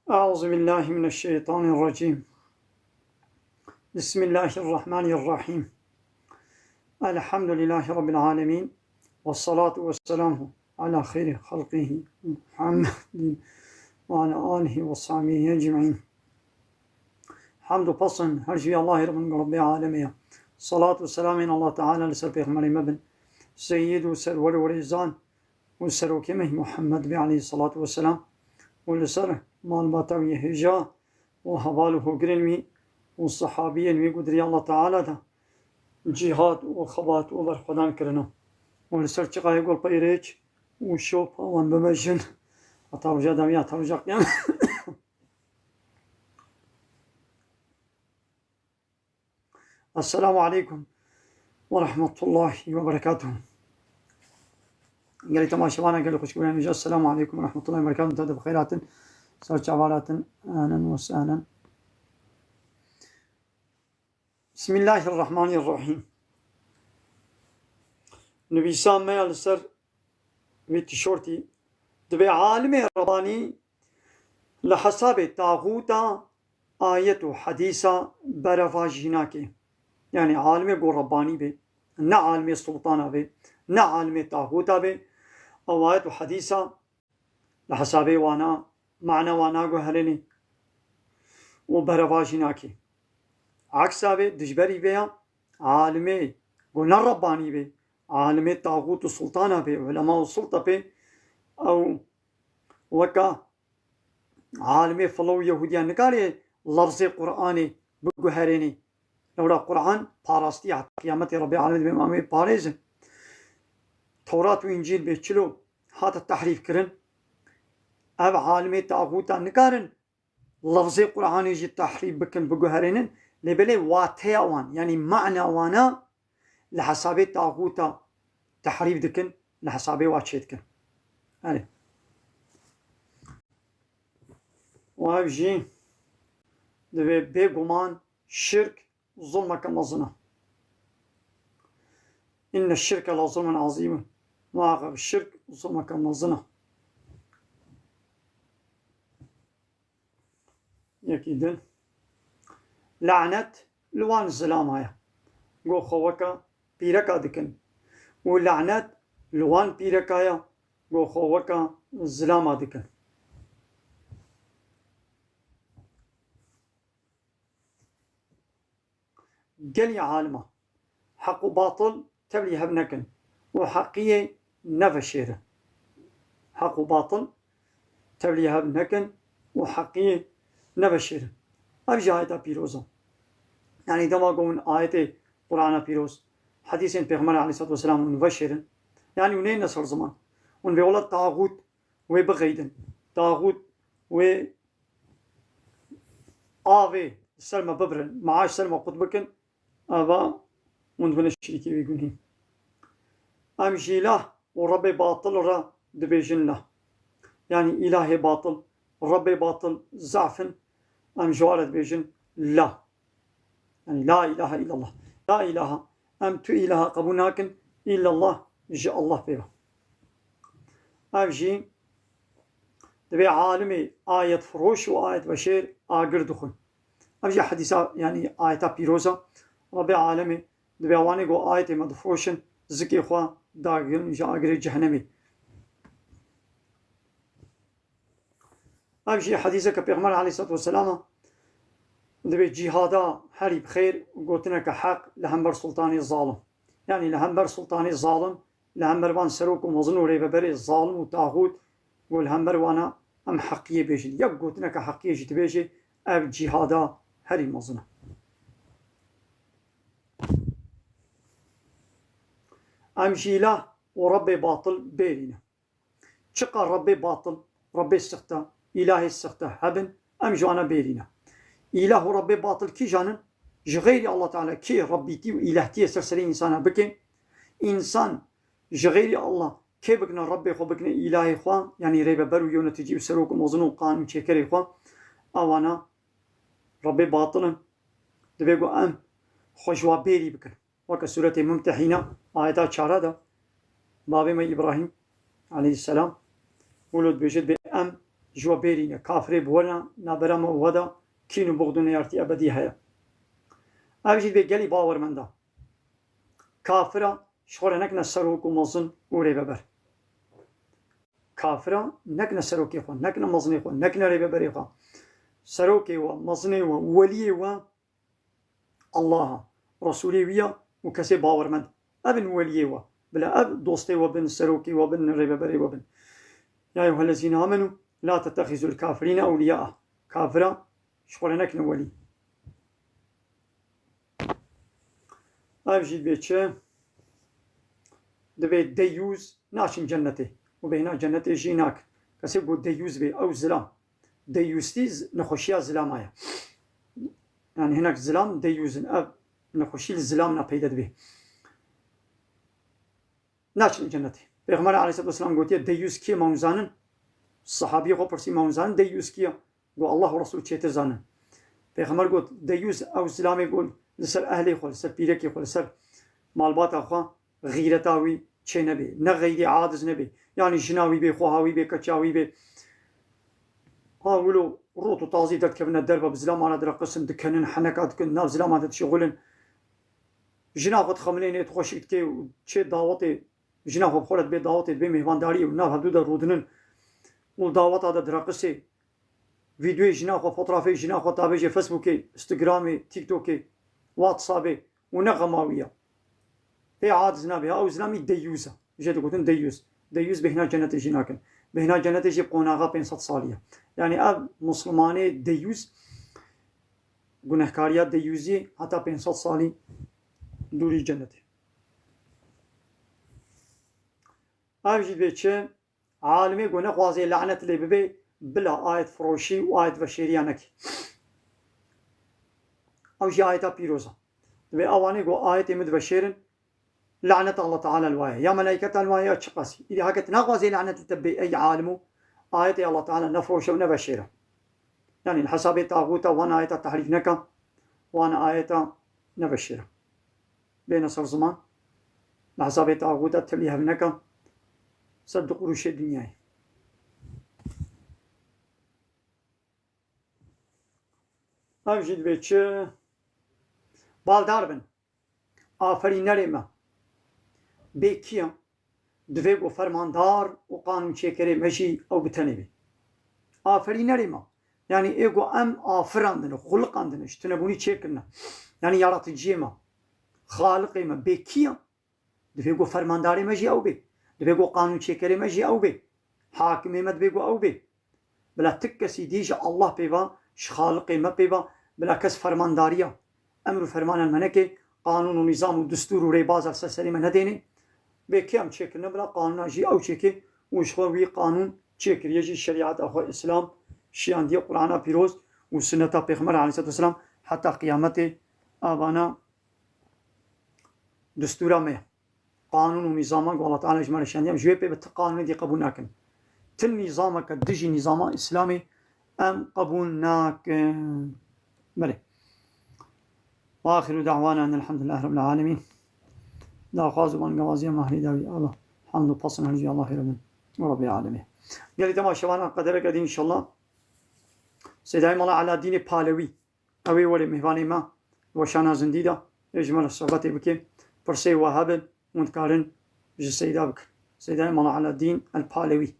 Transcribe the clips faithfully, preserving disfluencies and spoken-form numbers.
أعوذ بالله من الشيطان الرجيم. بسم الله الرحمن الرحيم. الحمد لله رب العالمين. والصلاة والسلام على خير خلقه محمد وعلى آله وصحبه أجمعين. Hemd û pesn her ji Allahê re bin, Rabbê alemê ye. Salat û selamên Allah Teala li ser Pêxemberê me bin, Seyyid û Serwer û Rêzan û Serokê me Muhammed bê aleyhissalatu vesselam û li ser malbata wî hêja û heval û hogirên wî û sehabiyên wî ku di rêya Allah Teala de cîhad û xebat û berxwedan kirine û li ser çiqayê gul peyrêç û şop wan bimejin heta roja dawî, heta roja qiyam. Esselamu aleykum ve rahmetullahi ve berekatuhu. Gelî temaşevana, gelî xweşkûrên hêja, Esselamu aleykum ve rahmetullahi ve berekatuhu. Te de bi xêr hatin. Ser çavan hatin. Ahlen ve sahlen. Bismillahirrahmanirrahim. Nivîsa me ya li ser vê tîşortî, dibê alimê Rebbanî li hesabê taxûta ayet û hedîsa berevajî nake. Yanî alimê ku Rebbanî be, ne alimê sultana be, ne alimê taxûta be, ew ayet û hedîsa li hesabê wana, mana wana guherêne û berevajî nake. Eksa be, dijberî vê ya, alimê ku ne Rebbanî be, alimê taxût û sultana be, ulema û sulta be, ew weka alimê filo û Yehûdiyan nikare lafzê Qur'anê biguherêne. Lewra Qur'an parastî heta qiyametê Rabbê alemê dibe, em ê parêzin. Tewrat û Încîl bê çilo hate tehrîf kirin. Ev alimê taxûta nikarin lafzê Qur'anê jî tehrîf bikin, biguherênin. Lê belê wateya wan, yanî mana wana li hesabê taxûta tehrîf dikin, li hesabê wa çêdikin. Erê. Û ev jî divê bêguman şirk zulmeke mezin e. Inne şirke la zulmun azîm. Muhaqqeq şirk zulmeke mezin e. Yekî din. Lanet li wan zilama ye. Go xwe weke pîreka dikin. Û lanet li wan pîreka ye. Go xwe weke zilama dikin. Gelî alima, heq û batil tevlî hev nekin û heqiyê neveşêrin. Heq û batil tevlî hev nekin û heqiyê neveşêrin. Ev jî ayeta pîroz e. Yanî dema ku hûn ayetê Qur'ana pîroz, hedîsên Pêxember aleyhissalatu vesselam hûn veşêrin, yanî hûn ê ne ser ziman. Hûn vê wela taxût wê bixeydin. Taxût wê avê li ser me bibirin, meaş ser me qut bikin, eva hûn dibine şirîkê wê gunî. Em ji îlah û Rebbê batil re dibêjin la. Yanî îlahê batil, Rebbê batil zaf in, em ji wan re dibêjin la. Yanî la ilahe illallah. La ilahe. Em tu ilaha qebûl nakin, illallah ji Allah pê ve. Ev jî divê alimê ayetfiroş û ayetveşêr agir dixwin. Ev jî hedîsa, yanî ayeta pîroz e. Rebê alemê divê wanê ku ayetê me difiroşin, zikê xwe dagin ji agirê cehenemê. Ev jî hedîseke Pêxember aleyhissalatu vesselam e. Divê cîhada herî bi xêr, gotineke heq li hember sultanê zalim. Yanî li hember sultanê zalim, li hember van serok û mezin û rêveberê zalim û taxût, ku li hember wana em heqiyê bêjin. Yek gotineke heqiyê jî dibêjê, ev cîhada herî mezin e. Em ji îlah û Rebbê batil bêrîne. Çiqa Rebbê batil, Rebbê sixte, îlahê sixte hebin, em ji wana bêrîne. Îlah û Rebbê batil kîjan in? Ji xeyrî Allah Teala kê Rebbîtî û îlehtiyê ser serê însana bike, însan ji xeyrî Allah kê bikine Rebbê xwe, bikine îlahê xwe, yanî rêveber û yonetîcî û serok û mezin û qanûnçêkerê xwe, ewana Rebbê batil in. Divê ku em xwe ji wa bêrî bikin. Weke sûretê Mumtehîna, ayeta çara de, bavê me Îbrahîm aleyhisselam, wilo dibêje, dibê em ji we bêrîne. Kafirê bi we re nabera me û we de kîn û buxd û neyartî ebedî heye. Ev jî divê gelî bawermenda. Kafira ji xwe re nekine serok û mezin û rêveber. Kafira nekine serokê xwe, nekine mezinê xwe, nekine rêveberê xwe. Serokê we, mezinê we, weliyê we Allah a, Resûlê wî ya û kesê bawermend. Ev in weliyê we. Bila ev dostê we bin, serokê we bin, rêveberê we bin. Ya eyyuhellezîne amenû la tettexizul kafirîne ewliyaa. Kafira ji xwe re nekine welî. Ev jî dibê çi? Dibê deyûz naçin cennetê. Û bêhna cennetê jî nakin. Kesê ku deyûz bê, ew zilam. Deyûstî z-, nexweşiya zilama ye. Yani hinek zilam deyûz in. Ev nexweşî li zilam na peyde dibê. Naçin cennetê. Pêxember aleyhisselatu vesselam gotiye, deyûz kî ye ma hûn zanin? Sahabiyê xwe pirsî ma hûn zanin, deyûz kî ye? Got, Allah û Resul çêtir zanin. Pêxember got, deyûz ew zilamê got, li ser ehlê xwe, li ser pîrekê xwe, li ser malbata xwe xîreta wî çê nebê. Ne xeyrî adiz nebê. Yani jina wî bê, xweha wî bê, keça wî bê. Ha wilo rot û tazî derdikevine derve, bi zilama re direqisin, dikenin, heneka dikin, nav zilama de dişixulin. Jina xwe dixemilênê, dixweşik dikê û çê dawetê, jina xwe bi xwe re dibê dawetê, dibê mêvandariyê û nav hevdû de rûdinin û daweta de direqisê. Vîdyoyê jina xwe, fotrafê jina xwe tabêjê Facebookê, Instagramê, TikTokê, WhatsAppê û ne xema wî ya. Pê adiz nabe ya, ew zilamî deyûz e. Jê digotin deyûz. Deyûz bêhna cennetê jî nakin. Bêhna cennetê jî qonaxa pênc sed salî ye. Yani ev muslimanê deyûz, gunehkariya deyûzî heta pênc sed salî dûrî cennetê. Ev jî dibê çi? Alimê ku nexwazê lanet lê bibe, bila ayet firoşî û ayet veşêriya neke. Ew jî ayeta pîroz e. Divê ewanê ku ayetê min diveşêrin, lanet Allah Teala li wa ye. Ya melaîketa li wa ye ya çiqasî. Îdî heke tu naxwazê lanet li te bê ey alimo, ayetê Allah Teala nefiroşe û neveşêre. Yani li hesabê taxûta wan ayeta tehrîf neke, wan ayeta neveşêre. Bêne ser ziman, li hesabê taxûta tevlî hev neke, ser du quruşê dinyayê. Ev jî divê çi? Baldar bin. Aferînerê me. Bê kî ye? Divê ku fermandar û qanûnçêkerê me jî ew bi tenê be. Aferînerê me. Yanî ê ku em afirandine, xuliqandine, ji tunebûnî çêkirine. Yanî yaraticiyê me, xaliqê me, bê kî ye? Divê ku fermandarê me jî ew bê. Divê ku qanûnçêkerê me jî ew bê. Hakimê me divê ku ew bê. Bila ti kesî dî ji Allah pê ve, ji Xaliqê me pê ve, bila kes fermandariya, emr û fermana me neke, qanûn û nîzam û destûr û rêbaza li ser serê me nedêne. Bê kê em çêkirine, bila qanûna jî ew çêke û ji xwe wî qanûn çêkiriye jî şerîeta xwe Îslam şiyandiye Qur'ana pîroz û sunneta Pêxember aleyhisselatu vesselam heta qiyametê avana destûra me ye. Qanûn û nîzama ku Allah Teala ji me re şandiye, em ji wê pê ve ti qanûnê dî qebûl nakin. Ti nîzameke dijî nîzama Îslamê em qebûl nakin. Belê. Wa axiru da'wana enelhamdülillahi rabbil alemin. Daxwaz û bangewaziya mahrî dawî Allah. Hamd û pasin herî Allahê Rabbin û Rabbil alemin. Gelî temaşevana qedereke dî inşallah. Seydayê Mala Alaaddînê Palewî. Ew ê were mêvanê me, weşana zindî de, ê ji me re sohbetê bike. Pirsê we hebin, hûn dikarin ji Seyda bikin. Seydayê Mala Alaaddîn El Palewî.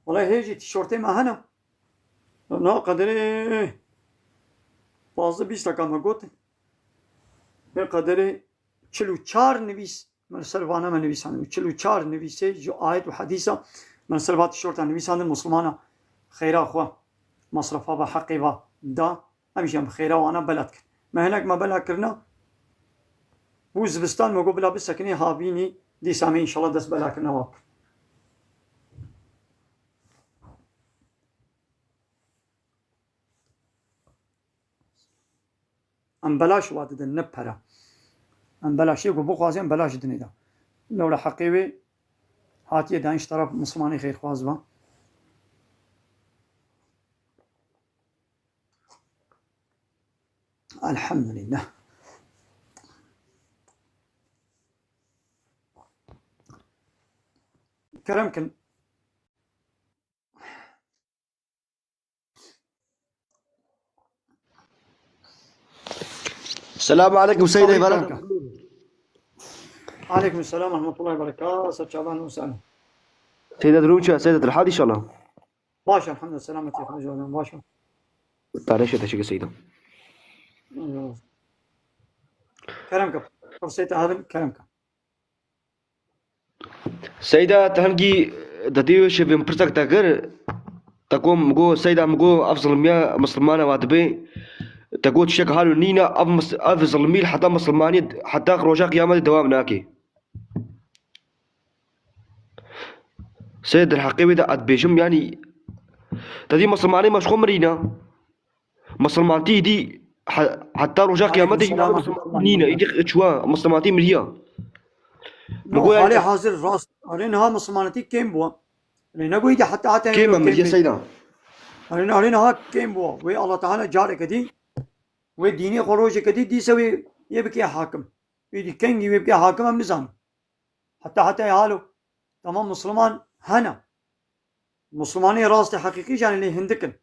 Wele hê jî tîşortê me hene. Na qederê pazdeh bîst deka me got. Hê qederê çil û çar nivîs. Me li ser vana me nivîsandin. Çil û çar nivîsê ji ayet û hedîsa me li ser va tişorta nivîsandin, Muslimana xeyra xwe, masrafa ve, heqê ve da. Em jî em xeyra wana bela dikin. Me hinek me bela kirina. Bû zivistan me got bila bisekinê havînî, dîsa me înşallah dest bela kirina wa bikin. Em belaş wa didin, ne pere. Em belaş, yê ku bixwaze em belaş dinê de. Lewra heqê wê hatiye dayîn ji teref Mislimanê xêrxwaz ve. Elhamdülillah. Kerem kin. Selamun aleyküm Seyda Îbrahîm. Aleyküm selam ve rahmetullahi ve berekatuhu. Ser çavan û selam. Seyda, durum çi? Seyda, tu rehat inşallah? Baş, elhamdülillah, selamet ya, hocam, baş. Tarih şey, teşekkür Seyda. Eyvallah. Kerem ka. Firseta hadin, kerem ka. Seyda, te hingî, te dî wê şevê min pirsek te kir, te got, min got, Seyda, min got, ev zilmiya Mislimana wa dibê, te got, tiştek halo nîne, ev mis-, ev zilmî li heta Mislimaniyê, heta roja Qiyametê dewam nake. Seyda, derheqê wê de ez dibêjim, yanî, te dî Mislimanê me ji xwe mirîne. Misilmantî îdî he-, heta roja Qiyametê Aleyküm selam. Misilmantî nîne. Îdî çûwa misilmantî miriya. No, Bi goya halê hazir rast. Erê niha misilmantî kêm bû. Erê ne bû îdî heta heta kêm e, miriye bê. Seyda. Erê, erê niha kêm bû. Wê Allah Teala careke dî, wê dînê xwe rojeke dî, dîse wê yê bike hakim. Wê dî kengî wê bike hakim em nizanin. Heta heta halo. Tamam, Misliman hene. Mislimanê rastê heqîqî jî hene lê hindik in.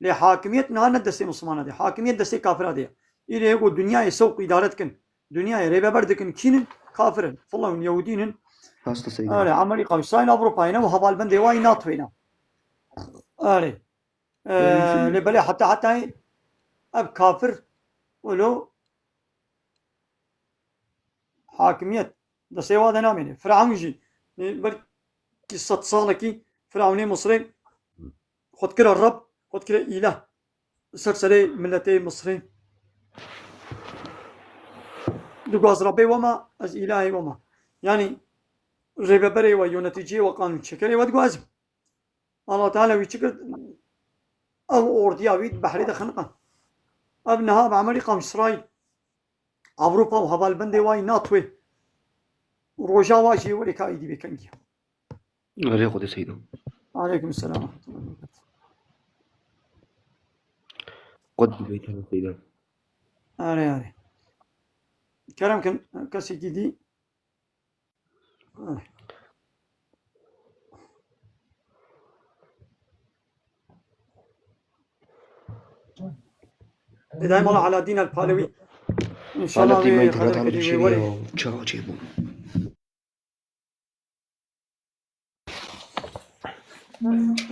Lê hakimiyet niha ne destê Mislimana de. Hakimiyet destê kafira de ye. Îrê hêgo dinyayê sewq îdare dikin. Dinyayê rêveber dikin. Kî nin? Kafir in. Fila in, Yehûdî nin. Rast e Seyda. Erê, Amerîka, Îsraîl, Ewropa ne û hevalbendê wa yî NATO ne. Erê. Ee, Lê belê heta heta ev kafir wilo hakimiyet destê wa de namêne. Firavun jî, e, belkî sed salekî Firavunê Misrê xwe dikire Reb, xwe dikire îlah. Ser serê miletê Misrê. Diguaz Rebê we ma, ez îlahê we ma. Yanî rêveberê we, yöneticiyê we, qanûnçêkerê we diguazim. Allah Teala wî çi kir? Ew ordiya wî di behrê de xeniqan. Ev niha bi Amerîka û Îsraîl, Ewropa û hevalbendê wa yî NATOyê. Rojava jê werê ka êdî bê kengî. Erê Xwedê Seyda. Aleyküm selam. Xwedê bê Seyda. Erê, erê. Kerem kin, kesekî dî. Dayım Allah Alaaddin El Palevi. İnşallah. Alaaddin Bey, ve karar Teala verdiği bir şey ve ya. Çağ çekme.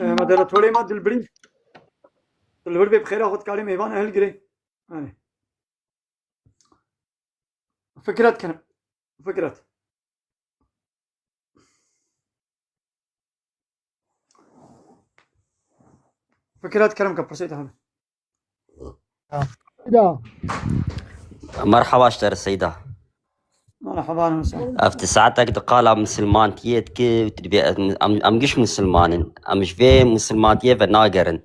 E, moderatörê me Dilbirî. Dilbir bê bi xêra xwe dikarê mêvan hilgirê. Hani. Fikret kirim. Fikret. Fikret kirim ke pirsê te hene. Seyda. Merhaba ji te re Seyda. Merhaba, Musa. Ev tu saetek di qala misilmantiyê dike, tu dibê em, em, em giş misilman in. Em ji vê misilmantiyê venagerin.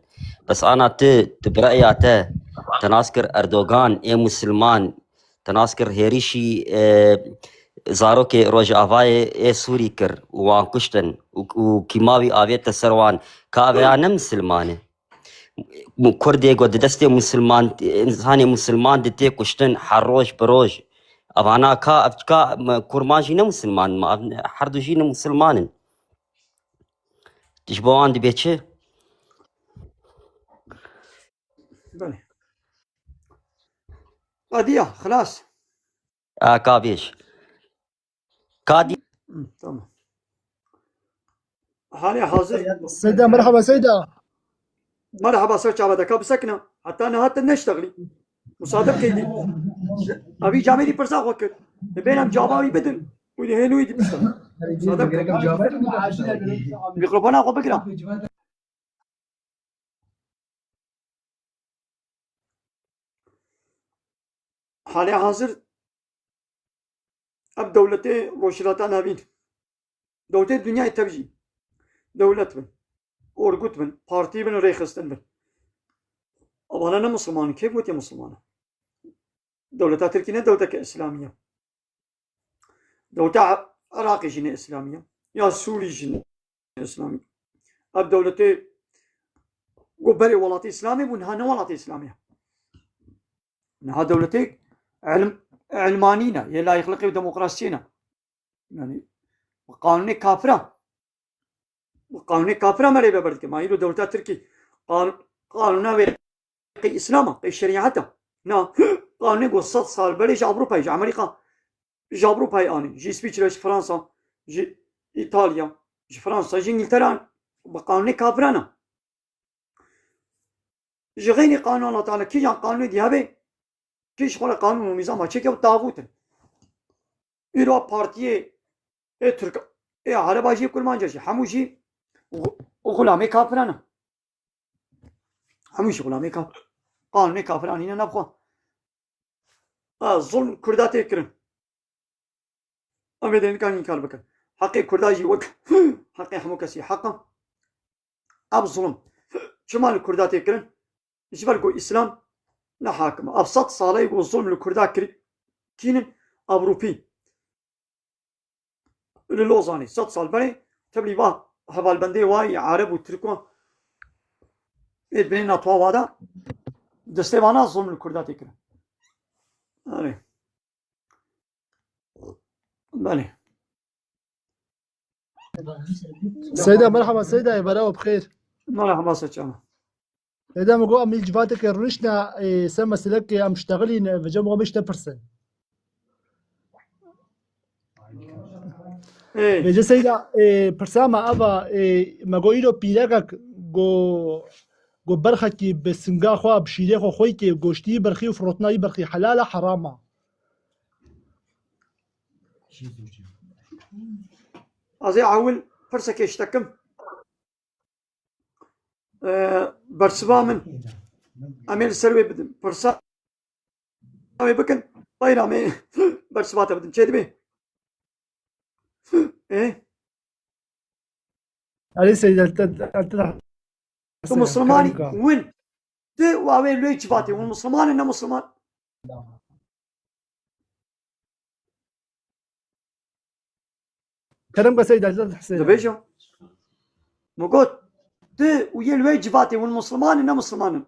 Bes ana tu, tu bi reya te, te nas kir Erdogan ê misilman, te nas kir hêrişî, e, zarokê Rojavayê ê Sûrî kir û wan kuştin û, û kîma wî avête ser wan. Ka vêya ne misilman e? Kurdê ku di destê misilman, insanê misilman di tê kuştin her roj bi roj. Evana ka, ev ka, me, kurman jî ne misilman in, ma ev her du jî ne misilman in. Ji bo wan dibê çi? Belê. Qediya, xilas. A, ka bêj. Ka dî- Hı, tamam. Halê hazir. Seyda, merhaba Seyda. Merhaba, ser çava de, ka bisekine. Heta niha te neştexlî. Musadif keydî. Evî camêrî pirsa xwe kir. Dibên em cava wî bidin. Wî dihên wî dibistin. Musadif keydî. Mikrofona xwe bigire. Halê hazir ev dewletê Rojhilata Navîn, dewletê dinyayê tev jî, dewlet bin, orgut bin, partî bin, rêxistin bin. Evana ne misilman in, kê gotiye misilman e? Dewleta Tirkî ne dewleteke îslamî ye. Dewleta Iraqê jî ne îslamî ye. Ya Sûrî jî ne îslamî ye. Ev dewletê ku berê welatê îslamê bû, niha ne welatê îslamî ye. Niha dewletê ilm-, ilmanî ne, yê layîqliqê û demokrasiyê ne. Yanî, bi qanûnê kafira. Qanûnê kafira me lê veber dike. Ma îro dewleta Tirkî qan-, qanûna wê qey Îslam a, qey şerîet a. Na, qanûnê ku sed sal berê ji Ewropayê, ji Amerîka, ji Ewropayê anî, ji Îsviçre, ji Fransa, ji Îtalya, ji Fransa, ji Îngiltere anî. Bi qanûnê kafiran a. Ji xeyrî qanûn Allah Teala kîjan qanûnê dî hebe, kî ji xwe re qanûn û nîzama çêke û taxût in. Îro partiyê ê Tirk, ê Ereba jî, Kurmanca jî, hemû jî xu-, xulamê kafiran in. Hemû jî xulamê kaf-, qanûnê kafiran hîne nav xwe. Ha, zulm Kurda tê kirin. Em ê dê nikan înkar bikin. Heqê Kurda jî wek heqê hemû kesî heq e. Ev zulm çima li Kurda tê kirin? Ji ber ku Îslam ne hakim e. Ev sed sal e ku zulm li Kurda kir-, kînin Ewropî. Li Lozanê sed sal berê tevlî va hevalbendê wa yê Ereb û Tirk wa ê binê NATO wa da destê vana zulm li Kurda tê kirin. Erê. Belê. Seyda, merhaba Seyda, berawe bi xêr. Merhaba Seçana. Seyda, min got, em li civateke rûniştine, e, ser meselekê em ştexilîn, e, vêca min got, em ê ji te pirsin. Ê, Vêca Seyda, e, pirsa me eva, e, me got, îro pîrekek got, got berxekî bi singa xwe, bi şîrê xwe xweyke, goştî berxî û firotina wî berxî helal e, heram e? Ez ê ewil pirsekê ji te kim. E, bersiva min. Em ê li ser wê bidin. Pirsa wê bikin. Bayramê bersiva te bidin. Çê dibê? Ê? Erê Seyda, te, te, te, Tu Muslimanî win. Tu û ew ê lê civatê win Musliman in ne Musliman. Kerem ke Seyda, Seyda. Dibêjim. Min got, tu û yê li wê civatê win Musliman in ne Musliman in.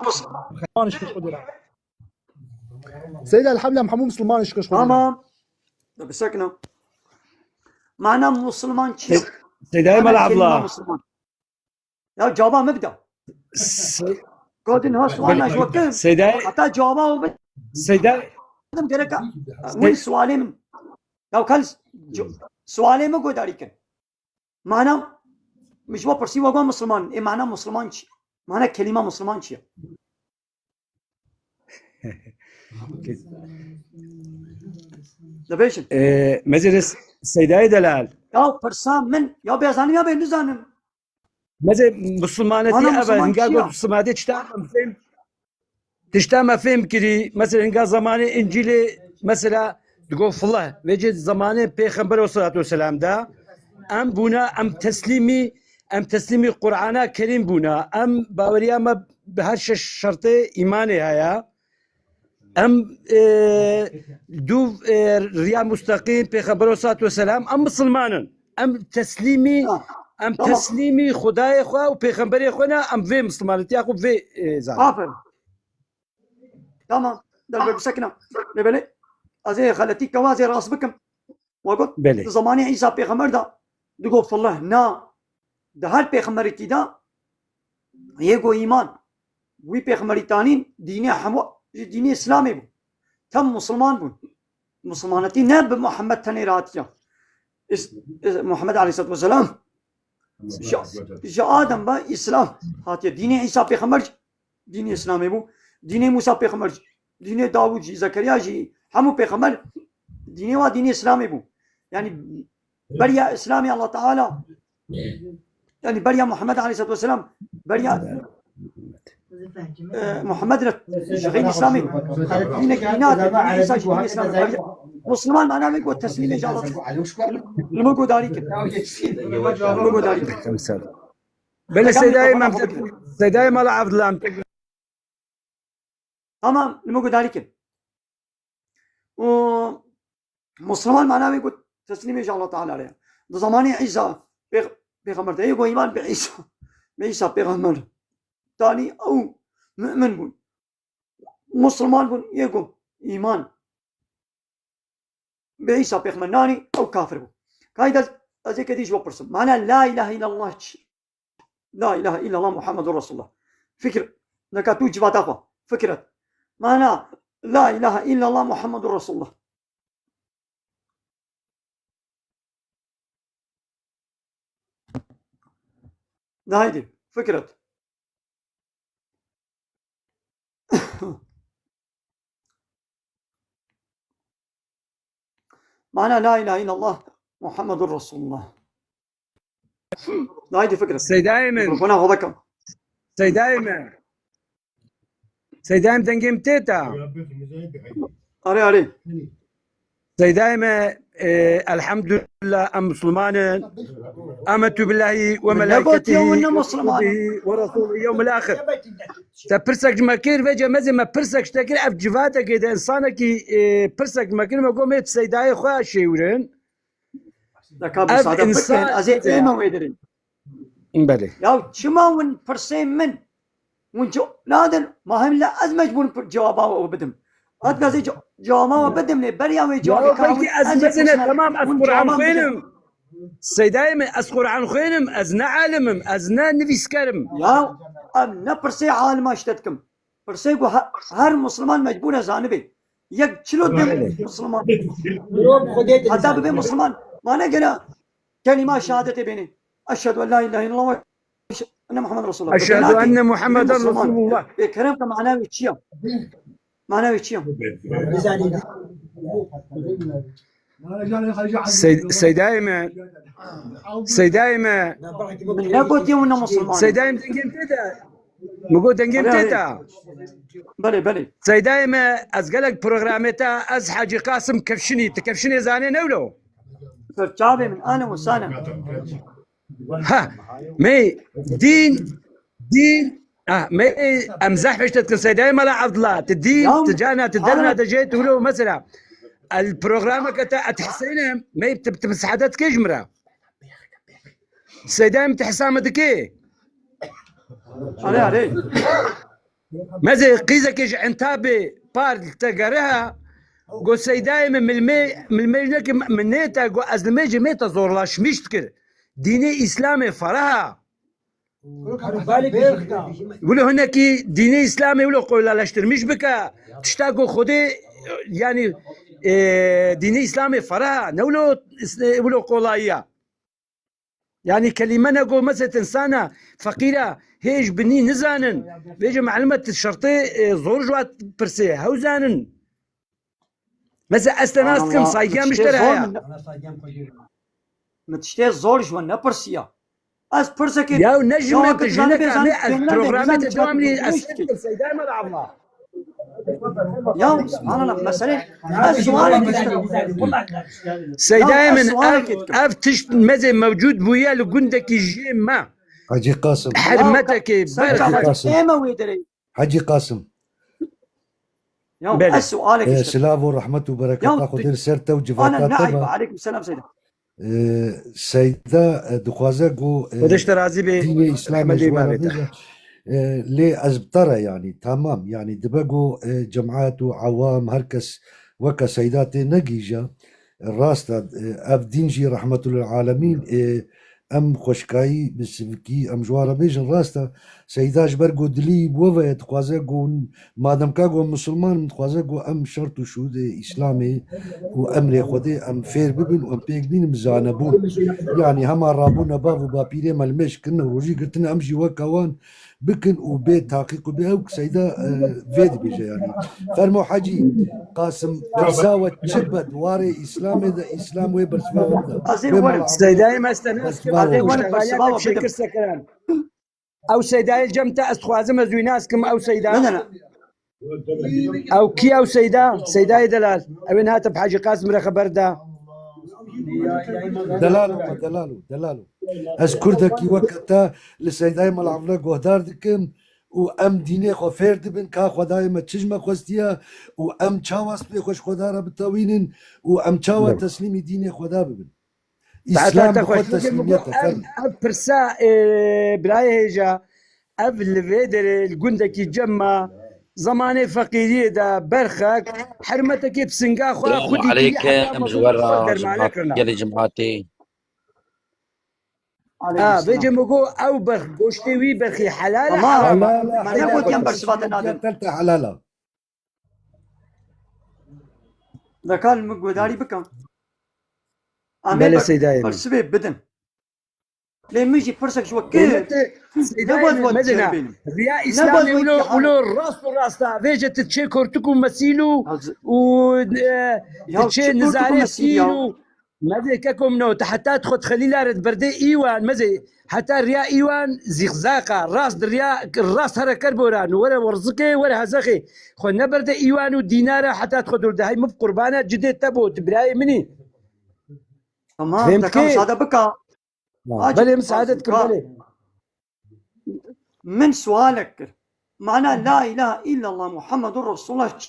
Musliman şikir xwe dira. Seyda, elhamdülillah, hemû Musliman şikir xwe dira. Tamam. Da bisekna. Mana Musliman çi? Seydayê Mela Abdullah. Musliman. Ya cevaba min bide. Godin ha sual me ji we kir. Seydayê. Heta cevaba we bide. Seydayê. Gerek wî sualê min. Ya kal sualê min guhdarî kin. Mana, min ji we pirsî we got Musliman. Ê mana Musliman çi? Mana kelîma Musliman çi ye? Dibêjin. Ee, meclis Seydayê Delal. Ya pirsa min, ya bê zanim ya bê nizanim. Mecê Muslimanetî ev e, hinga got Muslimanetî çi ta em fêm. Tişta me fêm kirî, mesela hinga zamanê Încîlê, mesela digo fileh, vêcê zamanê Pêxember aleyhissalatu vesselam de, em bûna, em teslîmî, em teslîmî Qur'ana Kerîm bûna, em baweriya me bi her şeş şertê îmanê heye. Em, e, du, e, riya musteqîm, Pêxember aleyhissalatu vesselam, em misilman in. Em teslîmî, em teslîmî Xwedayê xwe û Pêxemberê xwe ne, em vê misilmanetiya xwe vê, e, zanîn. Aferin. Tamam. Delbe bisekina. Lê belê. Ez ê xeletî kewa ez ê rast bikim. We got, Belê. Di zamanê Îsa pêxember de digot fileh, na. Di her pêxemberekî de yê got îman. Wî pêxemberî tanîn dînê hemû ji dînê Îslamê bû. Tem musulman bûn. Musulmanetî ne bi Muhammed tenê re hatiye. Is-, is-, Muhammed aleyhissalatu vesselam Ji, ji Adem ve Îslam hatiye. Dînê Îsa pêxember jî dînê Îslamê bû. Dînê Mûsa pêxember jî, dînê Dawûd jî, Zekeriya jî, hemû pêxember dînê wa dînê Îslamê bû. Yani beriya Îslamê Allah Teala, yani beriya Muhammed aleyhissalatu vesselam, beriya e, Muhammed re ji xeyrî Îslamê. Dînek dîna te, dînê Îsa jî dînê Îslamê. Musliman mana me got teslîmê ji Allah. Li min godarî kin. Li min godarî kin. Belê Seydayê Mem-, Seydayê Mala Abdullah. Tamam, li min godarî kin. Û Musliman mana wê got teslîmê ji Allah Teala re ye. Di zamanê Îsa pêx-, pêxember de yê got îman bi Îsa, bi Îsa pêxember. Tanî ew mu'min bûn. Musliman bûn, yê got îman bi Îsa pêxember nanî ew kafir bû. Kayda Ez ê kedî ji we pirsim. Mana la ilahe illallah çi? La ilahe illallah Muhammedur Resulullah. Fikir, neka tu civata xwe. Fikir et. Mana la ilahe illallah Muhammedur Resulullah. De haydi, fikir et. Mana la ilahe illallah Muhammedur Resulullah. De haydi fikir et. Seydayê min. Mikrofona xwe vekim. Seydayê min. Seydayê min, dengê min tê te? Arê, arê. Seydayê me, e, elhamdülillah, em Müslüman in. Amentu billahi ve melaiketihi ve kutubihi ve rasulihî yewmil ahir. Te pirsek ji me kir, vêca mezê me pirsek ji te kir, ev civatekê de insanekî, e, pirsek ji me kir, me got, mê tu Seydayê xwe şêwirin. Deka ev müsaade insan bikin, ez ê ême wê dirê. Belê. Ya çima win pirsê min? Win ci-, nadin, ma hem la ez mecbûr pir-, cewaba we bidim. Hatta ez ê ce-, cewaba we bidim lê beriya wê cewabê ka belkî win ez ez ê mezin e, pirsina tamam, ez win Quran cewaba xwênim. Bidim. Seydayê min, ez Quran xwênim, ez ne alim im, ez ne nivîsker im. Ya, em ne pirsê alima ji te dikim. Pirsê ku he-, her Musliman mecbûr e zanibe. Yek çilo din Belê. Musliman. Heta bibe Musliman. Ma ne gera kelîma şehadetê bêne. Eşhedü en la ilahe illallah ve eşhedü enne Muhammed Resulullah. Eşhedü enne Muhammeden Resulullah. Bê kerem ke mana wê çi ya? Mana wê çi ya? Sey-, Seydayê me. Seydayê me. Ne gotiye wina Musulman? Seydayê me dengê min tê de. Min got dengê min tê de. Belê, belê. Seydayê me, ez gelek programê te, ez Hacî Qasim Kevşinî, tu Kevşinê zanê ne wilo? Çavê min, ane û sane. Ha, me dîn, dîn, ha, me em zehf hişte dikin Seydayê Mela Abdullah, tu dîn, Ya, tu cana, tu derna, ha. De jê, tu wilo mesela. El programeke te et Hüseyin'e, me tu, tu misahade dikê ji min re. Seydayê min tu hesame dikê. Are, are. Mezê qîzekê ji Entabê par li te geriha, got Seydayê min milmê, milmê jinekê min nê te, got ez nimêjê mê te zorlaşmiş dikir. Dînê Îslamê ferah a. Wilo hinekî dînê Îslamê wilo qoylaştirmiş bike. Tişta ku Xwedê, yanî, e, dînê Îslamê ferah a. Ne wilo, wilo qolayî ya. Yanî kelîme ne got, meset insana feqîra hêj binî nizanin. Vêce melime tu şertê, e, zor ji wan pirsê. Hew zanin. Mesela ez te nas dikim, saygiyam ji te re heye. Min tiştê zor ji wan nepirsiya. Ez pirsekê Ya ne ji min, tu ji ne, ne, ez programê te dewam nî, ez Seydayê Mela Abdullah. Ya, subhanallah, mesele, ez sualekê dikim. Seydayê min, ev, ev tişt mezê mewcud bûye li gundekî jê me. Hacî Qasim. Hermetekê, berxek. Ême wê derê. Hacî Qasim. Ya, Belê. Ez sualekê Ee, dikim. Silav û rehmet û bereketa Xwedê li ser te û civata te be. Aleyküm selam Seyda. Ee, Seyda, e, dixwaze ku, e, Xwedê ji te razî be, dînê Îslamê ji we re bêje. E, lê ez bi te re, yanî, tamam, yanî, dibe ku, e, cemaet û awam, her kes weke Seyda tê negihîje. Rast e, e, ev dîn jî rehmetulil alemîn, e, em xweşkayî bi sivikî, em ji wan re bêjin, rast e, Seyda ji ber ku dilî bi we ve ye, dixwaze ku Madem ka ku em misilman in, dixwaze ku em şert û şurûtê Îslamê û emrê Xwedê em fêr bibin û em pêk bînin bi zanebûn. Yanî hema rabûne bav û bapîrê me li mêj kirine û rojî girtine, em jî weke wan bikin û bê tahqîq û bê ew Seyda, e, vê dibêje yanî. Fermo Hecî Qasim, qîza we çi be di warê Îslamê de, Îslam wê bersiva we bide. Wê mala Seydayê me ez te nas kim, bersiva we bide. Ew Seydayê li cem te, ez dixwazim ez wî nas kim, ew Seyda. Ne, ne, ne. Ew kî ew Seyda? Seydayê delal. Ew ê niha te bi Hacî Qasim re xeber da. Delal o, delal o, delal o. Ez kurdekî weke te li Seydayê Mela Evle guhdar dikim û em dînê xwe fêr dibin, ka Xwedayê me çi ji me xwestiye û em çawa spê xwe ji Xweda re bitewînin û em çawa Belê. Teslîmî dînê Xweda bibin. Îslam bi xwe teslîmiyet e, fermo. Ev, ev pirsa, e, birayê hêja, ev li vê derê, li gundekî cem me, zemanê feqîriyê de berxek, hermetekê bi singa xwe, Selamu xwedî tirî aleykum, heta em ji we re, dermane kirine. Gelê cemaatê. Aleyhisselam. Ha, vêce min got ew berx, goştê wî berxî helal e, Tamam. Helal e. Helal e, Me ne helal e. Gotiyan bersiva te nadin. Te helal e. Dekal min guhdarî bikin. Em ê Belê ber-, Seydayê min. Bersivê bidin. Lê min jî pirsek ji we kir. Hikûmetê Seydayê min, Nebaz we medena. Çêbînim. Riya Nebaz Îslamê we ulo, ki ulo rast û rasta. Vêce tu çê kortuk û mesîl û, Haz- û, e, Ya tu çê çi kortuk û nizarê mesîl sîr ya? Û Mevê keko min o, te heta tu xwe dixelî lare di berdê îwan, mezê heta riya îwan zîxzaqa, rast di riya, rast here ker boran, were werzikê, were hezexê. Xwe ne berdê îwan û dînara heta tu xwe dûr de, hey min bi qurbana cidê te bo, tu birayê min î. Tamam, Fêm te ka dikê? Misade bika. Ha, Acı belê, misade dikim, ka- belê. Min sualek kir. Mana la ilahe illallah Muhammedur Resulullah çi?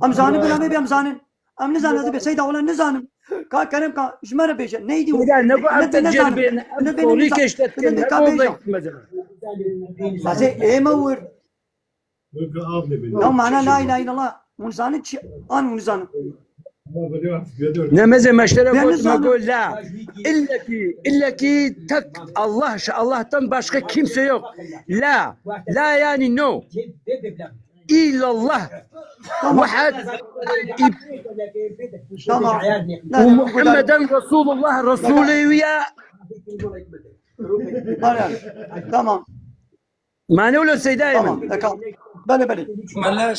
Em zanin bila me bê em zanin. Em nizanin, ez bê Seyda wala nizanim. Ka kerem ka ji me re bêje. Neydi û? Seyda, ne bu em te ceribên, em sorî keştet kin, ne bu bêjin. Mazê ê me wir. Ya mana la ilahe illallah. Hûn zanin çi? An hûn zanin. Ne meze meştere got, me got la. İlla ki, illa ki tek Allah, Allah'tan başka kimse yok. La. La yani no. İllallah. Tamam. Vahed. Tamam. Ve Muhammeden Resulullah, Resulü ya. Tamam. Mane wilo Seydayê min. Tamam, dekam. Belê, belê. Mala,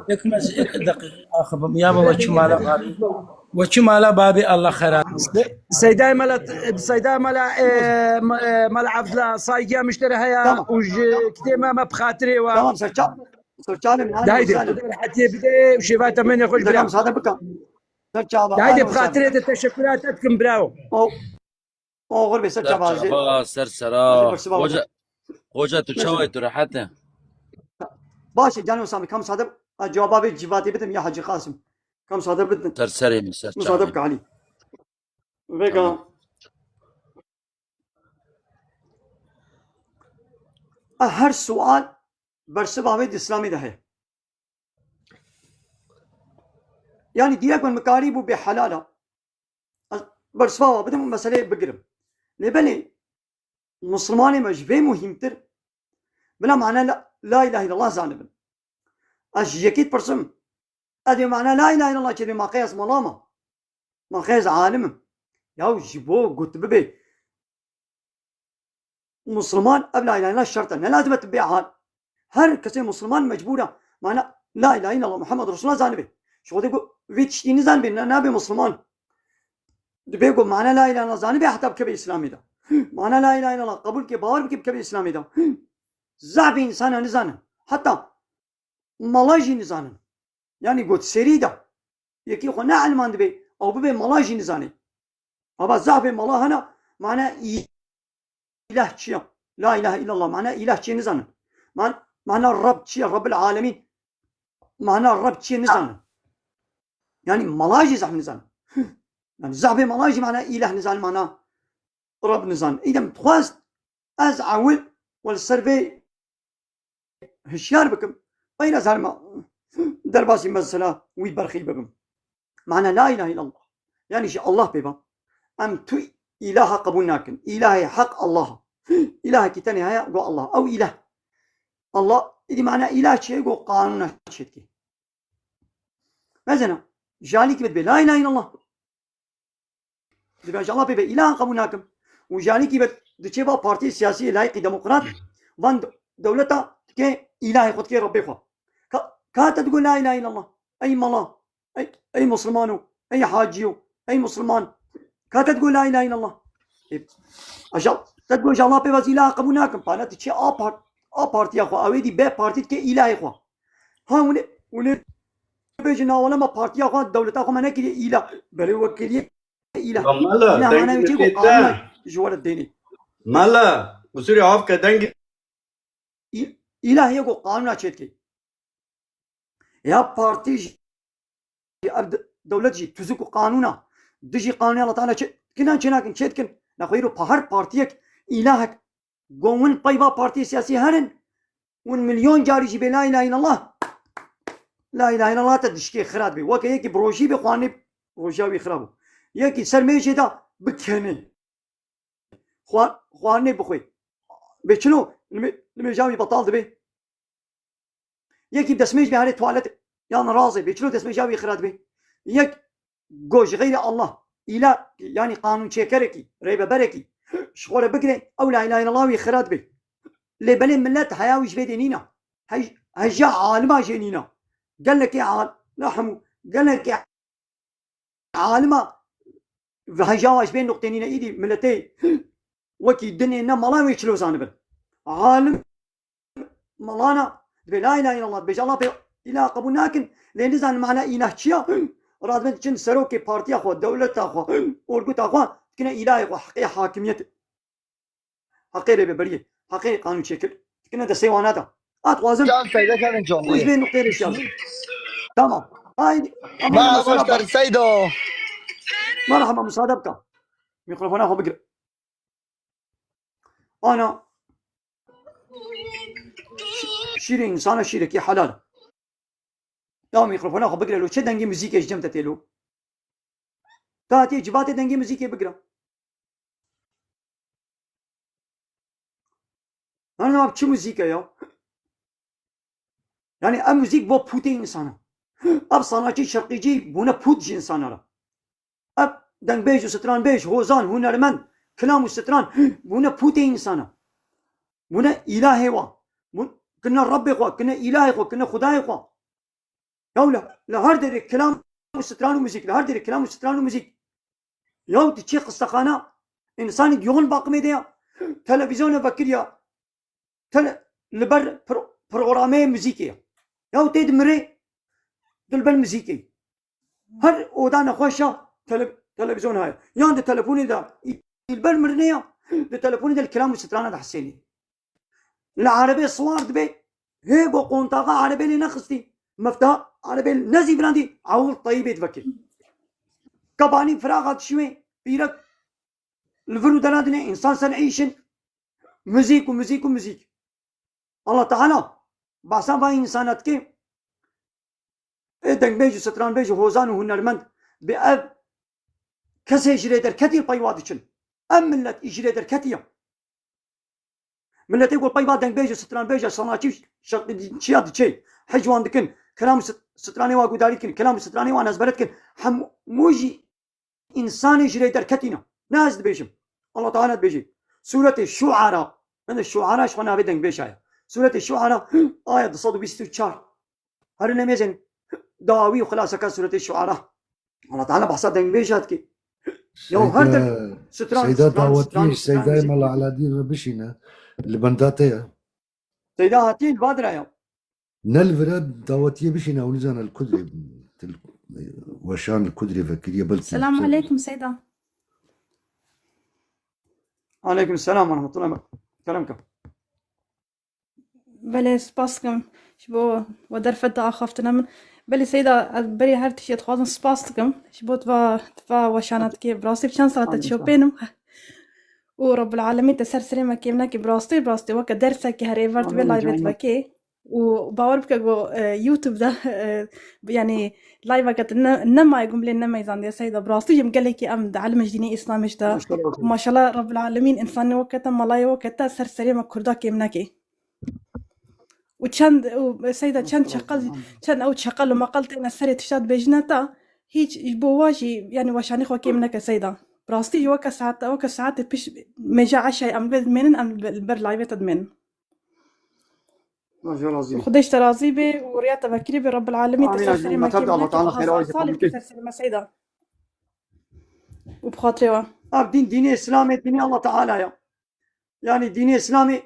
yek mez-, yek deqîqe axibim. Ya baba, çi mala babî? We çi mala babî, Allah xera. Se-, Seydayê mala, Seydayê mala, e, ma-, e, mala Abdullah, saygıya müşteri haya, Tamam. Û ji kitê me, me bi xatirê we. Tamam, serça-, serçalê min, Dayde, hadi, Hatiye bide, şêva te mene xweş, Dekam, bira. Sade bika. Serçava, Dayde, hadi, bi xatirê te teşekkürat etkim, bravo. O, Oxir be, ser Ser çava, ser sera. Hoca, hoca, tu çawa, tu rehet e? Baş e, canım Sami, kam sade, ha, cevaba ve civati bidim ya Hacı Kasım. Kam sade bidim. Ser serê min, ser Musade çavê bike min. Ali. Vega. Tamam. A, her sual bersiva wê di İslamê de heye. Yani diye ku mikarî bû bê helal a. Ez bersiva we bidim û meseleyê bigirim. Lê belê, Musulmanê me ji vê muhîmtir, bila mana la, la ilahe illallah zanibin. Ez ji yekî dipirsim, ez ê mana la ilahe illallah çêbê, ma qey ez mala me. Ma qey ez alim im. Yaw ji bo ku tu bibê Musulman, ev la ilahe illallah şert e. Ne lazim e tu bê alim. Her kesê Musulman mecbûr e. Mana la ilahe illallah Muhammed Resulullah zanibê. Ji Xwedê ku vê tiştî nizanibê, ne, nabe Musulman. Dibê ku mana la ilahe illallah zanibê heta bikeve Îslamê de. Mana la ilahe illallah qebûl ke, bawer bike, bikeve Îslamê de. Zehfê însana nizanin. Heta mala jî nizanin. Yanî got serî de. Yekî xwe ne elman dibe, ew bibe mala jî nizanê. Ava zehfê mala hene, mana î-, îlah çi ye? La ilahe illallah, mana îlah çi ye nizanin. Man-, mana Reb çi ye? Rebbil alemîn. Mana Reb çi ye nizanin. Yanî mala jî zehf nizanin. Yanî zehfê mala jî mana îlah nizanin, mana Reb nizanin. Îdem dixwest ez ewil we li ser vê hişyar bikim. Peyra zarma derbasî mesela wî berxî bibim. Mana la ilahe illallah. Yani ji Allah pê ve. Em tu ilaha qebûl nakin. Îlahê heq Allah. Îlahekî tenê heye, go Allah. Ew îlah. Allah, îdî mana îlah çi ye? Go qanûna çêdikê. Mesela, jalîkî be dibê la ilahe illallah. Dibê ji Allah pê ve îlahan qebûl nakim. Û jalîkî be diçê va partiyê siyasî layîqî demokrat, van de-, dewleta dike îlahê xwe, dike Rebbê xwe. Ka, ka te digo la ilahe illallah. Ey mala, ey, ey musulmano, ey haciyo, ey musulman. Ka te digo la ilahe illallah. E, aja, te digo ji Allah pê ve ez îlaha qebûl nakim. Pana tu çê a part-, a partiya xwe, ew ê dî be partî dike îlahê xwe. Ha, hûn ê, hûn ê bêjin, na wele me partiya xwe, dewleta xwe me nekiriye îlah. Belê we kiriye îlah. Ya mala, îlah mana wî çi ku qanûna ji we re dênê. Mala, qusûrê af ke dengê. Î-, îlah ye ku qanûna çêdike. Ya partî jî, ev de-, dewlet jî tuzuk û qanûna, dijî qanûnê Allah Teala çê-, kinan çênakin, çêdikin. Nexwe îro pa her partiyek, îlahek, Go hûn pey va partiyê siyasî herin, hûn milyon carî jî bê la ilahe illallah. La ilahe illallah te dişkê xira dibê. Weke yekî bi rojî bê xwanê roja wî xira bû. Yekî ser mêjê de bikenê. xwar-, xwarinê bixwe. Bê çilo, nimê-, nimêja wî betal dibe. Yekî bi destmêj bê herê tuwalet yan razê, bê çilo destmêja wî xira dibe. Yek go ji xeyrê Allah, îla, yanî qanûnçêkerekî, rêveberekî ji xwe re bigire, ew la îlahe illallah wî xira dibe. Lê belê millet heya wî ji vê dê nîna. Hej-, heja alima jê nîna. Gelekê al-, la hemû, gelekê alima ve heja wa ji vê nuqtê nîne, îdî milletê wekî dinê ne mala wê çilo zanibin. Alim malana dibê la îlahe illallah, dibêje Allah pê îlah qebûl nakin, lê nizanin mana îlah çi ya. Radibin diçin serokê partiya xwe, dewleta xwe, orguta xwe, dikine îlahê xwe, heqê hakimiyet, heqê rêveberiyê, heqê qanûnçêkir, dikine destê wana de. A dixwazim Can Seyde Kevin Canlı. Ji vê nuqtê rê şiyazim. Tamam. Haydi. Ama Merhaba mesela Star bak. Seydo. Merhaba, müsaade bika. Mikrofona xwe bigir. Ana. Ş-, şîrê însana şîrekî helal. Ya mikrofona xwe bigire lo. Çi dengê muzîkê ji cem te tê lo? Ta tê civatê dengê muzîkê bigire. Hani abi çi muzîk e ya? Yani ev muzîk bo pûtê insana. Ev sanatçî şerqîcî bûne pût ji insana re. Ev dengbêj û stranbêj, hozan, hunermend, kilam û stran bûne pûtê insana. Bûne îlahê wa. Bûn-, kirine Rebbê xwe, kirine îlahê xwe, kirine Xwedayê xwe. Yaw li, li her derê kilam û stran û muzîk, li her derê kilam û stran û muzîk. Yaw diçê xistexana, însanî yoxin baqimê de ya, televîzyona vekiriya, tele-, li ber pro-, programê muzîkê ya. Yaw tê dimirê, di li ber muzîkê. Her oda nexweşa tele-, televîzyon heye. Yan di telefonê de î-, î li ber mirinê ya, di telefonê de li kilam û strana de hesênê. Li erebê siwar dibe, hê go qontaxa erebê lê nexistî. Mefta erebê nezîvirandî, ewil teyîbê divekir. Kebanî firaxa dişiwê, pîrek li vir û dera dinê, însan ser îşin. Muzîk û muzîk û muzîk. Allah Teala behsa va însana dike, ê dengbêj û stranbêj û hozan û hunermend bi ev kesê ji rê derketî peywa diçin. Ev millet î ji rê derketî ya. Milletê ku peyva dengbêj û stranbêj e, sanatçî şeklî çiya diçe, hej wan dikin, kelam û sit-, stranê wan gudarî dikin, kelam û stranê wan ezbere dikin. Hemû jî însanê ji rê derketîne. Ne ez dibêjim. Allah Teala dibêje. Sûretê Şuara. Min de Şuara ji xwe navê dengbêj heye. Sûretê Şuara, aya du sed û bîst û çar. Herin em ê zên dawî û xilaseka Sûretê Şuara. Allah Teala behsa dengbêja dike. Ya her der Seyda, stran, Seyda stran, dawetiyê stran, Seydayê stran, Mela Aladîn re bişîne. Li benda te ye. Seyda hatiye li Badra ya. Ne li vira dawetiyê bişîne, ew nizane li ku dirê, til-, weşan li ku dirê vekiriye, belkî. Selamun aleykum Seyda. Aleykum selam ve rahmetullah. Kerem ke. Belê, spas dikim ji bo we derfeta axaftina min. Belê Seyda, ez berî her tiştê dixwazim spas dikim ji bo tu va, tu va weşana dikê. Bi rastî bi çend sala te dişopênim. Û Rabbil Alemîn te ser serê me kêm neke. Bi rastî, bi rastî weke dersekê herê ver tu vê live divekê. Û bawer bike ku, e, YouTube de, e, yanî live-eke te ne, nemaye ku em lê nemeyzandiye Seyda. Bi rastî jî em gelekî em di elmê ji dînê Îslamê jî de. Maşallah. Maşallah Rabbil Alemîn, însanê weke te, malayê weke te ser serê me Kurda kêm neke. Û çend, û Seyda, çend çeqel, çend ew çeqel û meqel têne serê tişta dibêjine te, hîç ji bo wa jî, yanî weşanî xwe kêm neke Seyda. Bi rastî jî weke saet, weke saetê pişt mêja eşayê em vê dimênin, em li ber live-ê te dimênin. Xwedê ji te razî be û riya te vekirî be, Rabbil Alemîn te ser serê me kêm neke. Hezar salê te ser serê me Seyda. Û bi xatirê we. Ev dîn, dînê Îslamê, dînê Allah Teala ya. Yanî dînê Îslamê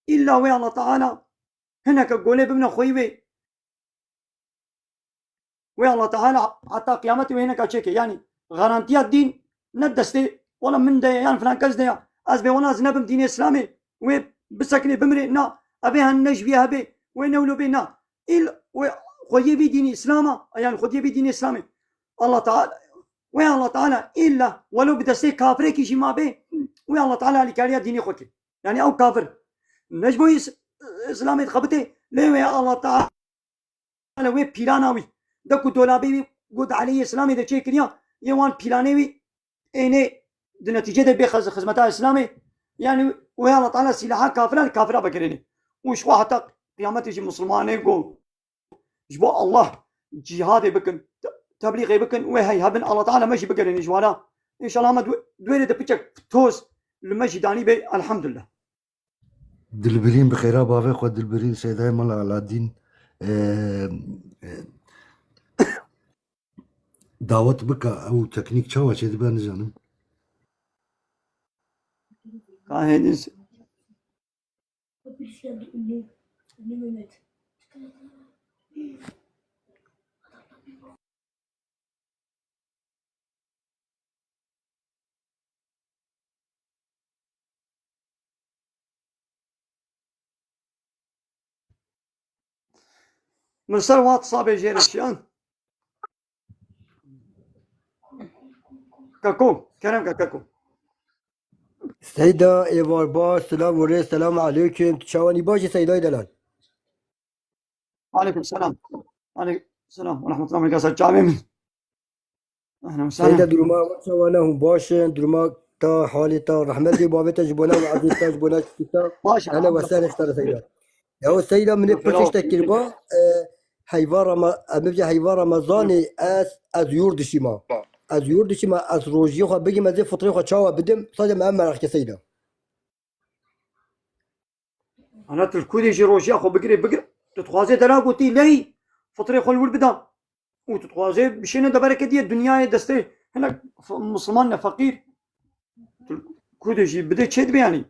îlla wê Allah Teala hineke golê bibine xweyî wê. Wê Allah Teala heta qiyametê wê hineka çêke. Yanî garantiya dîn ne destê, wela min de ye, yan filan kes de ye. Ez bê wela ez nebim dînê Îslamê, wê bisekinê bimirê. Na, evê hen ne ji vî hebe, wê ne wilo bê, na. Îl wê xwediyê vî dînê Îslama, yanî xwediyê vî dînê Îslamê. Allah Teala, wê Allah Teala îlla welo bi destê kafirekî jî ma bê, wê Allah Teala alîkariya dînê xwe ke. Yanî ew kafir ne ji bo Îs-, Îslamê dixebitê, lê wê Allah Teala wê pîlana wî de ku dolabê wî ku di aleyhê Îslamê de çêkiriya, yê wan pîlanê wî ênê di netîcê de bê xiz-, xizmeta Îslamê, Yani wê Allah Teala sîlaha kafira li kafira bigirinê. Û ji xwe heta qiyametê jî misilmanê ku ji bo Allah cîhadê bikin, te-, teblîxê bikin, wê hey hebin Allah Teala me jî bigirinê ji wana. Înşallah me du-, duêrê de piçek toz li me jî danî bê, elhamdulillah. Dilbirîn bi xêra bavê xwe Dilbirîn Seydayê Mela Aladîn, e, e, dawet bike, ew teknîk çawa çêdibe nizanim. Ka hêdî se- Min ser WhatsAppê jê re şiyan. Kako, kerem ke Kako. Seyda, êvar baş, silav û rê, selam aleyküm. Tu çawanî baş î Seydayê delal? Aleyküm selam. Aleyküm selam ve rahmetullah ve berekatuhu. Çavê min. Ehlen ve sehlen. Seyda, duruma we çawa ne, hûn baş in? Duruma ta, halê ta, rehmet dê bavê te ji bona we ezîz ta, ji bona çikî ta. Baş, hele we elhamdülillah. Ser işte Seyda. Ya Seyda, min ê pirsî tiştek kiriba, e, heyva Rama-, em bibêje heyva Ramazanê ez, ez yurdişî ma. Ez yurdişî ma, ez rojiyê xwe bigim, ez ê fitrê xwe çawa bidim? Sadece me ev meraq ke Seyda. Ana tu li ku dê jî rojiya xwe bigirê, bigir. Tu dixwazê dera gotî ley fitrê xwe li wir bida. Û tu dixwazê bişêne de bereketiyê dinyayê destê hinek f-, misilman ne feqîr. Tu li ku dê jî bidê çê dibe yanî.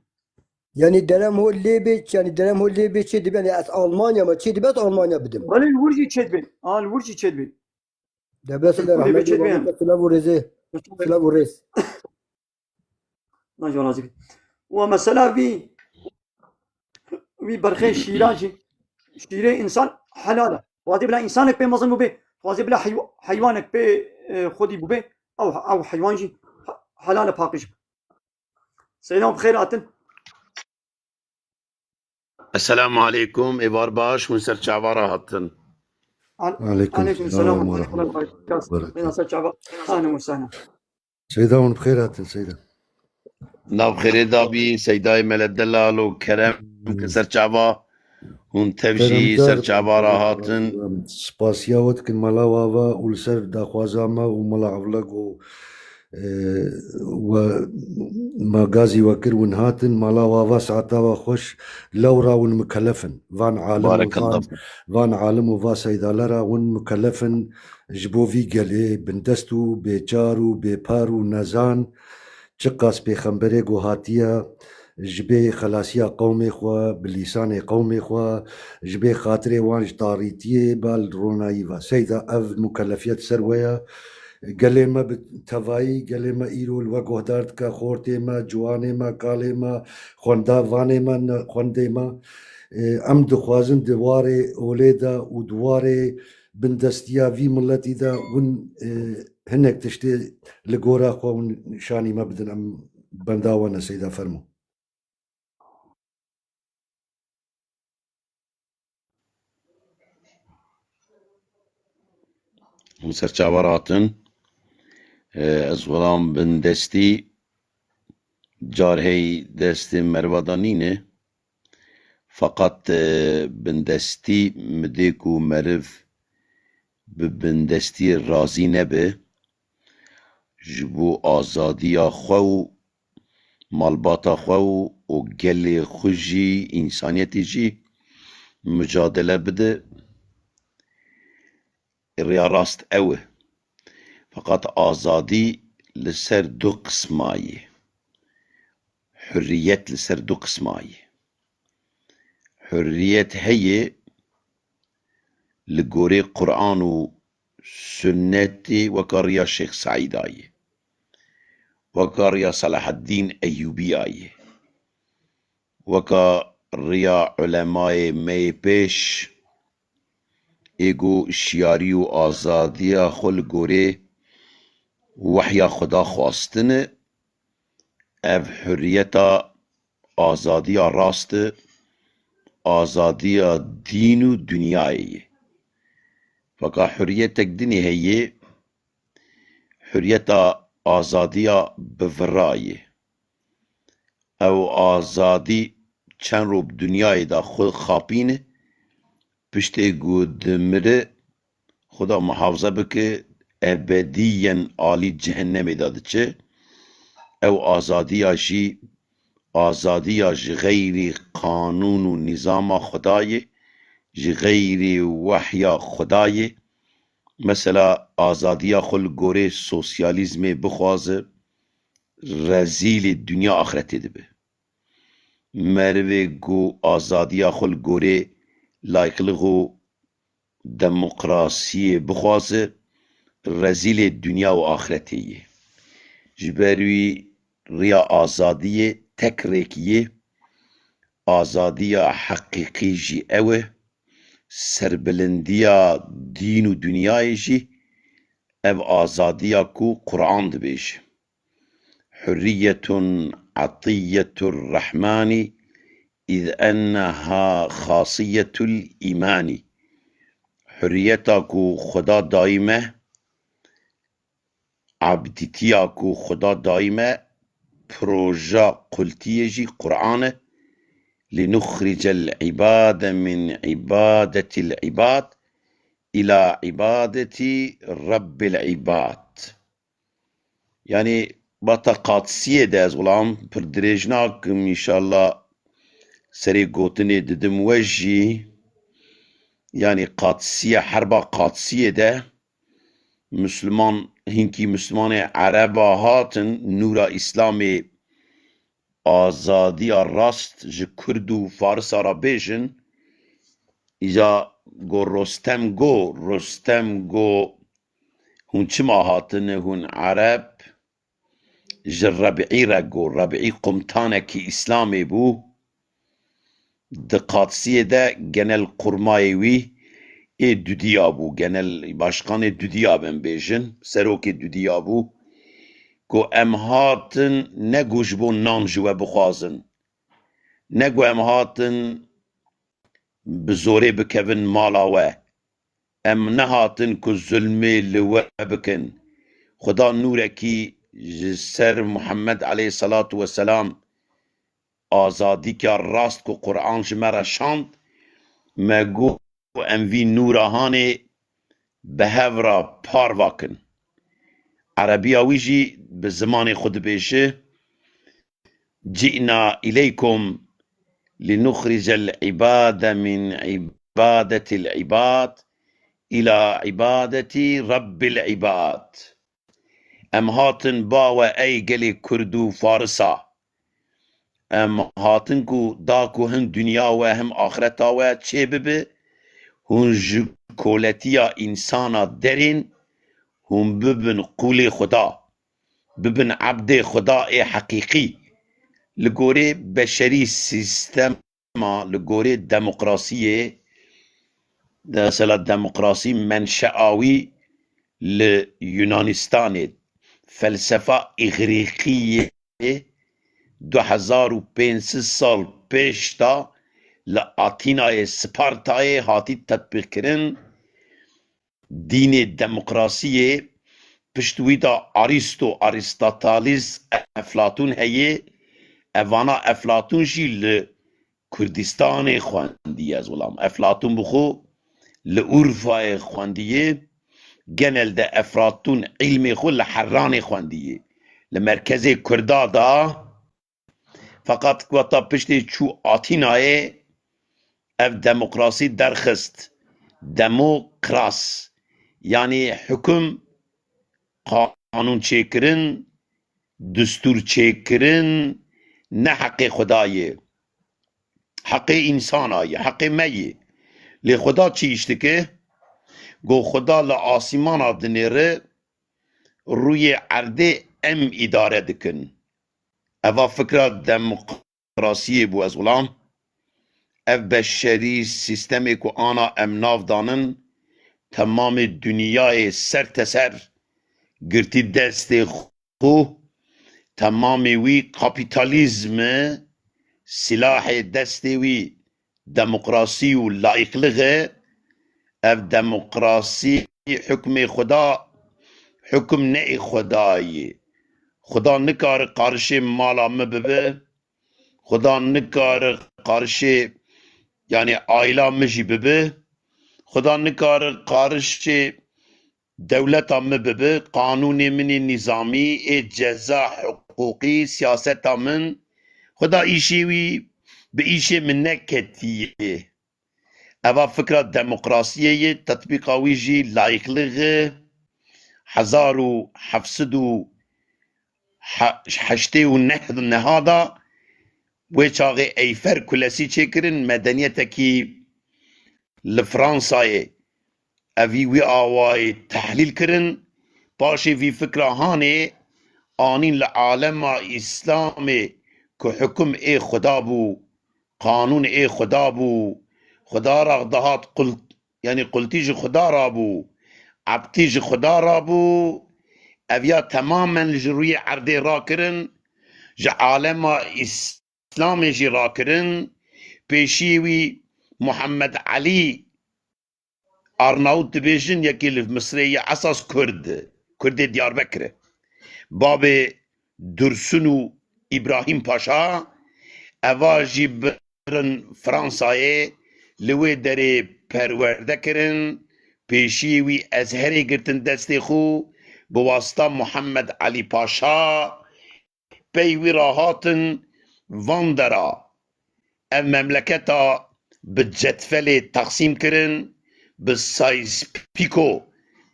Yani derem ho lê bê, yani derem ho lê bê çê dibe, yani ez Almanya me çê dibe, ez Almanya bidim. Belê li wir jî çê dibe. A, li wir jî çê dibe. Debes de rahmet çê dibe yani. Silav û rêzê. Silav û rêz. Lan jî razî. Û mesela vî, vî berxê şîra jî, şîrê însan helal e. Xwazê bila însanek pê mezin bûbê, xwazê bila heywa-, heywanek pê, e, xwedî bûbê, ew, ew heywan jî he-, helal e, paqij. Seyda, bi xêr hatin. Esselamu aleykum, êvar baş, hûn ser çava re hatin. Al-, aleykum selam ve rahmetullah ve berekatuhu. Bêhna ser çava. Ahlen ve sehlen. Seyda, hûn bi xêr hatin, Seyda. Nav xêrê dabî, Seydayê Mele Delal û Kerem, ki ser çava, hûn tev jî ser çava re hatin. Spasiya we dikin Mela Wava û li ser daxwaza me û Mela Evleg û e, we me gazî we kir, win hatin, Mela Wava saeta we xweş, lewra win mikelef in. Van alim û van, van alim û va seydalera win mikelef in ji bo vî gelê bindest û bêçar û bêpar û nezan, çiqas pêxemberê ku hatiye, ji bê xelasiya qewmê xwe, bi lîsanê qewmê xwe, ji bê xatirê wan ji tarîtiyê ba li ronayî ve. Seyda, ev mikelefiyet ser we ye. Gelê me bi tevayî, gelê me îro li we guhdar dike, xortê me, ciwanê me, kalê me, xwendavanê me, ne-, xwendê me. Ê, em dixwazin di warê olê de û di warê bindestiya vî miletî de win, ê, hinek tiştê li gora xwe hûn şanî me bidin, em benda we ne, Seyda, fermo. Hûn ser çava re hatin. E, ez welam bindestî car hey destê meriva de nîne. Feqet, e, bindestî mi dê ku meriv bi bindestiyê razî nebe, ji bo azadiya xwe û malbata xwe û, û gelê xwe jî, însaniyetê jî micadele bide. Rêya rast ew e. Feqet azadî li ser du qisma ye. Hurriyet li ser du qisma ye. Hurriyet heye li gorê Quran û Sunnetê, weka riya Şêx Seîda ye, weka riya Selahaddîn Eyûbiya ye, weka riya ulemayê me yê pêş ê ku şiyarî û azadiya xwe li gorê wehya Xweda xwestine. Ev hurriyeta azadiya rast e, azadiya dîn û dinyayê ye. Feka hurriyetek dinê heye, hurriyeta azadiya bi vira ye. Ew azadî çend roj bi dinyayê de xwe xapîne, piştê ku dimire, Xuda muhafaza bike, ebediyen alî cehennemê de diçe. Ew azadiya jî, azadiya ji xeyrî qanûn û nîzama Xwedayê, ji xeyrî wehya Xwedayê. Mesela azadiya xwe li gorê sosyalîzmê bixwaze, rezîlê dinya axretê dibe. Merivê ku azadiya xwe li gorê layîqlix û demokrasiyê bixwaze, rezîlê dinya û axretê ye. Ji ber wî riya azadiyê tek rêkî ye. Azadiya heqîqî jî ew e. Serbilindiya dîn û dinyayê jî ev azadiya ku Quran dibêje. Hurriyetun etiyetur Rahmani, iz enneha xasiyetul îmanî. Hurriyeta ku Xuda dayî me, abdîtiya ku Xuda dayî me, proja qultiyê jî Quran e. Linuxricel îbade min îbadetil îbad îla îbadetî Rebbil îbad. Yanî bata Qadsiyê de ez wilam pir dirêj nakim, înşallah serê gotinê didim we jî. Yanî Qadsiye, herba Qadsiyê de Misliman, hinkî Mislimanê Ereba hatin nûra Îslamê, azadiya rast ji Kurd û Farisa re bêjin. Îca go Rostem go, Rostem go, hûn çima hatine, hûn Ereb? Ji Rebî re go, Rebî qumtanekî Îslamê bû. Di Qadsiyê de genel qurmayê wî ê dudiya bû, genel başkanê dudiya bin bêjin, serokê dudiya bû, ku em hatin ne ku ji bo nan ji we bixwazin, ne ku em hatin bi zorê bikevin mala we. Em nehatin ku zulmê li we bikin. Xuda nûrekî ji ser Muhammed aleyhisselatu vesselam, azadîka rast ku Quran ji me re şand, me got em vî nûra hanê bi hev re parva kin. Erebiya wî jî bi zimanê xwe dibêje, Ci'na ileykum linuxricel ibade min ibadetil ibad ila ibadeti Rabbil ibad. Em hatin ba we ey gelê Kurd û Farisa. Em hatin ku da ku hin dinya we him axireta we çê bibe, hûn ji koletiya însana derên, hûn bibin qûlê Xuda, bibin ebdê Xuda ê heqîqî. Li gorê beşerî sîstema, li gorê demokrasiyê, mesela demokrasî menşea wî li Yunanistanê, felsefa îgrîqiyê du hezar û pênc sed sal pêş de li Atînayê, Spartayê hatî tetbîqkirin. Dînê demokrasiyê pişt wî de Arîsto, Arîstotelîs, Eflatûn heye. Evana Eflatûn jî li Kurdistanê xwendiye, ez wilam. Eflatûn bi xwe li Urfayê xwendiye. Genelde Eflatûn îlmê xwe li Herranê xwendiye. Li merkezê Kurda da, feqet weta piştê çû Atînayê ev demokrasî derxist. Demokras, yanî hukum, qanûn çêkirin, distûr çêkirin, ne heqê Xuda ye. Heqê însana ye, heqê me ye. Lê Xuda çi îş dike? Go Xuda li asîmana dinêre, rûyê erdê em îdare dikin. Eva fikra demokrasiyê bû, ez wilam. Ev beşerî sîstemê ku ana em nav danin, temamê dinyayê serteser girtî destê xwe, temamê wî kapîtalîzm e, silahê destê wî demokrasî û layîqlix e. Ev demokrasî hukmê Xuda, hukm ne ê Xuda ye. Xuda nikare qarişê mala me bibe, Xuda nikare qarişê, yanî aîla min jî bibe. Xuda nikare qarişê dewleta min bibe, qanûnê min ê nîzamî, ê ceza, hiqûqî, siyaseta min. Xuda îşê wî bi îşê min neketiye. Eva fikra demokrasiyê ye, tetbîqa wî jî layîqlixê hezar û heft sed û heştê û neh de wê çaxê Eyfer Kulesî çêkirin, medeniyetekî li Fransayê evî wî awayî tehlîl kirin. Paşê vî fikra hanê anîn li alema Îslamê ku hukum ê Xuda bû, qanûn ê Xuda bû, Xuda ra dihat qul-, yanî qultî ji Xuda ra bû, ebtî ji Xuda ra bû, ev ya temamen ji rûyê erdê rakirin, ji alema Îslamê jî rakirin, pêşiyê wî Muhammed Elî Arnavut dibêjin, yekî li Misrê ye, esas Kurd, Kurdê Diyarbekir e. Babê Dursun û Îbrahîm Paşa, eva jî birin Fransayê, li wê derê perwerde kirin, pêşiyê wî Ezherê girtin destê xwe, bi wasita Muhammed Elî Paşa, pey wî re hatin van dera. Ev memleketa bi cetvelê teqsîm kirin, bi Sykes-Picot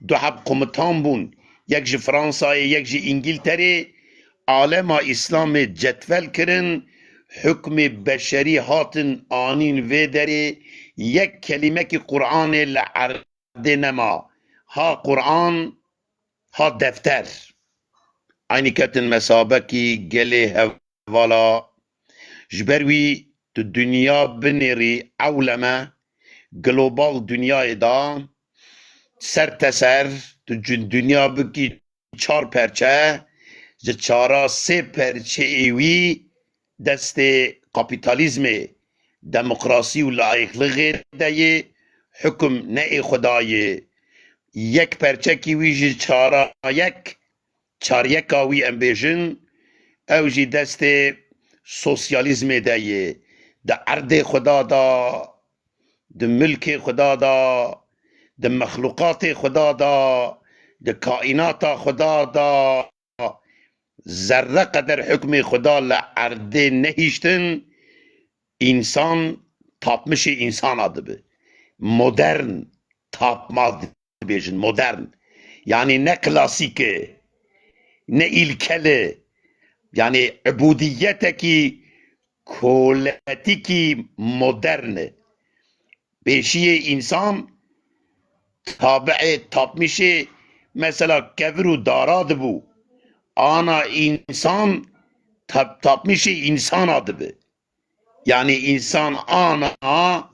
du heb komutan bûn, yek ji Fransayê, yek ji Îngilterê. Alema Îslamê cetvel kirin, hukmê beşerî hatin anîn vê derê, yek kelîmekî Quranê li erdê nema. Ha Quran, ha defter. Eynî ketin mesabekî gelê hevala. Ji ber wî tu dinya binêrî ewleme, global dinyayê de, ser te ser, tu cin-, dinya bikî çar perçe, ji çara sê perçeyê wî destê kapîtalîzmê, demokrasî û layîqlixê de yê, hukum ne ê Xwedayê. Yek perçekî wî ji çara yek, çaryeka wî em bêjin, ew jî destê sosyalîzmê de yê. Di erdê Xweda de, di milkê Xweda de, di mexlûqatê Xweda de, di kaînata Xweda de, zerre qeder hukmê Xweda li erdê nehiştin, însan tapmişê însana dibe. Modern tapma dibêjin, modern. Yanî ne klasîk e, ne îlkel e. Yanî ibûdiyetekî koletîkî modern e. Pêşiyê însan tabiê tapmişê, mesela, kevir û dara dibû. Ana însan tap-, tapmişê însana dibe. Yanî însan ana,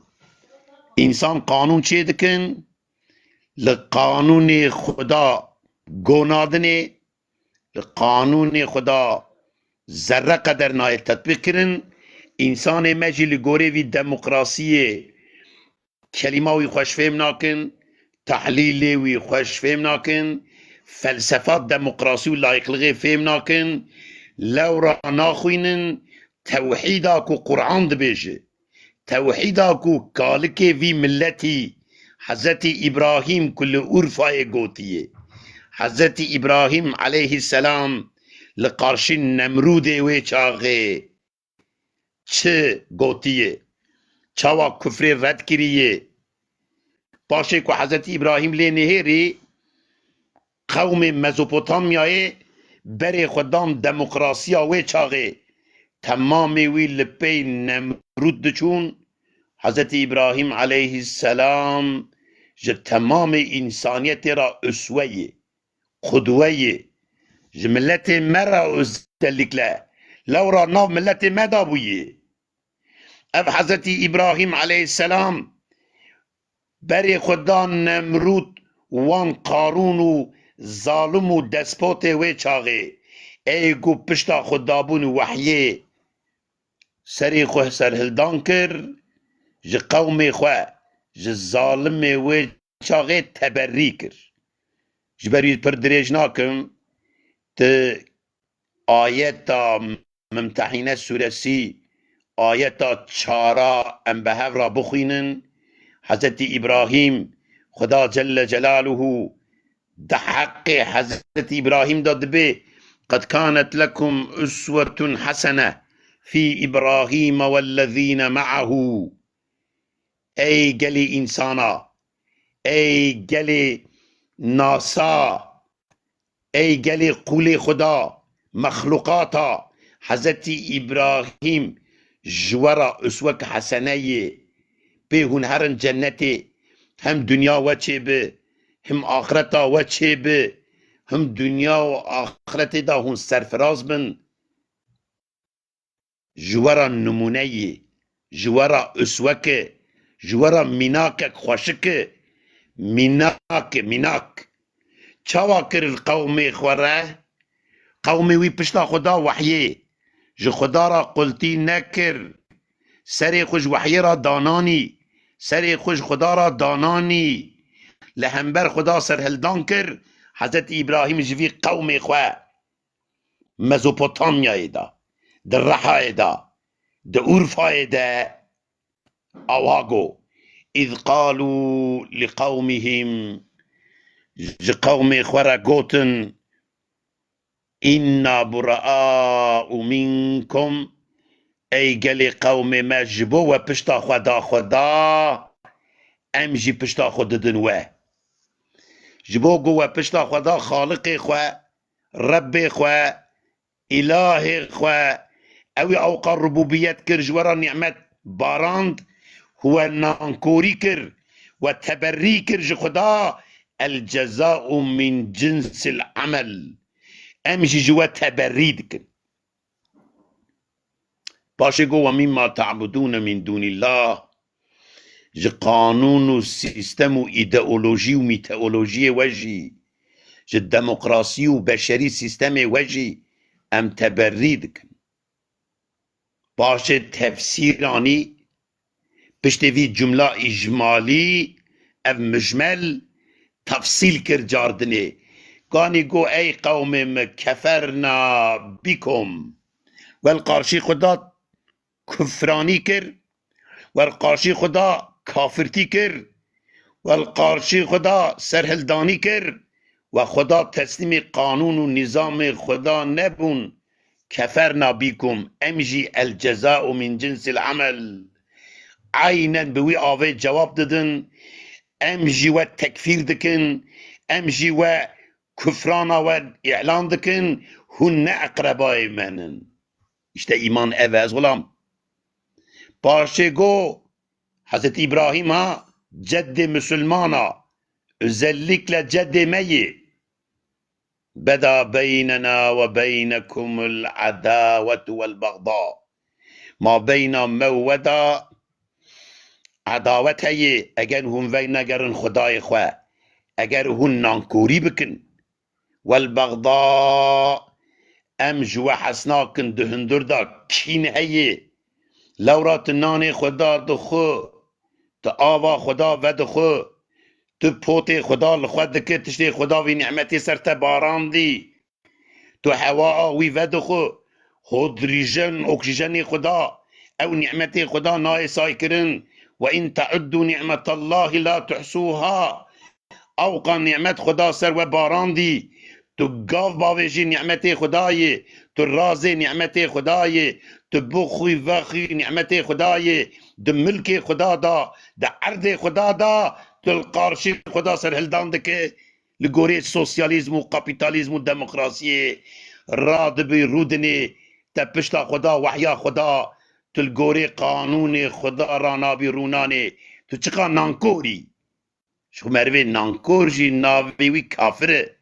însan qanûn çê dikin, li qanûnê Xweda go nadinê, li qanûnê Xweda zerre qeder nayê tetbîq kirin. Însanê me jî li gorê vî demokrasiyê kelîma wî xweş fêm nakin, tehlîlê wî xweş fêm nakin, felsefa demokrasî û layîqlixê fêm nakin, lewra naxwînin tewhîda ku Quran dibêje. Tewhîda ku kalikê vî miletî Hezretî Îbrahîm ku li Urfayê gotiye. Hezretî Îbrahîm aleyhisselam li qarşî Nemrûdê wê çaxê çi gotiye? Çawa kufrê red kiriye? Paşê ku Hezretî Îbrahîm lê nihêrî, qewmê Mezopotamyayê berê xwe dan demokrasiya wê çaxê. Temamê wî li pey Nemrûd diçûn. Hezretî Îbrahîm aleyhisselam ji temamê însaniyetê re uswe ye, qudwe ye. Ji miletê me re özellikle. Lewra nav miletê me de bûye. Ev Hezretî Îbrahîm aleyhisselam berê xwe da Nemrûd, wan Qarûn û zalim û despotê wê çaxê, ê ku pişta xwe dabûn wehyê, serê xwe serhildan kir, ji qewmê xwe, ji zalimê wê çaxê teberî kir. Ji ber wî pir dirêj nakim, tu ayeta Mimtehîne sûresî ayeta çara em bi hev re bixwînin. Hezretî Îbrahîm, Xuda Celle Celaluhu di heqê Hezretî Îbrahîm de dibê: "Qed kanet lekum uswetun hasene fî Îbrahîme wellezîne me'ahu." Ey gelê însana, ey gelê nasa, ey gelê qûlê Xuda, mexluqata, Hezretî Îbrahîm ji we re uswek hesene ye. Pê hûn herin cennetê, hem dinya we çêbi, him axireta we çêbi, him dinya û axiretê de hûn serfiraz bin. Ji we re nimûne yî, ji we re uswek e, ji we re mînakek xweşik e. Mînak e, mînak. Çawa kir li qewmê xwe re? Qewmê wî pişta xwe da wehyê. Ji Xuda re qultî nekir. Serê xwe ji wehyê re dananî. Serê xwe ji Xuda re dananî. Li hember Xuda serhildan kir. Hezretî Îbrahîm ji vî qewmê xwe Mezopotamyayê de, di Rehayê de, di Urfayê de awa got: "Îz qalû li qewmihim", ji qewmê xwe re gotin: "Înna buraâ'u minkum", ey gelê qewmê me, ji bo we pişta xwe da Xuda, em jî pişta xwe didin we. Ji bo ku we pişta xwe da Xaliqê xwe, Rebbê xwe, Îlahê xwe, ewî ewqa rububiyet kir, ji we re nîmet barand, we nankorî kir, we teberî kir ji Xuda, "El ceza'u min cinsil amel." Em jî ji we teberî dikin. Paşê got: "Ve mimma ta'budûne min dûnillah." Ji qanûn û sîstem û îdeolojî û mîteolojiyê we jî, ji demokrasî û beşerî sîstemê we jî em teberî dikin. Paşê tefsîranî, piştê vî cumla îcmalî, ev mujmel tefsîl kir cardinê. Ganî got: "Ey qewmê min, keferna bikum." We li qarşî Xuda kufranî kir, we li qarşî Xuda kafirtî kir, we li qarşî Xuda serhildanî kir, we Xuda teslîmî qanûn û nîzamê Xuda nebûn. Keferna bîkum, em jî el ceza'u min cinsil amel. Eynen bi wî avê cewab didin, em jî we tekfîr dikin, em jî we kufrana we îlan dikin, hûn ne eqrebayê me nin. Îşte îman ev e, ez xulam. Paşê got, Hezretî Îbrahîm ha, ceddê misilmana, özellikle ceddê me yê. Beda beynena ve beynekumul adawetu vel bagda. Ma beyna me û we da edawet heye, eger hûn venegerin Xwedayê xwe, eger hûn nankorî bikin. Wel bexda, em ji we hez nakin, di hundir de kîn heye. Lewra tu nanê Xweda dixwe, tu ava Xweda vedixwe, tu potê Xweda li xwe dike, tiştê Xweda vî nîmetê ser te barandî. Tu hewa a wî vedixwe, hidrîjen, oksîjenê Xweda, ew nîmetê Xweda nayê saykirin. Ve in te'uddu nîmetallahî la tuhsûha. Ewqa nîmet Xweda ser we barandî. Tu gav bavêjî nîmetê Xwedayê, tu razê nîmetê Xwedayê, tu bixwî vexwî nîmetê Xwedayê, di milkê Xweda da, di erdê Xweda da, tu li qarşî Xweda serhildan dike, li gorî sosyalîzm û kapîtalîzm û demokrasiyê radibî rûdinê, te pişta Xweda, wehya Xweda, tu li gorî qanûnê Xweda ranabî rûnanê, tu çiqa nankor î? Ji xwe merivê nankor jî navê wî kafir e.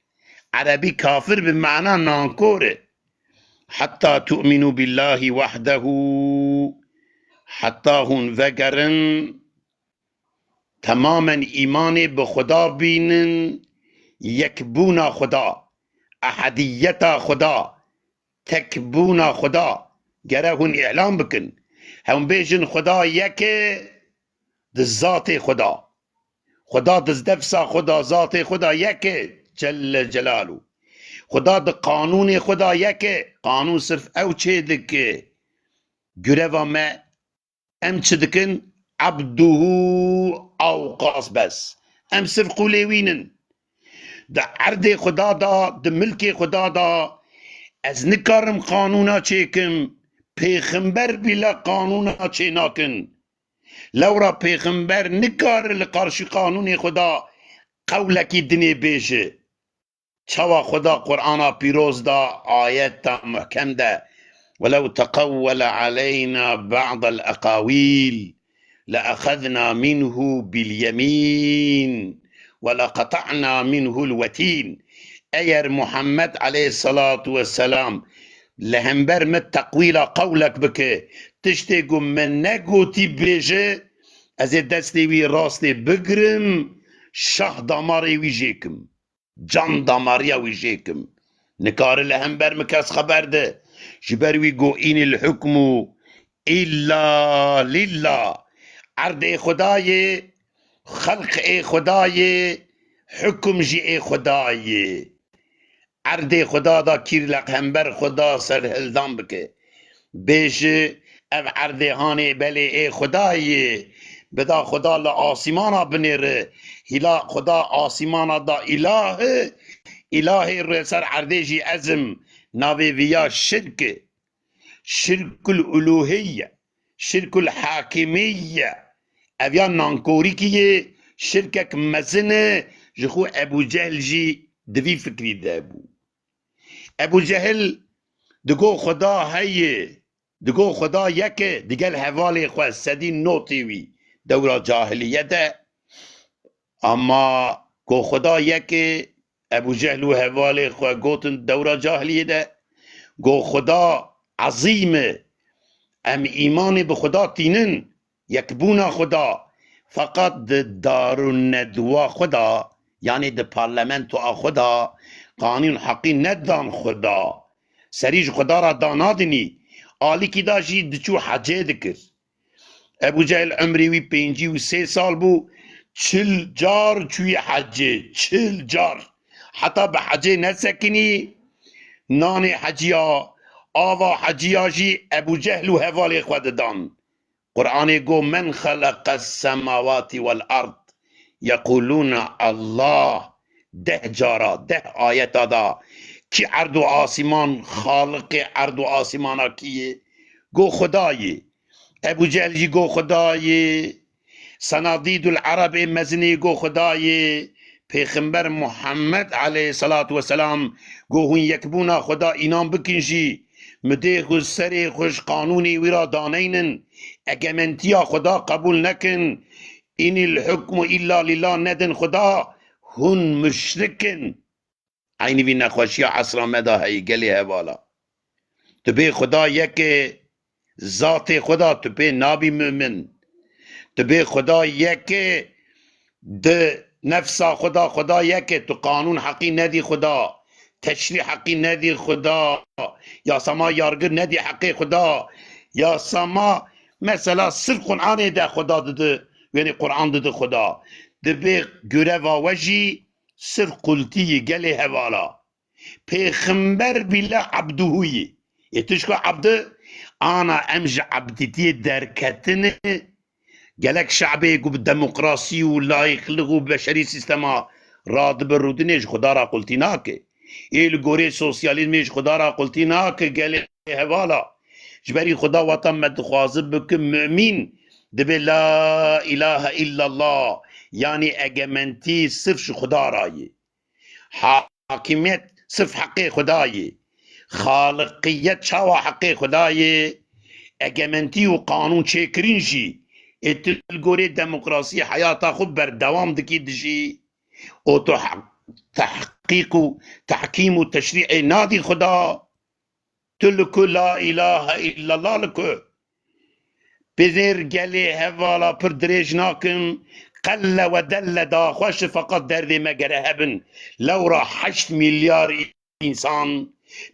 Erebî kafir bi mana nankor e. Heta tu'minu billahi wahdehu, heta hûn vegerin, temamen îmanê bi Xuda bînin, yekbûna Xuda, ehediyeta Xuda, tekbûna Xuda gere hûn îlan bikin. Hûn bêjin Xuda yek e di zatê Xuda. Xuda di nefsa Xuda, zatê Xuda yek e, Celle Celalu. Xuda di qanûnê Xuda yek e, qanûn sirf ew çê dike. Gureva me Em çi dikin? Abduhu ew qas bes. Em sirf qûlê wî nin. Di erdê Xuda da, di milkê Xuda da, ez nikarim qanûna çêkim, pêxember bîle qanûna çênakin. Lewra pêxember nikare li qarşî qanûnê Xuda qewlekî dinê bêje. Çawa Xuda Qur'ana pîroz da ayeta muhkem de, "Welew teqewwele aleyna ba'del eqawîl, le exezna minhu bil yemîn, we le qeta'na minhul wetîn." Eger Muhammed aleyhisselatu vesselam li hember min teqwîla qewlek bike, tiştê ku min negotî bêje, ez ê destê wî rastê bigirim, şah damarê wî jêkim. Can damariya wî jêkim. Nikare li hember min kes xeber de. Ji ber wî got, "Înil hukmu illa lillah." Erdê Xuda ye, xelq ê Xuda ye, hukum jî ê Xuda ye. Erdê Xuda da kîr li hember Xuda serhildan bike. Bêje, "Ev erdê hanê belê ê Xuda ye." Bida Xuda li asîmana binêre. Hîla Xuda asîmana da îlah e. Îlahê rê ser erdê jî ez im. Navê viya şirk e. Şirkul uluhiyye. Şirkul hakimiyye. Ev ya nankorîkî ye, şirkek mezin e, ji xwe Ebû Cehl jî di vî fikrî de bû. Ebû Cehil digo Xuda heye, digo Xuda yek e, digel hevalê xwe sedî notê wî dewra cahiliye de. Ama go Xuda yek e, Ebû Cehl û hevalê xwe gotin dewra cahiliyê de, go Xuda ezîm e, em îmanê bi Xuda tînin, yekbûna Xuda, feqet di darûnedwa Xuda, yanî di parlamentoa Xuda, qanûn heqî nedan Xuda. Serî ji Xuda re danadinî, alîkî da jî diçû hecê dikir. Ebû Cehil emrê wî pêncî û sê sal bû, çil car çûyî hecê, çil car. Heta bi hecê nesekinî, nanê heciya, ava heciya jî Ebû Cehil û hevalê xwe didan. Qur'anê got, "Men xeleqes semawati wel ard, yequlûne Allah." Deh cara, deh ayeta da, kî erd û asîman, xaliqê erd û asîmana kî ye? Go Xuda ye. Ebû Cehl jî go Xuda ye. Senadîdul Ereb ê mezinê go Xuda ye. Pêxember Muhammed aleyhisselatu vesselam go hûn yekbûna Xuda înan bikin jî, midê xwe serê xwe ji qanûnê wî ra daneynin, egementiya Xuda qebûl nekin, "Înil hukmu illa lillah" nedin Xuda, hûn muşrik in. Eynî vî nexweşiya esra me de heye, gelê hevala. Tu bê Xuda yek e, zatê Xuda tu pê nabî mumin. Tu bê Xuda yek e, di nefsa Xuda, Xuda yek e, tu qanûn heqî nedî Xuda, teşrî heqî nedî Xuda, yasama yargir nedî heqê Xuda, yasama mesela sirf Qur'anê de Xuda didi, yanî Qur'an didi Xuda. Dibê göreva we jî sirf qultî yî gelê hevala. Pêxember bîle ebduhu yî. Ê tu ji ku ebdi, ana em ji ebdîtiyê derketine, gelek şe'bê ku bi demokrasî û layîqliq û beşerî sîstema radibe rûdinê ji Xuda ra qultî nake. Ê li gorê sosyalîzmê ji Xuda ra qultî nake gelê hevala. Ji berî Xuda wata me dixwaze bike mumîn, dibê la îlahe îllallah, yanî egementî sirf ji Xuda ra ye. Hakimiyet sirf heqê Xuda ye. Xaliqiyet çawa heqê Xuda ye? Egementî û qanûn çêkirin jî. Ê tu li gorê demokrasiyê heyata xwe berdewam dikî dijî. Û tu he-, tehqîq û tehkîm û teşrî'ê nadî Xuda. Tu li ku la îlahe îllallah li ku? Pêzêr gelê hevala pir dirêj nakim. Qelle we delle daxweş e, feqet derdê me gere hebin. Lewra heşt milyar însan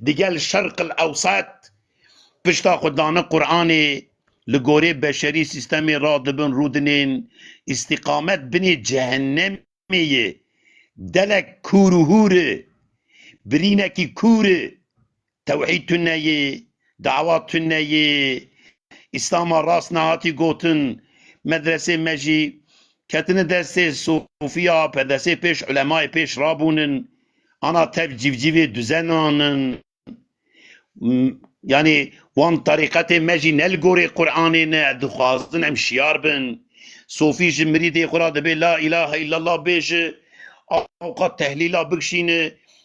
digel Şerqil Ewsat pişta xwe dane Qur'anê, li gorê beşerî sîstemê radibin rûdinên îstîqamet binê cehennem yê, delek kûr û hûr e, birînekî kûr e, tewhîd tune yê, dawa tune yê, Îslama rast nehatî gotin, medresê me jî ketine destê sofiya, pedesê pêş ulemayê pêş rabûnin, ana tev civcivê duzenanin. M-, yanî wan terîqetê me jî ne li gorê Qur'anê ne, dixwazin em şiyar bin. Sofî ji mirîdê xwe re dibê la ilahe illallah bêje, awqat tehlîla bikişîne.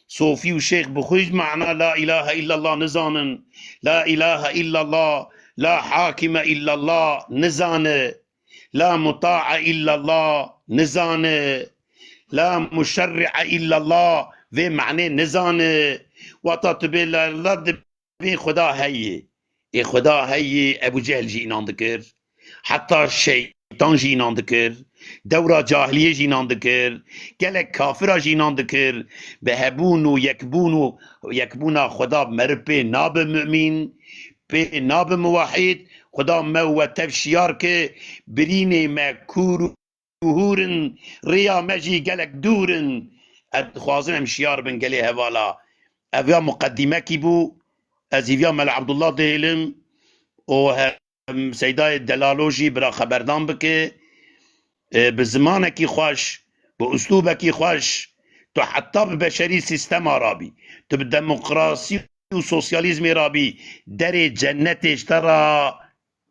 Sofî û şêx bi xwe jî mana la ilahe illallah nizanin. La ilahe illallah, la hakime illallah nizane. La muta'a illallah nizane. La muşerri'a illallah vê manê nizane. Wata tu bê la, la dibê Xuda heye. Ê Xuda heye, Ebu Cehil jî înan dikir. Heta şeytan jî înan dikir. Dewra cahiliyê jî înan dikir. Gelek kafira jî înan dikir. Bi hebûn û yekbûn û yekbûna Xuda meriv pê nabe mumîn, pê nabe muwahîd. Xuda me û we tev şiyar ke, birînê me kûr û hûr in, rêya me jî gelek dûr in. Ez dixwazim em şiyar bin gelê hevala. Ev ya muqedîmekî bû. Ez hîviya Mela Abdullah dihêlim û hem Seydayê Delalo jî bira xeberdan bike. E, bi zimanekî xweş, bi uslûbekî xweş, tu heta bi beşerî sîstema rabî, tu bi demokrasî û sosyalîzmê rabî, derê cennetê ji te re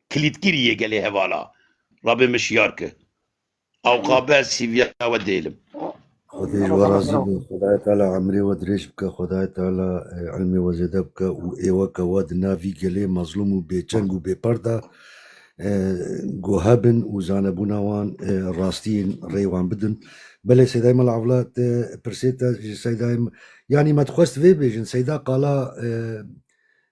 kilîtkirî yê gelê hevala. Rabê min şiyar ke. Ewqa be ez hîviya we dêlim. Xwedê ji we razî be. Xwedayê Teala emrê we dirêj bike. Xwedayê Teala, e, ilmê we zêde bike û ê weke we di nav vî gelê mezlûm û bêçeng û bêpar de, e, ku hebin û zanebûna wan, e, rastiyên rê wan bidin. Belê Seydayê Mela Evla te pirsê te ji Seydayê, yanî me dixwest vê bêjin, Seyda qala, e,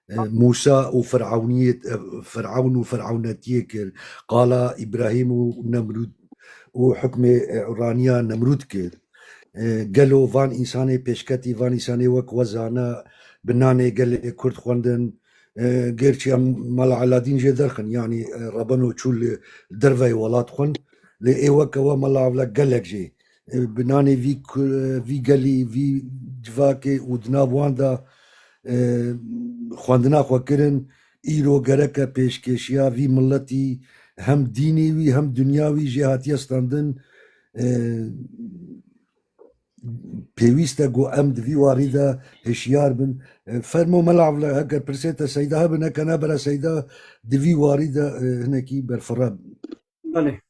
e, Mûsa û Firewniyê, e, Firewn û firewnetiyê kir. Qala Îbrahîm û Nemrûd û hukmê, e, raniya Nemrûd kir. E, gelo van însanê pêşketî, van însanê wek we zana, bi nanê gelê Kurd xwendin. E, gerçî em Mala Eladîn jê derxin, yanî, e, rebeno çû li derveyê welat xwend. Lê ê weke we Mala Evla gelek jê, e, bi nanê vî ku-, vî gelî, vî civakê û di nav wan de, e, xwendina xwe kirin, îro gereke pêşkêşiya vî miletî hem dînê wî hem dinya wî jê hatiye standin. E, pêwîst e ku em di vî warî de hişyar bin. E, fermo Mela Evla, heger pirsê te Seyda hebin, heke ne bera Seyda di vî warî de, e, hinekî berfireh bin. Belê.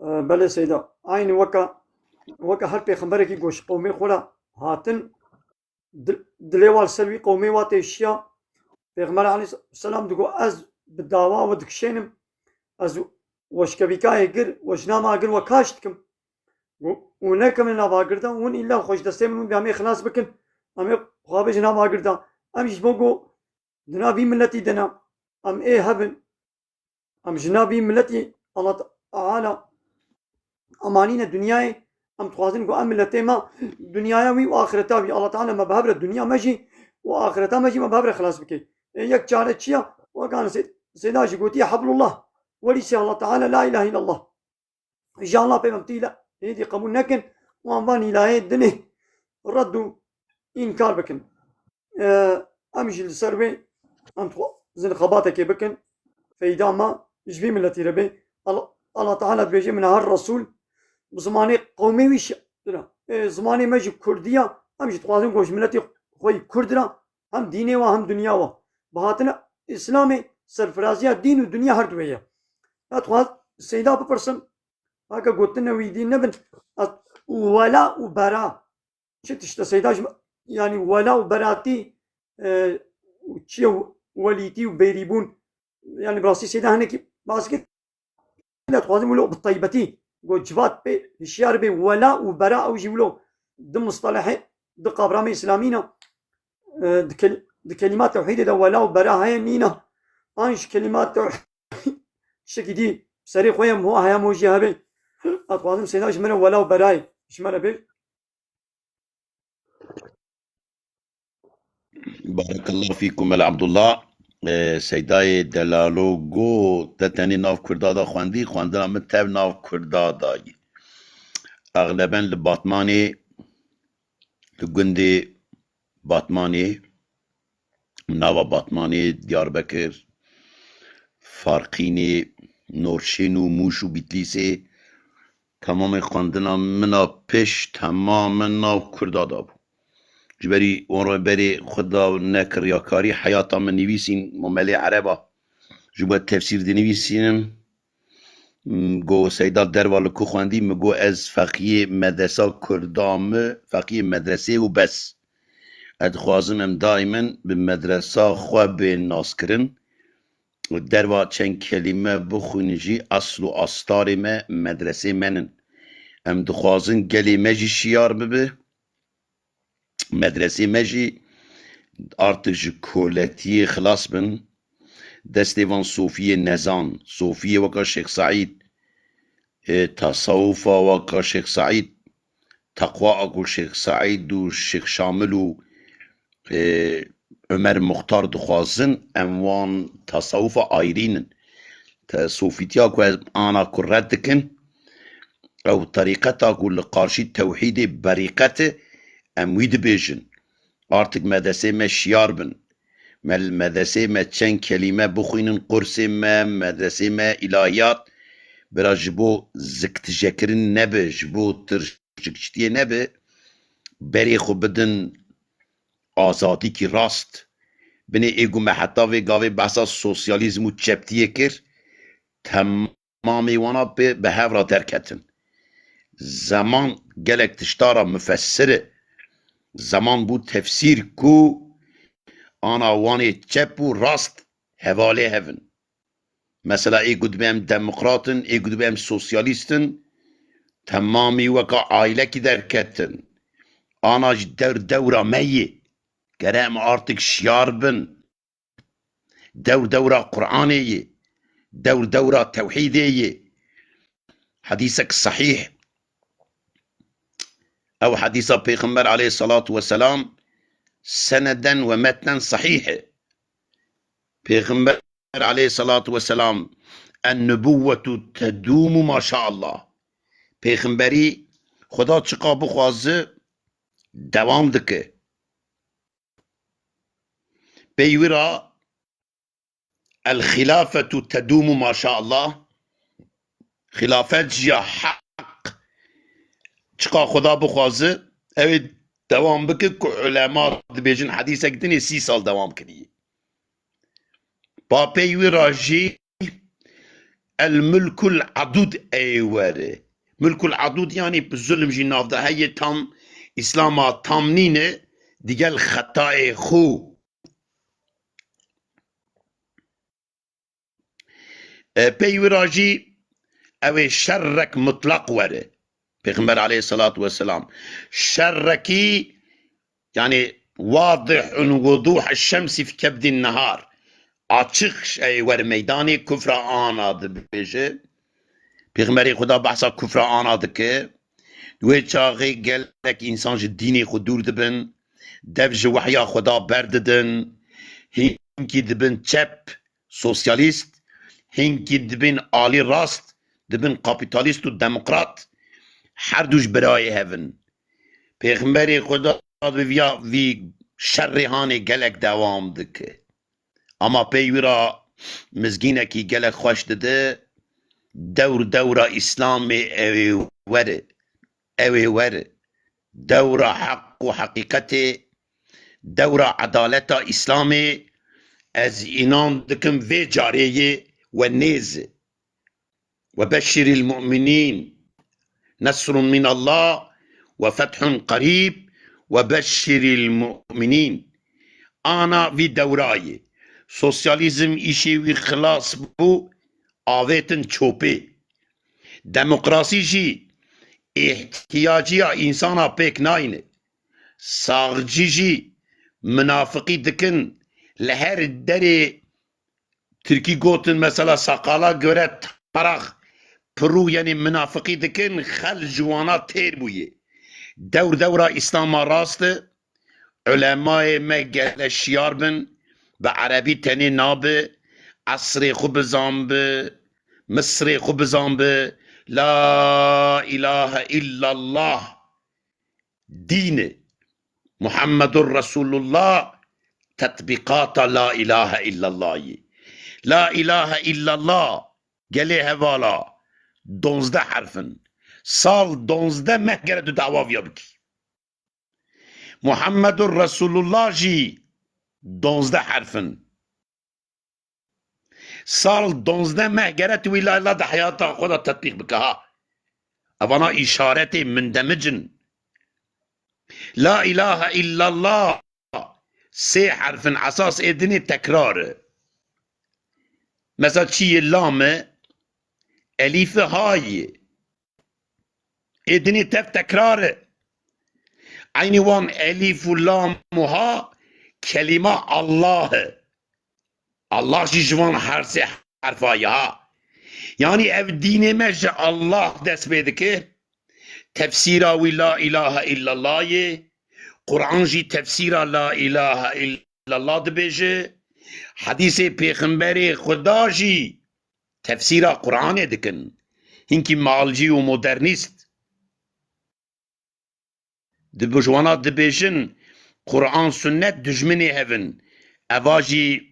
E, belê Seyda. Eynî weke, weke her pêxemberekî ku ji qewmê xwe re hatin, dil-, dilê wa li ser wî qewmê wa têşiya. Pêxember aleyhisselam digot, ez bi dawa we dikişênim, ez weşkevîkayê gir, we jina me gir, we kaş dikim. Û, û nekevin nava gir de, hûn îlla xwe ji destê min hûn dê em ê xilas bikin, em ê xwe bêjin nava gir de. Em ji bo ku di nav vî miletî de ne, em ê hebin. Em ji nav vî miletî Allah Teala emanîne dinyayê. Em dixwazin ku em miletê me dinyaya wî û axireta wî, Allah Teala me bi hev re dinya me jî û axireta me jî me bi hev re xilas bike. Ê yek çare çi ya? Wek an Sê-, Seyda jî gotiye, Heblullah. Werîsê Allah Teala, la ilahe illallah. Ji Allah pê me tî îla-, hêdî qebûl nekin, wan van îlahê dinê red û înkar bikin. E, em jî li ser wê em dixwazin xebatekê bikin, feyda me ji vî miletî re bê. Allah, Allah Teala dibêje, min her Resûl bi zimanê qewmê wî şi-, dira. E, zimanê me jî Kurdî ya, em jî dixwazin ku ji miletê xwe yî Kurd re hem dînê wa hem dinya wa. Bi hatina Îslamê serfiraziya dîn û dinya her du wê ye. Ez dixwaz Seyda bipirsim, heke gotine wî dî nebin, ez wela û bera. Çi tişt e Seyda ji me, yanî wela û beratî, e, û çi ye welîtî û bêrîbûn? Yanî bi rastî Seyda hinekî baskir. Lê dixwazim wilo bi taybetî, ku civat pê hişyar bê, wela û bera ew jî wilo di mustalehê, di qabramê îslamî ne, e, di kel-, di kelîma tewhîdê de wela û bera heye nîne. An ji kelîma tewhîd şikî dî serê xwe ye, mo heye mo jî hebe. Ez dixwazim Seyda ji me re wela û berayê ji me re bê. Barekallahu fîkum el Abdullah. E, Seydayê Delalo got, te tenê nav Kurda da xwendî, xwendina min tev nav Kurda da ye. Exleben li Batmanê, li gundê Batmanê, nava Batmanê, Diyarbekir, Farqînê, Norşên û Mûş û Bîtlîsê, temamê xwendina min a pêş temamen nav Kurda de bû. Ji berî wan re berê xwe da ne kiryakarî heyata min nivîsîn, Momelê Ereba ji bo tefsîr dinivîsînim. M, go Seyda derva li ku xwendî, min go ez feqiyê medresa Kurda me, feqiyê medresê û bes. Ez dixwazim em daîmen bi medresa xwe bên naskirin. Derva çend kelîme bixwînin jî esl û astarê me medresê me nin. Em dixwazin gelê me jî şiyar bibe. Medresê me jî artık ji koletiyê xilas bin. Destê van sofiyê nezan, sofiyê weka Şêx Seîd, e, tasawufa weka Şêx Seîd, teqwa a ku Şêx Seîd û Şêx Şamil û, e, Ömer Muxtar dixwazin, em wan tasawufa ayrîn in. Te sofîtiya ku em ana ku red dikin, ew terîqeta ku li qarşî tewhîdê berîqet e, em wî dibêjin. Artık medesê me şiyar bin. Me, medesê me çend kelîme bixwînin, qursê me, medesê me îlahiyat, bira ji bo ziktijekirin nebe, ji bo tirşikçitiyê nebe, berê xwe bidin azadîkî rast. Binê ê ku me heta vê gavê behsa sosyalîzm û çeptiyê kir, temamê wana pê bi hev re derketin. Zeman gelek tişta re mufessir e. Zeman bû tefsîr ku ana wanê çep û rast hevalê hev in. Mesela ê ku dibe em demokrat in, ê ku dibe em sosyalîst in, temamî weka aîlekî derketin. Ana jî dewr dewra me yê. Gere em artık şiyar bin. Dewr dewra Qur'anê yê. Dewr dewra tewhîdê yê. Hedîsek sehîh. Ew hedîsa Pêxember aleyhissalatu vesselam seneden ve metnen sehîh e. Pêxember aleyhissalatu vesselam, "En-nubuwwetu tedumu maşaallah." Pêxemberî Xweda çiqa bixwazi dewam dike. Pey wî ra, "El-xilafetu tedumu maşaallah." Xilafet jî ya heq, çiqa Xweda bixwazi, ew ê dewam bike ku ulema dibêjin hedîsek din ê sî sal dewam kiriye. Papey wî ra jî, "El-mulkul adud ê were." Mulkul adud, yanî bi zulm jî nav de heye, tam Îslama tam nîne, digel xetayê xwe. E, pey wî ra jî ew ê şerrek mutlaq were. Pêxember aleyhissalatu vesselam şerrekî, yanî wadihun wuduh şemsî fi kebdîn nehar. Açiq ey wer meydanê kufra ana dibêje. Pêxemberê Xweda behsa kufra ana dike. Di wê çaxê gelek însan ji dînê xwe dûr dibin. Dev ji wehya Xweda berdidin. Hinkî dibin çep, sosyalîst, hinkî dibin alî rast, dibin kapîtalîst û demokrat. Her du ji birayê hev in. Pêxemberê Xweda bi viya vî şerê hanê gelek dewam dike. Ama pey wî ra mizgînekî gelek xweş dide, dewr dewra Îslamê ew ê were, ew ê were. Dewra heq û heqîqetê, dewra edaleta Îslamê, ez înan dikim vê carê yê we nêz e. "Ve beşşiril mu'minîn. Nesrun minallah ve fethun qarîb ve beşşiril mu'minîn." Ana vî dewrayê. Sosyalîzm îşê wî xilas bû, avêtin çopê. Demokrasî jî îhtiyaciya însana pêk nayne. Saxcî jî minafiqî dikin, li her derê Tirkî gotin mesela sakala göre tarak, pirû, yanî minafiqî dikin, xel ji wana têr bûye. Dewr dewra Îslama rast e. Ulemayê me gele şiyar bin, bi erebî tenê nabe, esrê xwe bizan bi, misrê xwe bizan bi, la ilahe illallah dîn e. Muhammedur Resulullah tetbîqata la ilahe illallahî. La ilahe illallah, gelê hevala, donzdeh herf in. Sal donzdeh meh gere tu dawa viya bikî. Muhammedur Resulullah jî donzdeh herf in. Sal donzdeh meh gere tu wî la ilahe di heyata xwe de tetbîq bike ha. Evana îşaretê mundemic in. La ilahe illallah sê herf in, esas ê dinê tekrar e. Mesela çi yê lam e, elîf e, ha yê. Ê dinê tev tekrar e. Eynî wan elîf û lam û ha kelîma Allah e. Allah jî ji van her sê herfa ye ha. Yanî ev dînê me ji Allah dest pê dike. Tefsîra wî la ilahe illallah yê. Quran jî tefsîra la ilahe illallah dibêje. Hedîsê pêxemberê Xuda jî tefsîra Quranê dikin. Hinkî malcî û modernîst. Di bi ji wana dibêjin, Quran sunnet dijminê hev in. Eva jî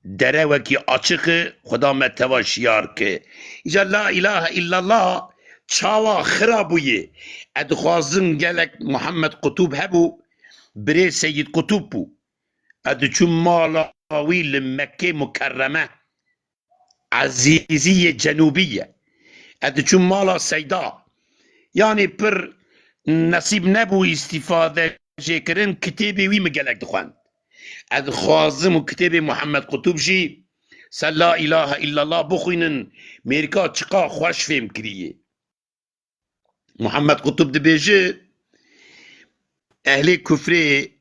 derewekî açiq e, Xuda me teva şiyar ke. Îca la ilahe illallah çawa xira bûye? Ez dixwazim gelek Muhammed Qutub hebû, birê Seyîd Qutub bû. Ez diçûm mala wî li Mekkê Mukerreme. Ezîziyê Cenûbî ye. Ez diçûm mala Seyda. Yanî pir nesîb nebû îstîfade jê kirin, kitêbê wî min gelek dixwend. Ez dixwazim û kitêbê Muhammed Qutub jî ser la ilahe illallah bixwînin, mêrika çiqa xweş fêm kiriye. Muhammed Qutub dibêje, ehlê kufrê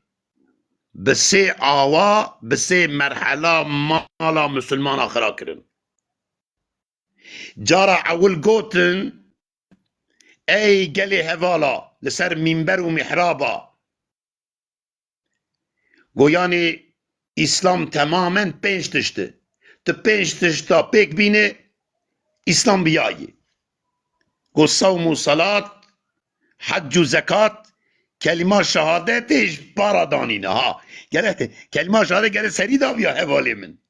bi sê awa, bi sê merhela mala misilmana xira kirin. Cara ewil gotin, ey gelê hevala, li ser mînber û mihraba, Go, yanî, Îslam temamen pênc tişt e. Tu pênc tişta pêk bîne, Îslam biyayî. Go, sewm û salat, hec û zekat, kelîma şehadetê ji para danîne. Ha, gere, kelîma şehadet gere serî daviya hevalê min.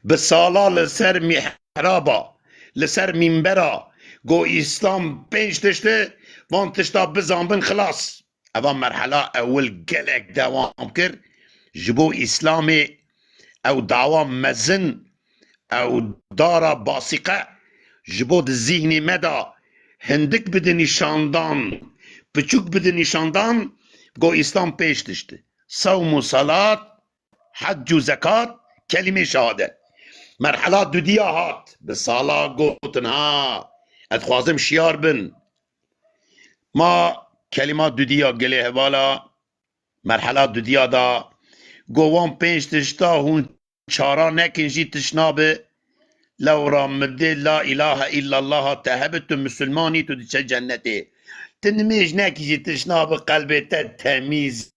Bi sala li ser mihraba, li ser mînbera, go Îslam pênc tişt e, van tişta bizanbin xilas. Eva merhela ewil gelek dewam kir. Ji bo Îslamê ew dawa mezin, ew dara basîqe, ji bo di zîhnê me de hindik bide nîşandan, piçûk bide nîşandan, go Îslam pênc tişt e. Sewm û salat, hec û zekat, kelîmê şehadet. Merhela dudiya hat. Bi sala gotin ha. Ez dixwazim şiyar bin. Ma kelîma dudiya gelê hevala. Merhela dudiya da. Go wan pênc tişta hûn çara nekin jî tişt nabe. Lewra midê la ilahe illallah te hebe tu misilmanî tu diçe cennetê. Tu nimêj nekî jî tişt nabe qelbê te temîz.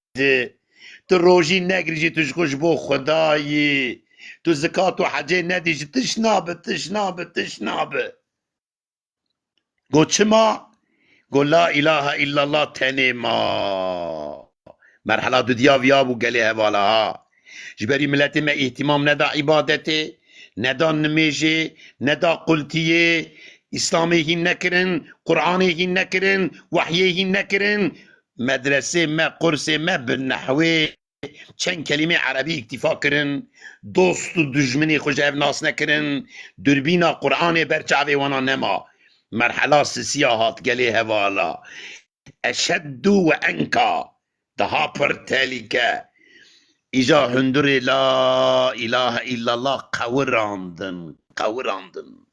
Tu rojî negirî jî tu ji xwe ji bo Xwedayî. Tu zikat û hecê nedî jî tişt nabe, tişt nabe, tişt nabe. Go çima? Go la ilahe illallah tenê ma. Merhela dudiya viya bû gelê hevala ha. Ji berî miletê me îhtimam neda îbadetê, neda nimêjê, neda qultiyê, Îslamê hîn nekirin, Quranê hîn nekirin, wehyê hîn nekirin, medresê me, qursê me bi nehwê çend kelîmê erebî îktîfa kirin, dost û dijminê xwe ji hev nas nekirin, durbîna Quranê ber çavê wana nema. Merhela sisiya hat gelê hevala. Eşeddu ve enka, daha pir telîke. Îja hundurê la ilahe illallah qewirandin, qewirandin.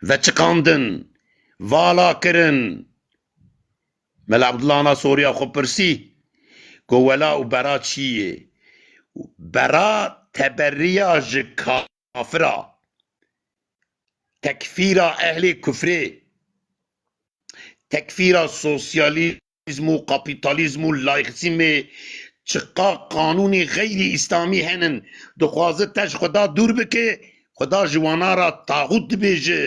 Veçiqandin, vala kirin. Mela Abdullah ana soriya xwe pirsî, go wela û bera çi yê? Bera teberiya ji kafira, tekfîra ehlê kufrê, tekfîra sosyalîzm û kapîtalîzm û layîksîmê, çiqa qanûnê xeyrî îslamî henin, dixwaze te ji Xweda dûr bike, Xweda ji wana re taxût dibêje,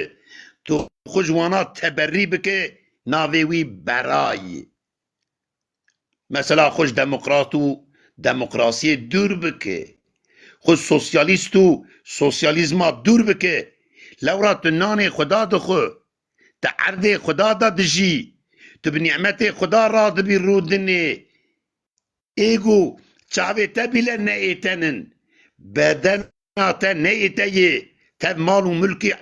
tu xwe ji wana teberî bike, navê wî berayî. Mesela xwe ji demokrat û demokrasiyê dûr bike. Xwe sosyalîst û sosyalîzma dûr bike. Lewra tu nanê Xweda dixwe. Tu erdê Xweda de dijî. Tu bi nîmetê Xweda radibî rûdinê. Ê ku çavê te bîle ne ê te nin. Bedena te ne ê te yê. Te mal û milkê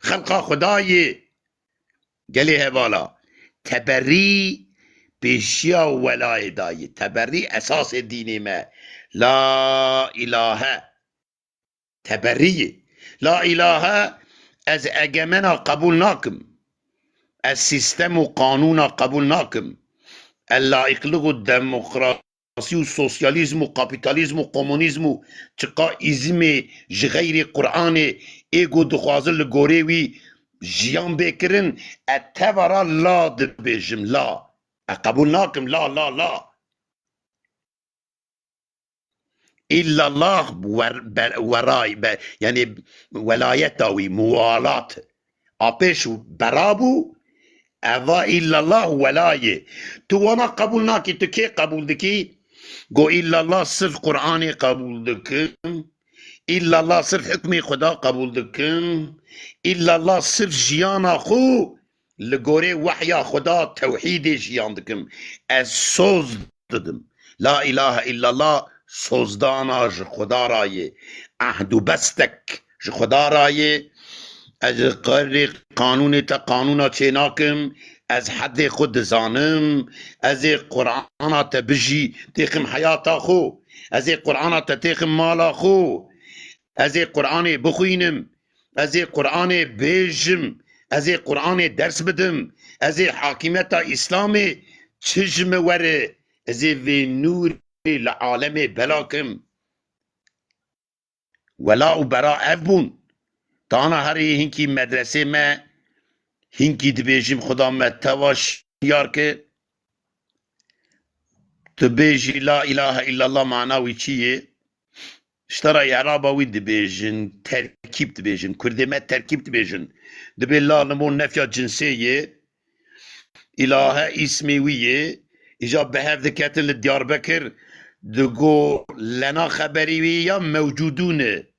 xelqa Xweda yê. Gelê hevala. Teberî pêşiya welayê dayê. Teberî esasê dînê me. La ilahe. Teberî yê. La ilahe, ez egemena qebûl nakim. Ez sîstem û qanûna qebûl nakim. Ez laiklik û demokrasî û sosyalîzm û kapîtalîzm û komunîzm û çiqa îzmê ji xeyrê Qur'anê ê ku dixwazin li gorê wî jiyan bê kirin, ez tevara la dibêjim, la. Ez qebûl nakim, la, la, la. Îllallah wer-, ber-, weray, be-, yanî welayeta wî, muwalat. A pêş bera bû, eva îllallah welayê. Tu wana qebûl nakî, tu kê qebûl dikî? Go îllallah sirf Qur'anê qebûl dikim. Îllallah sirf hukmê Xweda qebûl dikim. Îllallah sirf jiyana xwe li gorê wehya Xweda tewhîdê jiyan dikim. Ez soz didim. La ilahe illallah sozdana ji Xweda ra yê. Ehd û bestek ji Xweda ra yê. Ez ji xeyrê qanûnê te qanûna çênakim. Ez hedê xwe dizanim. Ez ê Qur'ana te bijî têxim heyata xwe. Ez ê Qur'ana te têxim mala xwe. Ez ê Qur'anê bixwînim. Ez ê Qur'anê bêjim. Ez ê Qur'anê ders bidim. Ez ê hakimiyeta Îslamê çi ji min were. Ez ê vê nûrê li alemê belakim. Wela û bera ev bûn. Tana herî hinkî medresê me, hinkî dibêjim Xuda me teva şiyar ke. Tu bêjî la ilahe illallah mana wî çi ye? Ji te re Eraba wî dibêjin, terkîb dibêjin. Kurdê me terkîb dibêjin. Dibê la li bo nefya cinsê ye. Îlahe îsmê wî ye. Îja bi hev diketin li Diyarbekir. Digo lena xeberî wî ya mewcûdûn e.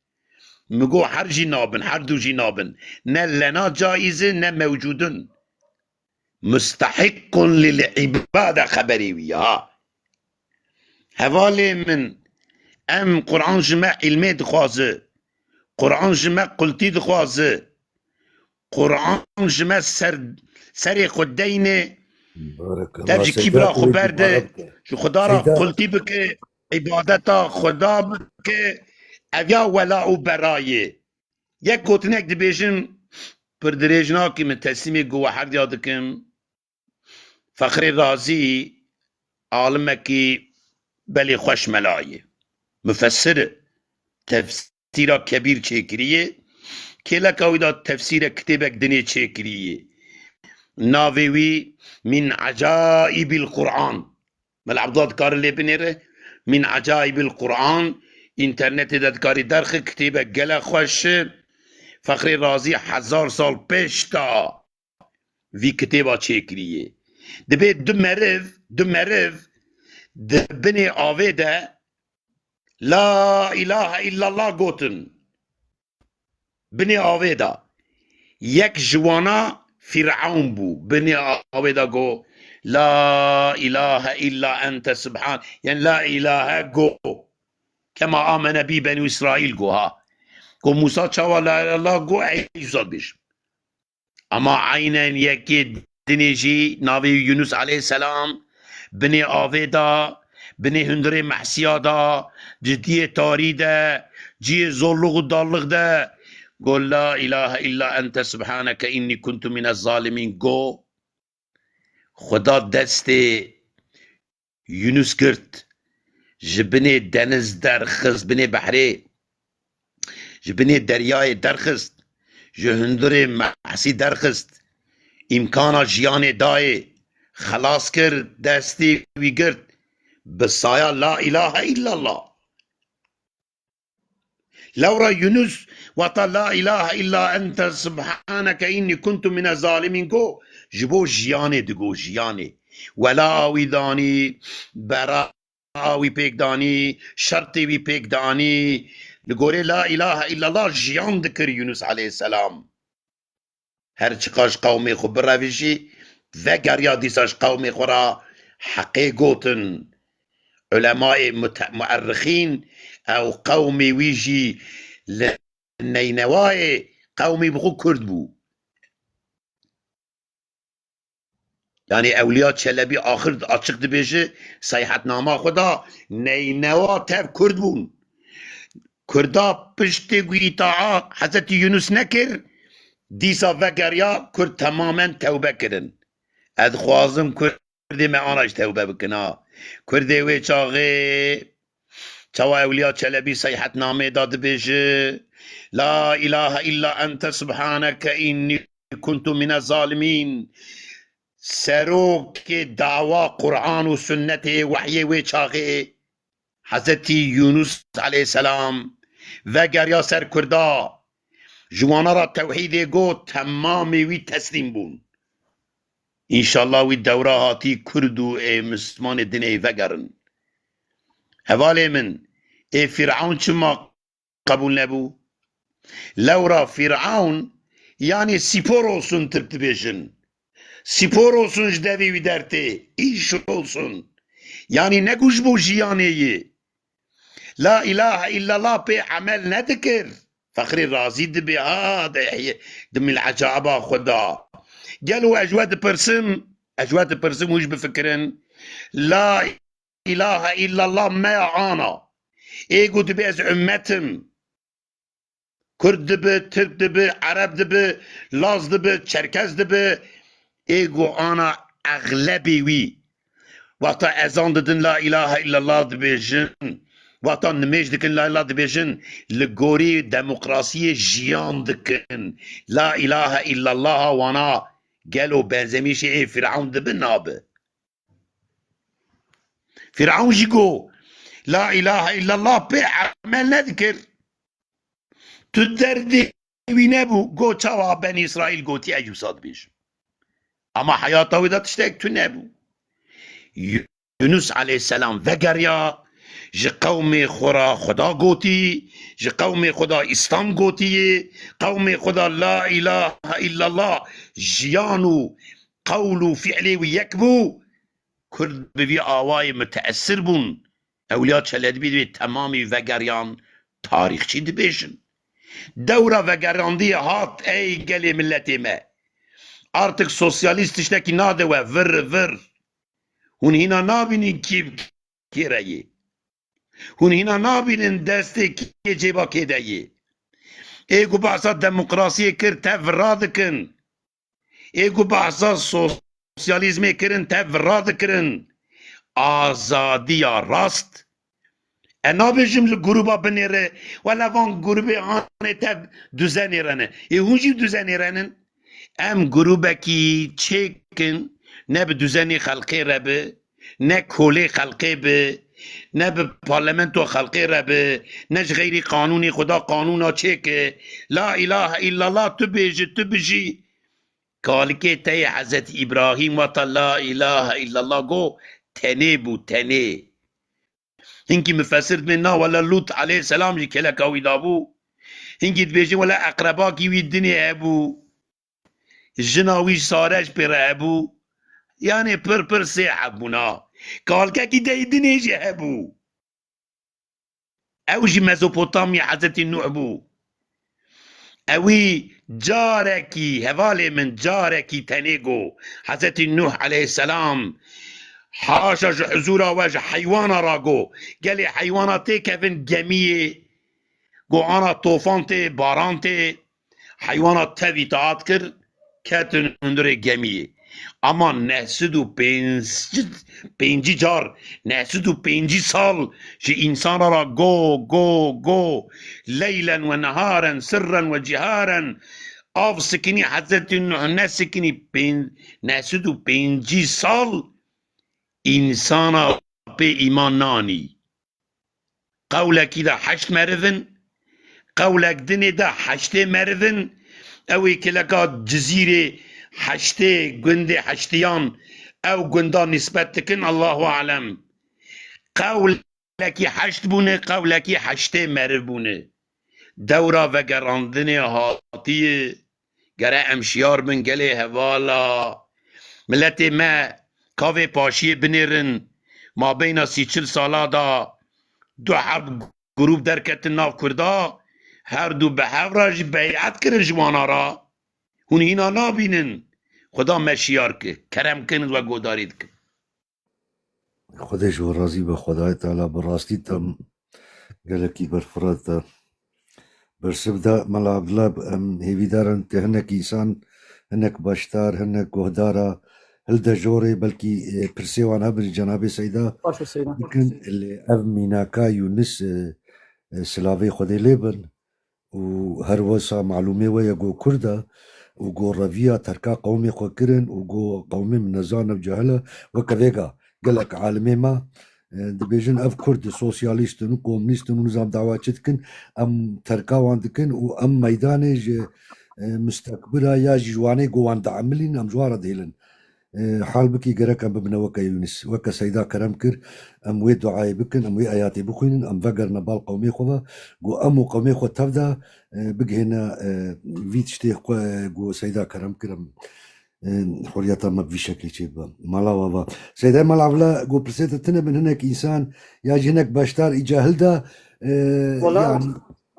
Min got her jî nabin, her du jî nabin. Ne lena caiz e, ne mewcûdin. Mustehiqun lil îbade xeberê wî ya. Hevalê min, em Quran ji me îlmê dixwaze. Quran ji me qultî dixwaze. Quran ji me ser, serê xwe deyne. Barakallah. Dev ji kîbra xwe berde. Ji Xuda ra qultî bike. Îbadeta Xuda bike. Ev ya wela û berayê. Yek gotinek dibêjim, pir dirêj nakim, min teslîmê guwa herdiya dikim. Fexrê Razî alimekî belê xweş mela ye. Mufessir e. Tefsîra kebîr çêkiriye. Kêleka wî de tefsîrek, kitêbek dinê çêkiriye. Navê wî Min Ecaîbil Quran. Mela Abdullah dikare lê binêre. Min Ecaîbil Quran. Înternetê de dikarî derxî, kitêbek gelek xweş e. Fexrê Razî hezar sal pêş de vî kitêba çêkirî ye. Dibê du meriv, du meriv di binê avê de La ilahe illallah gotin. Binê avê de. Yek ji wana Fîrewn bû. Binê avê de got, La ilahe illa ente subhan. Yani la ilahe go. Kema amene bî Benî Îsraîl go ha. Go Mûsa çawa la ilahe illallah go, ey wisa dibêjim. Ama eynen yekê dinê jî navê Yunus aleyhisselam binê avê de, binê hundirê mehsiya de, cidiyê tarî de, ciyê zorluk û darlix de, got, La ilahe illa ente subhaneke inni kuntu mine zalimîn, got, Xuda destê Yunus girt, ji binê deniz derxist, binê behrê, ji binê deryayê derxist, ji hundirê mehsî derxist, îmkana jiyanê dayê, xelas kir, destê wî girt, bi saya La ilahe illallah. Lewra Yunus wata La ilahe illa ente subhaneke inni kuntu mine zalimîn go, ji bo jiyanê digo, jiyanê. Wela wî danî, bera wî pêk danî, şertê wî pêk danî, Li gorê La ilahe illallah jiyan dikir Yunus aleyhisselam. Her çiqa ji qewmê xwe birevî jî, vegeriya dîsa ji qewmê xwe re heqê gotin. Ulemayê mute-, muerrixîn ew qewmê wî jî li Neynewayê qewmî bi xwe Kurd bû. Yanî Ewliya Çelebî axir açiq dibêje, seyhetnama xwe da, Neynewa tev Kurd bûn. Kurda piştê ku îtaa Hezretî Yunus nekir, dîsa vegeriya Kurd temamen tewbe kirin. Ez dixwazim Kurdê me ana jî tewbe bikin ha. Kurdê wê çaxê çawa Ewliya Çelebî seyhetnamê da dibêje, La ilahe illa ente subhaneke inni kuntu mine zalimîn. Serokê dawa Quran û sunnetê wehyê wê çaxê Hezretî Yunus aleyhisselam vegeriya ser Kurda. Ji wana re tewhîdê got, temamê wî teslîm bûn. Înşallah wî dewra hatî Kurd û ê Mislimanê dinê vegerin. Hevalê min, ê Fîrewn çima qebûl nebû? Lewra Fîrewn, yanî spor olsun Tirk dibêjin. Spor olsun ji devê wî dertê, îş olsun. Yanî ne ku ji bo jiyanê yê. La ilahe illallah pê emel nedikir. Fexrî razî dibe, ha, de, di mil ecaiba xwe da. Gelo ez ji we dipirsim, ez ji we dipirsim û ji bifikirin. La ilahe illallah me ya ana. Ê ku dibe ez ummetim. Kurd dibe, Tirk dibe, Ereb dibe, Laz dibe, Çerkez dibe, ê ku ana exlebê wî. Wexta ezan didin la ilahe illallah dibêjin, wexta nimêj dikin la ilahe dibêjin, li gorî demokrasiyê jiyan dikin. La ilahe illallah wana gelo benzemîşê ê Fîrewn dibe nabe? Fîrewn jî got, La ilahe illallah pê emel nedikir. Tu derdê wî nebû, got, çawa Benî Îsraîl gotî ez wisa dibêjim. Ama heyata wê de tiştek tu nebû. Yunus aleyhisselam vegeriya, ji qewmê xwe re Xuda gotî, ji qewmê xwe de Îslam gotiyê, qewmê xwe de La ilahe illallah jiyan û qewl û fiilê wî yek bû. Kurd bi vî awayê miteesir bûn. Ewliya Çelebî divê temamî vegeriyan, tarîxçî dibêjin. Dewra vegerandiyê hat, ey gelê miletê me. Artık sosyalîst tiştekî nade we, vir, vir. Hûn hîna nabînin kî bi kê re yê. Hûn hîna nabînin destê kê cêba kê de yê. Ê ku behsa demokrasiyê kir, tev vira dikin. Ê ku behsa sosyalîzmê kirin, tev vira dikirin. Azadiya rast. E nabêjim li grûba binêre, wela van grûbê anê tev duzenê re ne. Ê hûn jî duzenê re nin. Em grûbekî çêk in, ne bi duzenê xelkê re bi, ne kolê xelkê bi, ne bi parlamento xelkê re bi, ne ji xeyrî qanûnê Xuda qanûna çêke. La ilahe illallah tu bêjî, tu bijî. Kalikê te yê Hezretî Îbrahîm wata la ilahe illallah got, tenê bû, tenê. Hinkî mufesir dibên na wele Lût aleyhisselam jî keleka wî dabû. Hinkî dibêjin wele eqrebakî wî dinê hebû. Jina wî Sare ji pê re hebû. Yanê pir pir sê hebûna. Kalkekî dey dinê jî hebû. Ew jî Mezopotamya Hezretî Nuh bû. Ewî carekî, hevalê min, carekî tenê got, Hezretî Nuh aleyhisselam, haşa ji huzûra we ji heywana ra got, gelê heywana têkevin gemiyê, got ana tofan tê, baran tê, heywana tev îtaat kir, ketin hundirê gemiyê. Ama neh sed û pêncî, pêncî car, neh sed û pêncî sal ji însana ra go, go, go, leylen we neharen, sirren we ciharen, av sikinî, Hezretî Nuh nesikinî, pên-, neh sed û pêncî sal însana pê îman nanî. Qewlekî de heşt meriv in, qewlek dinê de heştê meriv in. Ew ê kileka Cizîrê heştê gundê heştiyan ew gunda nisbet dikin, Allahu alem. Qewlekî heşt bûne, qewlekî heştê meriv bûne. Dewra vegerandinê hatiye, gere em şiyar bin gelê hevala. Miletê me kavê paşiyê binêrin, mabeyna sî çil sala da du heb grûp derketin nav Kurda, her du bi hev re jî beyet kirin ji wana re. Hûn hîna nabînin. Xuda me şiyar ki, kerem kin we godarî dikin. Xwedê ji we razî be, Xwedayê Teala bi rastî te gelekî berfirat te. Bersiv de Mela Abdullah, em hêvîdar in te hinek însan, hinek başdar, hinek guhdara hilde jorê, belkî, e, pirsê wan hebin cenabê Seyda Baş e Seyda. Bikin, lê ev mînaka Yûnis, e, e, silavê Xwedê lê bin. Û her wisa malûmê we ye ku Kurd e û ku reviya terka qewmê xwe kirin û ku qewmê min nezan e û cahil e, weke vêga gelek alimê me, e, dibêjin ev Kurd sosyalîst in û komûnîst in û nizam dawa çi dikin, em terka wan dikin û em meydanê ji, e, mustekbira ya jî ji wanê ku wan diemilîn em ji wan re dihêlin. E, halbikî gerek em bibine weke Yûnis. Weke Seyda kerem kir, em wê duayê bikin, em wê ayatê bixwînin, em vegerine bal qewmê xwe ve. Got em û qewmê xwe tev de, e, bigihêne, e, vî tiştê xwe, got Seyda kerem kir, em, e, huriyeta me bi vî şeklê çêbibe. Mala we va. Seyda Mala Evla got pirsê te tune bin hinek însan, ya jî hinek beşdar î cahil de, e, Wala, yanî,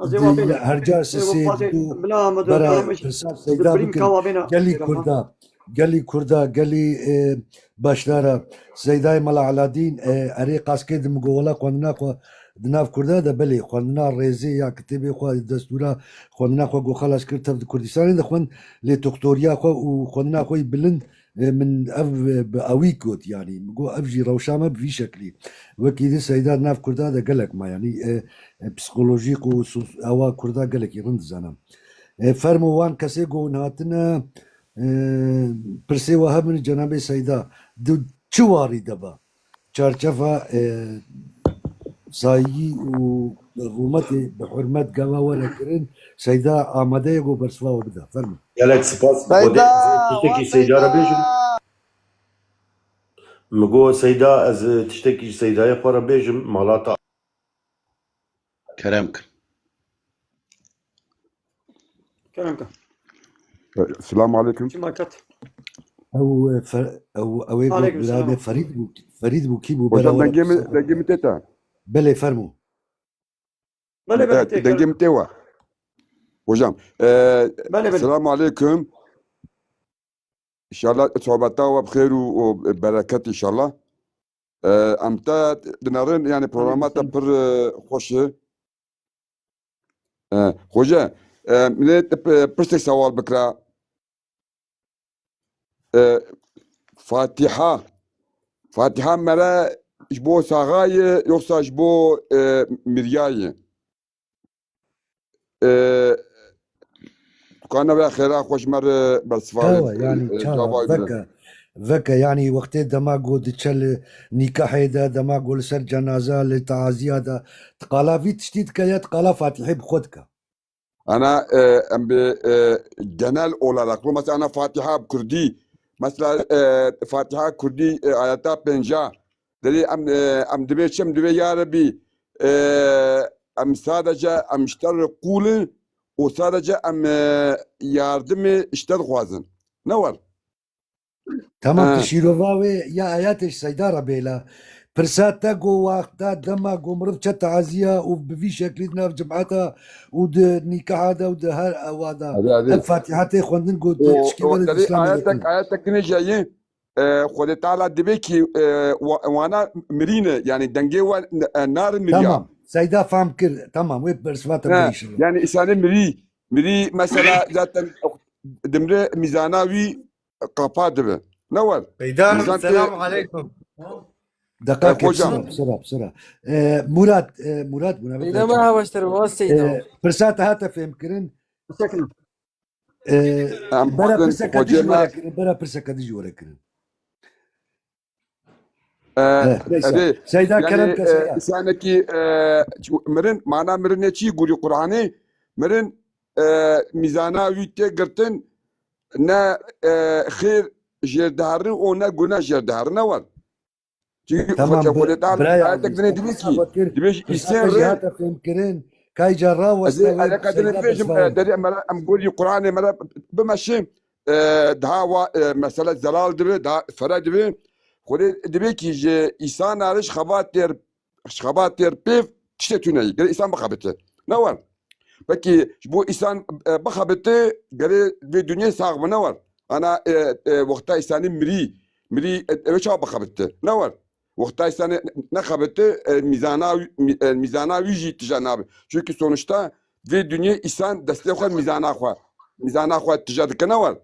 Ez ê wan bêjim. Her car sisê du bera pirsa Seyda bikin. Gelî Kurda, gelî Kurda, gelî, e, başdara. Seydayê Mela Aladîn, e, erê qaskê di min got wela xwendina xwe di nav Kurda de belê xwendina rêzê ya kitêbê xwe, destûra xwendina xwe got xelas kir tev di Kurdistanê de xwend lê doktoriya xwe û xwendina xwe yî bilind E, min ev, e, bi ewî got, yanî, min got, ev jî rewşa me bi vî şeklî. Wekî din Seyda di nav Kurda de gelek ma, yanî, e, e, psîkolojîk û sus-, ewa Kurda gelekî rind dizane. E, fermo wan kesê ku hûn hatine, e, pirsê we hebin, cenabê Seyda, di çi warî de be? Çarçefa, e, sayî û rûmetê bi hurmet gava were kirin, Seyda amade ye ku bersiva we bide. Fermo. Gelek spas. Seyda, Xwedê tiştekî Seyda re bêjim. Min got, Seyda, ez tiştekî ji Seydayê xwe re bêjim, mala te. Kerem kin. Kerem kin. Selamun aleyküm. Çima ket? Ew, e, Fer-, ew, ew ê got Aleyküm selam. Birayê Ferîd bû, Ferîd bû, kî bû? Hocam, bera dengê min, dengê min tê te? Belê, fermo. Belê, belê, e, tê, dengê min tê we? Hocam, e, belê, belê. Selamun aleyküm. Înşallah sohbeta we bi xêr û, û bereket înşallah. E, em te dinerin, yani programa te pir, e, xweş e. E, xoce, e, min ê p-, pirsek sewal bikira. E, Fatiha. Fatiha mere ji bo saxa ye, yoksa ji bo, e, miriya ye? E, tu ka nebe xêra xwe ji me re bersiva Çawa, yanî, e, çawa, cevabê bide. Veke, veke, yanî, wextê dema ku diçe li nîkahê de, dema ku li ser cenaza, li teaziya de, tu qala vî tiştî dike ya tu qala Fatihê bi xwe dike? Ana, e, em bi, e, genel olarak, mesela ana Fatiha bi Kurdî, mesela, e, Fatiha Kurdî, e, ayeta pênca, derê em, e, em dibê çi, em dibê ya Rebî, e, em sadece em ji te re qûl in û sadece em, e, yardimê ji te dixwazin. Ne wer? Tamam, tu şîrova wê ya ayetê ji Seyda re bêla. Pirsa te ku wexta dema ku miriv çe teaziya û bi vî şeklî di nav cemata û di nîkaha de û di her ewa de ev Fatîha tê xwendin ku tu tişkî were Îslamê ayetek, ayetek din jî ye, e, Xwedê Teala dibê kî, e, wa-, wana mirîne, yani dengê we n-, e, narin miriya. Tamam, Seyda fam kir, tamam, wê bersiva te bigihîşin. Yani îsanê mirî, mirî mesela zaten dimre mîzana wî qapa dibe. Ne wer? Seyda, selamun aleyküm. Deqakek, sira, sira, sira. E, Murat, e, Murat bûne. Seyda, merhaba, şer, was Seyda. E, pirsa te hate fêm kirin. E, bera pirseke dijî were kirin, bera pirseke dijî were kirin. E, neyse. Seyda, yani, kerem ke, e, Seyda. Îsanekî, e, mirin, mana mirinê çi gurî Qur'anê? Mirin, e, mîzana wî tê girtin, ne, e, xêr jêr diherin û ne guna jêr diherin, ne wer? Çünkü tamam, Xwedê, Xwedê Teala ayetek dinê dibê kî, dibê jî îsên re hate fêm kirin. Kayca ra Ez ê weste wê alaka din Seyda bêjim, Besmar. E, derê me re em gorî Qur'anê me re bimeşê, e, daha wa, e, mesela zelal dibe, daha fere dibe. Xwedê dibe ki ji îsana re ji xebatê re, ji xebatê re pêv tiştê tune yî. Gerê îsan bixebite. Ne wer. Peki ji bo îsan, e, bixebite, gerê vê dinyê sax be, ne wer. Ana, e, e, wexta îsanî mirî, mirî, e, ew çawa bixebite? Ne wer. Wexta îsanê nexebite, e, mîzana wî, mî-, e, mîzana wî jî tije nabe. Çünkü sonuçta vê dinyê îsan destê xwe mîzana xwe, mîzana xwe tije dike ne wer.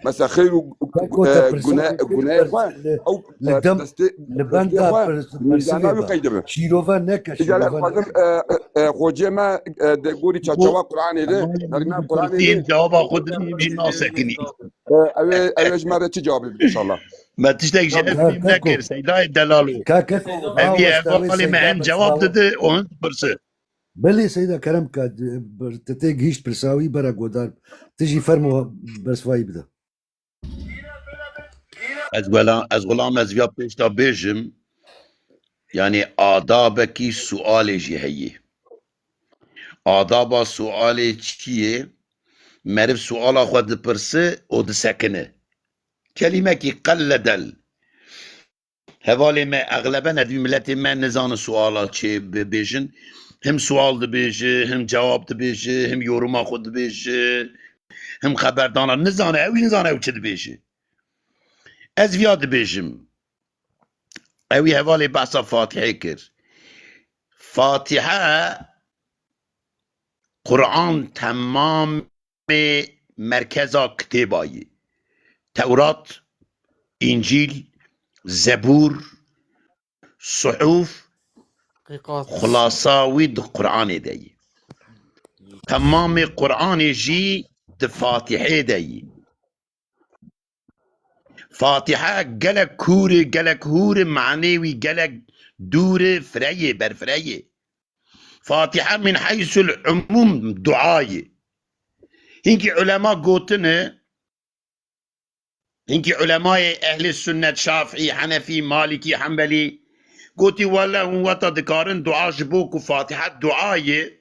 Mesela xeyr û, Beko e, te pirsa gune-, gunehê xwe, li, ew, li e, dem, destê, li destê benda xwe pir-, mîzana wî pirsivê de. Qeydibe. Şîrove neke, Îcar şîrove xwazim, neke. E, e, e, xocê me, e, de gorî çarçewa Qur'anê de, Qur'anê de, cevaba xwe didin, jî nasekinî. E, ew ê, ew ê ji me re çi cevabê bide inşallah? Me tiştek ji Tamam, ev ka-, bîm keko. Nekir, Seydayê delalo. Ka-, keko, Ev ha, yê weste wê hevalê me Seyda hem cevap Besmar. Dide û hem dipirse. Belê Seyda kerem ka, te tê gihîşt pirsa wî bera godar. Ti jî fermo bersvayî bide. Ez wela-, ez welam ez viya pêşta bêjim. Yani adabekî sualê jî heye. Adaba sualê çi ye? Meriv suala xwe dipirse û disekine. Kelîmekî qelledel. Hevalê me, exleben ev miletê me nizane suala çê bibêjin. Him sual dibêje, him cewab dibêje, him yoruma xwe dibêje, him xeberdana. Nizane, ew jî nizane ew çi dibêje. Ez viya dibêjim. Ewî hevalê behsa Fatihê kir. Fatihe Quran temamê merkeza kitêba yî. Tewrat, Încîl, Zebûr, Suhuf, Heqîqat. Xulasa wî di Quranê de yî. Temamê Quranê jî di Fatihê de yî. Fatiha gelek kûr e, gelek hûr e, manê wî gelek dûr e, fireyê, berfireyê. Fatiha min heysul umûm dua ye. Hinkî ulema gotine, hinkî ulemayê ehlê sunnet, Şafî, Henefî, Malîkî, Hembelî, gotî, wele hûn weta dikarin dua ji bo ku Fatiha dua ye,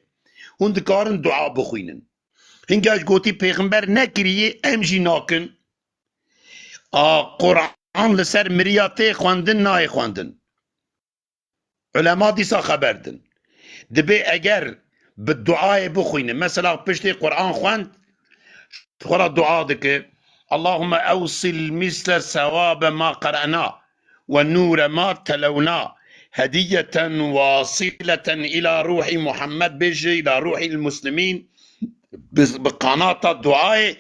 hûn dikarin dua bixwînin. Hinga ji gotî pêxember nekiriye, em jî nakin. A Quran li ser miriya tê xwendin, nayê xwendin. Ulema dîsa xeber din. Dibê eger bi duayê bixwîne, mesela piştê Quran xwend, xwe re dua dike. Allahümme evsil misle sewabe ma qara'na ve nûre ma telewna hediyeten wasileten ila ruhi Muhammed, bêje ila ruhil muslimîn. Bi, bi qanata duayê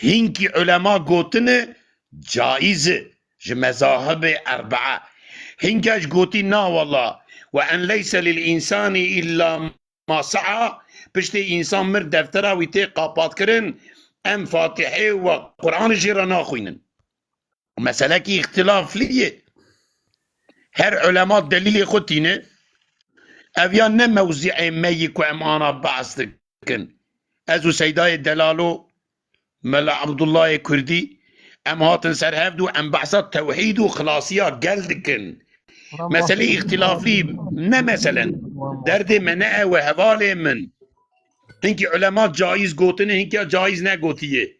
hinkî ulema gotine caiz e ji mezahibê erbaa. Hinke ji gotî na wela ve en leyse lil insani illa ma sa'a, piştê însan mir deftera wî tê qapatkirin, em Fatihê û Quranê jê re naxwînin. Meselekî îxtilaflî ye. Her ulema delîlê xwe tîne. Ev ya ne mewzî'ê me yî ku em ana behs dikin. Ez û Seydayê Delalo, Mela Abdullahê Kurdî, em hatin ser hevdû, em behsa tewhîd û xilasiya gel dikin. Meselê îxtilafî ne meselen. Derdê me ne ew e, hevalê min. Hinkî ulema caiz gotine, hinkî caiz negotiye.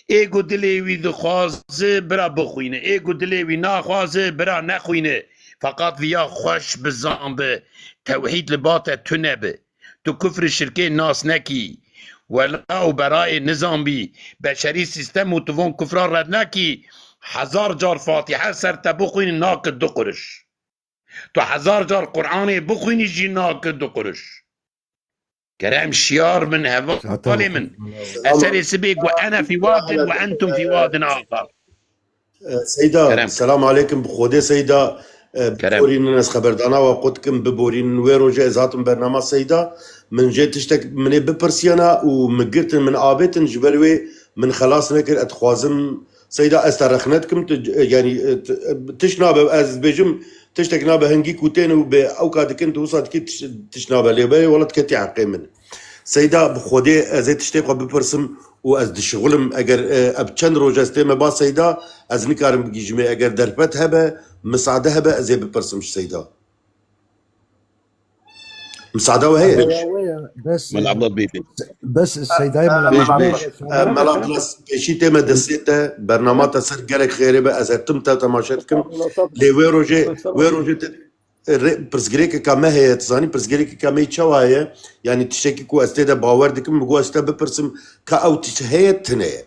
Ê ku dilê wî dixwaze bira bixwîne. Ê ku dilê wî naxwaze bira nexwîne. Feqat viya xweş bizan be. Tewhîd li ba te tune be. Tu kufrê şirkê nas nekî. Wela û berayê nizan bî. Beşerî sîstem û tu von kufra red nekî. Hezar car Fatîhe ser te bixwîne nake du quriş. Tu hezar car Qur'anê bixwînî jî nake du quriş. Kerem şiyar bin hevalê min. Eserê sibê ku ene fî wadin ve entum fî wadin axar. E, Seyda, Kerem. Selam aleykum, bi Xwedê Seyda, e, Kerem. Biborînin ez xeberdana we qut kim, biborînin wê roje ez hatim bernama Seyda. Min jê tiştek minê bipirsiyana û min girtin, min avêtin, ji ber wê min xelas nekir, ez dixwazim Seyda, ez te rexne dikim, tu, yanî, e, tu, e, tişt nabe, ez dibêjim, tiştek nabe hingî ku tên û bê ewka dikin, tu wisa dikî tiş-, tişt nabe. Lê berê wela diketî heqê min. Seyda, bi Xwedê ez ê tiştê xwe bipirsim û ez dişixulim. Eger, e, ev çend roj ez tême ba Seyda, ez nikarim bigihîjimê. Eger derfet hebe, misade hebe, ez ê bipirsim ji Seyda. Misada we heye? Bes, Mela Abdullah bê bê. Bes Seydayê Mela Bêj, Abdullah. bêj. Mela Abdullah, pêşî tê me destê te, bernama te ser gelek xêrê be, ez her tim te temaşe dikim. Lê wê rojê, wê rojê te, rê, pirsgirêkeka me heye, tu zanî pirsgirêkeka me çawa heye? Yanî tiştekî ku ez tê de bawer dikim, min got ez te bipirsim, ka ew tişt heye, tune ye.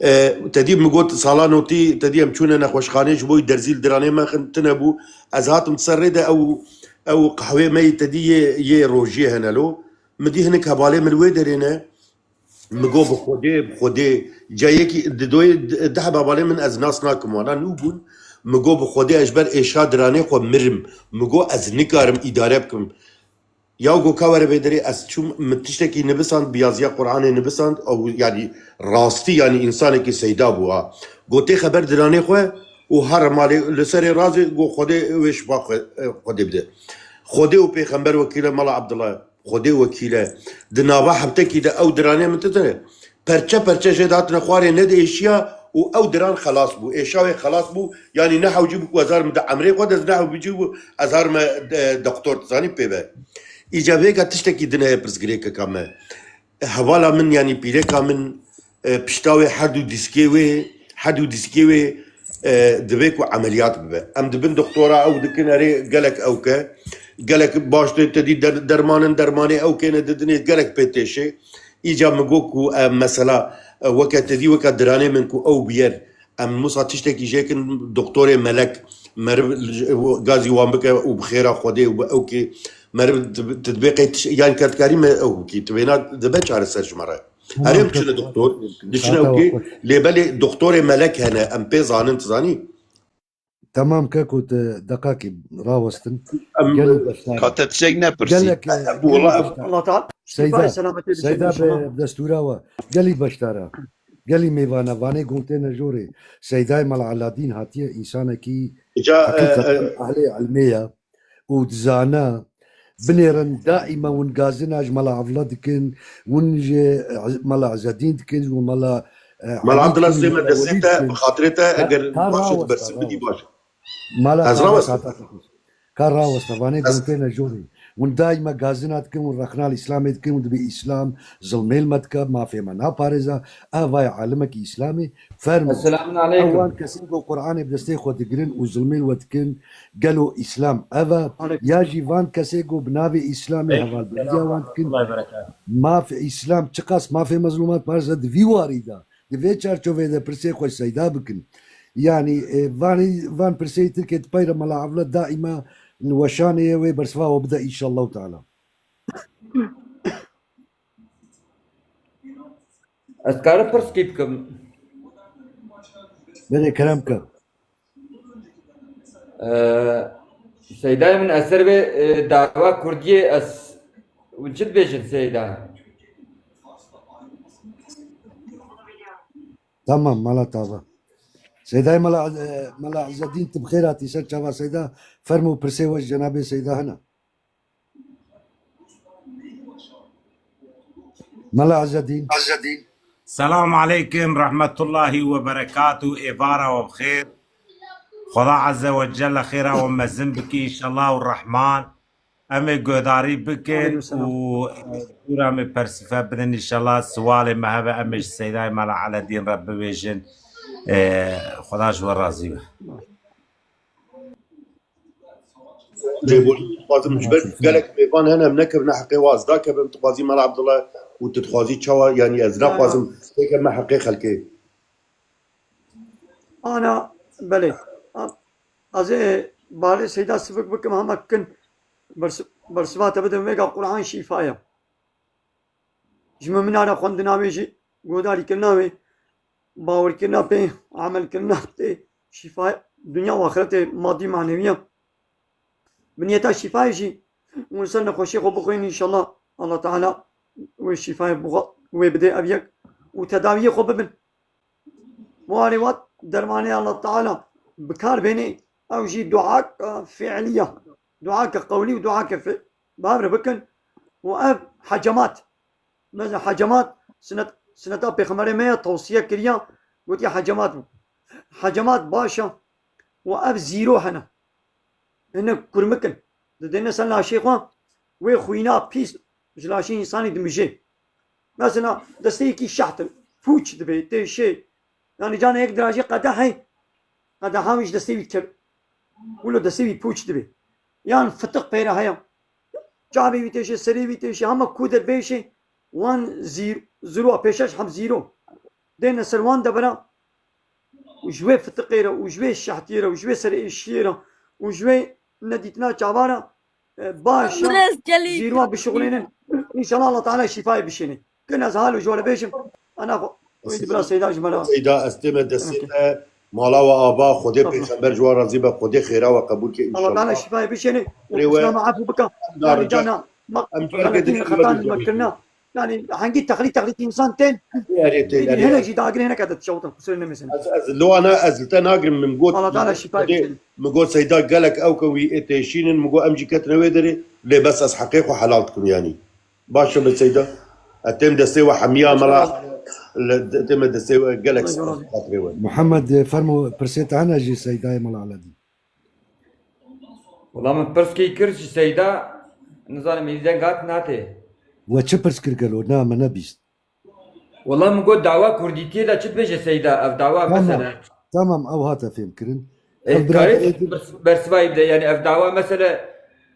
E, te dî min got sala notî, te dî em çûne nexweşxanê, ji bo derzî li diranê me xin tune bû. Ez hatim ser rê de ew, ew qehwê me yê te dî yê, yê rojiyê hene lo. Min dî hinek hevalê min wê derê ne. Min got bi Xwedê, bi Xwedê. Cayekî di doyê di, di heba balê min ez nas nakim wana nû bûn. Min got bi Xwedê ez ji ber êşa diranê xwe mirim. Min got ez nikarim îdare bikim. Ya go ka were vê derê ez çûm, min tiştekî nivîsand, biyaziya Qur'anê nivîsand, ew yanî rastî yanî însanekî seyda bû ha. Gotê xeber diranê xwe û here malê li serê razê go Xwedê wê şifa xwe, Xwedê bide. Xwedê û pêxember wekîl e Mela Abdullah, Xwedê wekîl e. Di nava heftekî de ew diranê min titine. Perçe perçe jê datine xwarê nediêşiya û ew diran xelas bû. Êşa wê xelas bû. Yanî ne hewcî bû ku ez harime di emrê xwe de ez ne hewcî bû ez harime, e, doktor dizanî pê ve. Îca vêga tiştekî din heye pirsgirêkeka me. Hevala min yanî pîreka min, e, pişta wê her du dîskê wê, her du dîskê wê, e, divê ku emeliyat bibe. Em dibin doktora ew dikin erê gelek ew ke. Gelek baş tê te dî der-, dermanin dermanê ew kêne didinê gelek pê têşê. Îca min got ku, e, mesela, e, weke te dî weke diranê min ku ew biyer, em musa tiştekî jê kin doktorê melek meriv gazî wan bike û bi xêra Xwedê û bi ew kê meriv tu dibê qey tiş-, yan kedkarî me ew bikî, tu vêna dibe çareser ji me re. Erê em çine doktor, diçine ew kê, lê belê doktorê melek hene, em pê zanin, tu zanî? Temam keko, tu deqakî rawestin. Em Gelî beşdar. Ka te tiştek nepirsî. Gelek, e, Em, bu gelî wala beşdar. Allah Teala Seyda, şifa selametê bişin Seyda inşallah. Be destûra we. Gelî beşdara. Gelî mêvana, vanê gotê ne jorê. Seydayê Mela Aladîn hatiye însanekî Îca, e, haqiqeten e, ehlê ilmê ye û dizana. Binêrin daîma win gazina ji Mela Avla dikin, win ji Mela Izedîn dikin, ji Mela, e, Mela Elî Abdullah dikin, Süleyman Mela destê Welî te, dikin. Bi xatirê te, Ka-, eger ka baş e, rawesta, dibersin, bidî rawesta. Baş e. Mala Ez Abdullah rawest. Sata Kırkız. Ka rawesta, vanê Ez gotê ne jorê. Win daîma gazina dikin, win rexna li Îslamê dikin, win dibê Îslam zilmê li me dike, mafê me naparêza. Ev vay alimekî Îslamê, fermo. Esselamun Ew aleyküm. Wan kesê ku Qur'anê bi destê xwe digirin û zilmê li we dikin, gelo Îslam ev e? Aleyküm. Ya jî van kesê ku bi navê Îslamê Aleyküm hevalberiya selam wan dikin, rahmetullahi berekatuhu. Mafê Îslam çiqas mafê mezlûman parêza di vî warî de. Di vê çarçoveyê de pirsê xwe Seyda bikin. Yanî, e, vanî, van pirsê Tirkiyê di peyre Mela Avla daîma li weşanê ye, wê bersiva we bide înşallahu teala. Ez karim pirs kî bikim? Belê, kerem ke. Ee, Seydayê min, ez ser vê, e, dawa kurdiyê ez, hûn çi dibêjin Seyda? Tamam, mala tava. Seydayê Mela, e, Mela Izzeddin, tu bi xêr hatî ser çava Seyda. Fermo pirsê we ji cenabê Seyda hene. Mela Izzeddin. Selam aleykum, rahmetullahi ve berekatuh. Êvara we bi xêr. Xweda Azze ve Celle xêra we mezin bike, înşallah û Rahman. Em ê guhdarî bikin Aleyküm selam. Û, e, dûra me persife bidin, înşallah siwalê me hebe, em ê ji Seydayê Mela Eledîn re bibêjin. E, Xweda ji we razî be. Lêborî dixwazim ji ber gelek mêvan hene, em nekevine heqê wan, ez dakevim, tu dixwazî Mela Abdullah û tu dixwazî çawa, yanî ez naxwazim têkevime heqê xelkê. Ana, belê. A-, ez ê balê Seyda sivik bikim, hema kin bers-, bersiva te bidim, vêga Qur'an şîfa ye. Ji muminan re xwendina wê jî, guhdarîkirina wê, bawerkirina pê, emelkirina pê, şîfa dinya û axretê madî manevî ye. Bi niyeta şîfayê jî, hûn ser nexweşiyê xwe bixwînin, înşallah Allah Teala wê şîfayê bixwe-, wê bidê ev yek û tedawiyê xwe bibin. Warê wat dermanê Allah Teala bi kar bênê, ew jî duake fiilî ya. Duake qewlî û duake fi-, bi hev re bikin. Û ev hecemat, mesela hecemat, sinet, sineta Pêxemberê me ya tewsiye kiriya, gotiye hecemat bû. Hecemat baş e. Û ev zîro hene. Hinek kurmik in. Didêne ser laşê xwe. wê xwîna pîs ji laşê însanî dimije. Mesela desteyekî şeht in, pûç dibe, tê şê. Yanî cana yek dirajê qedehê, qedeha wî ji destê wî dikeve. Wilo destê wî pûç dibe. Yan fitiq pê re heye. Çavê wî têşe, serê wî têşe, hema ku derbêşê wan zîr-, zîro, pêşeş heb zîro. Dêne ser wan debera û ji wê fitiqê re û ji wê şehtiyê re û ji wê serêşiyê re û ji wê nedîtina çava re, e, baş e, Birêz gelî zîrwa bişuxulênin. Înşallah Allah Teala şîfayê bişêne. Kin ez hal û ji we re bêjim. Ana xwe. Wê dibira Seyda ji me re. Seyda, ez tême destê te, mala we aba, Xwedê Pêxember ji we razî be, Xwedê xêra we qebûl ke Allah Teala înşallah. Şîfayê bişêne û Rê we Îslama efû bika. Em Yani rica, cana, ma-, em rica xelatîn, xetan me kirina. Yani hengî texlît, texlît însan tên. Erê, tê, Êdî erê. Hinek jî dagirê hinek adet şewtin, qusur nemesin. Ez, ez li wana ez li te nagirim, min got, Allah Teala şîfayê bidê, bidin. Min got Seyda gelek ew ke wî ê têşînin, min got em jî ketine wê derê, lê bes ez heqê xwe helal dikim yanî. Baş e be Seyda. Ez têm destê we hemiya mela, li, tême destê we gelek Allah razı olsun. Xatirê we. Muhammed, e, fermo pirsê te hene jî Seydayê Mela Eladî. Wela min pirskî kir ji Seyda, nizanim êdî deng hat natê. We çi pirs kir gelo? Na, me nebîst. Wela min got dawa kurdîtiyê de çi dibêje Seyda? Ev dawa Tamam, mesele. Tamam, ew hate fêmkirin. Ev Ev bira karê êdî bers-, bersivayî bide, yani ev dawa mesele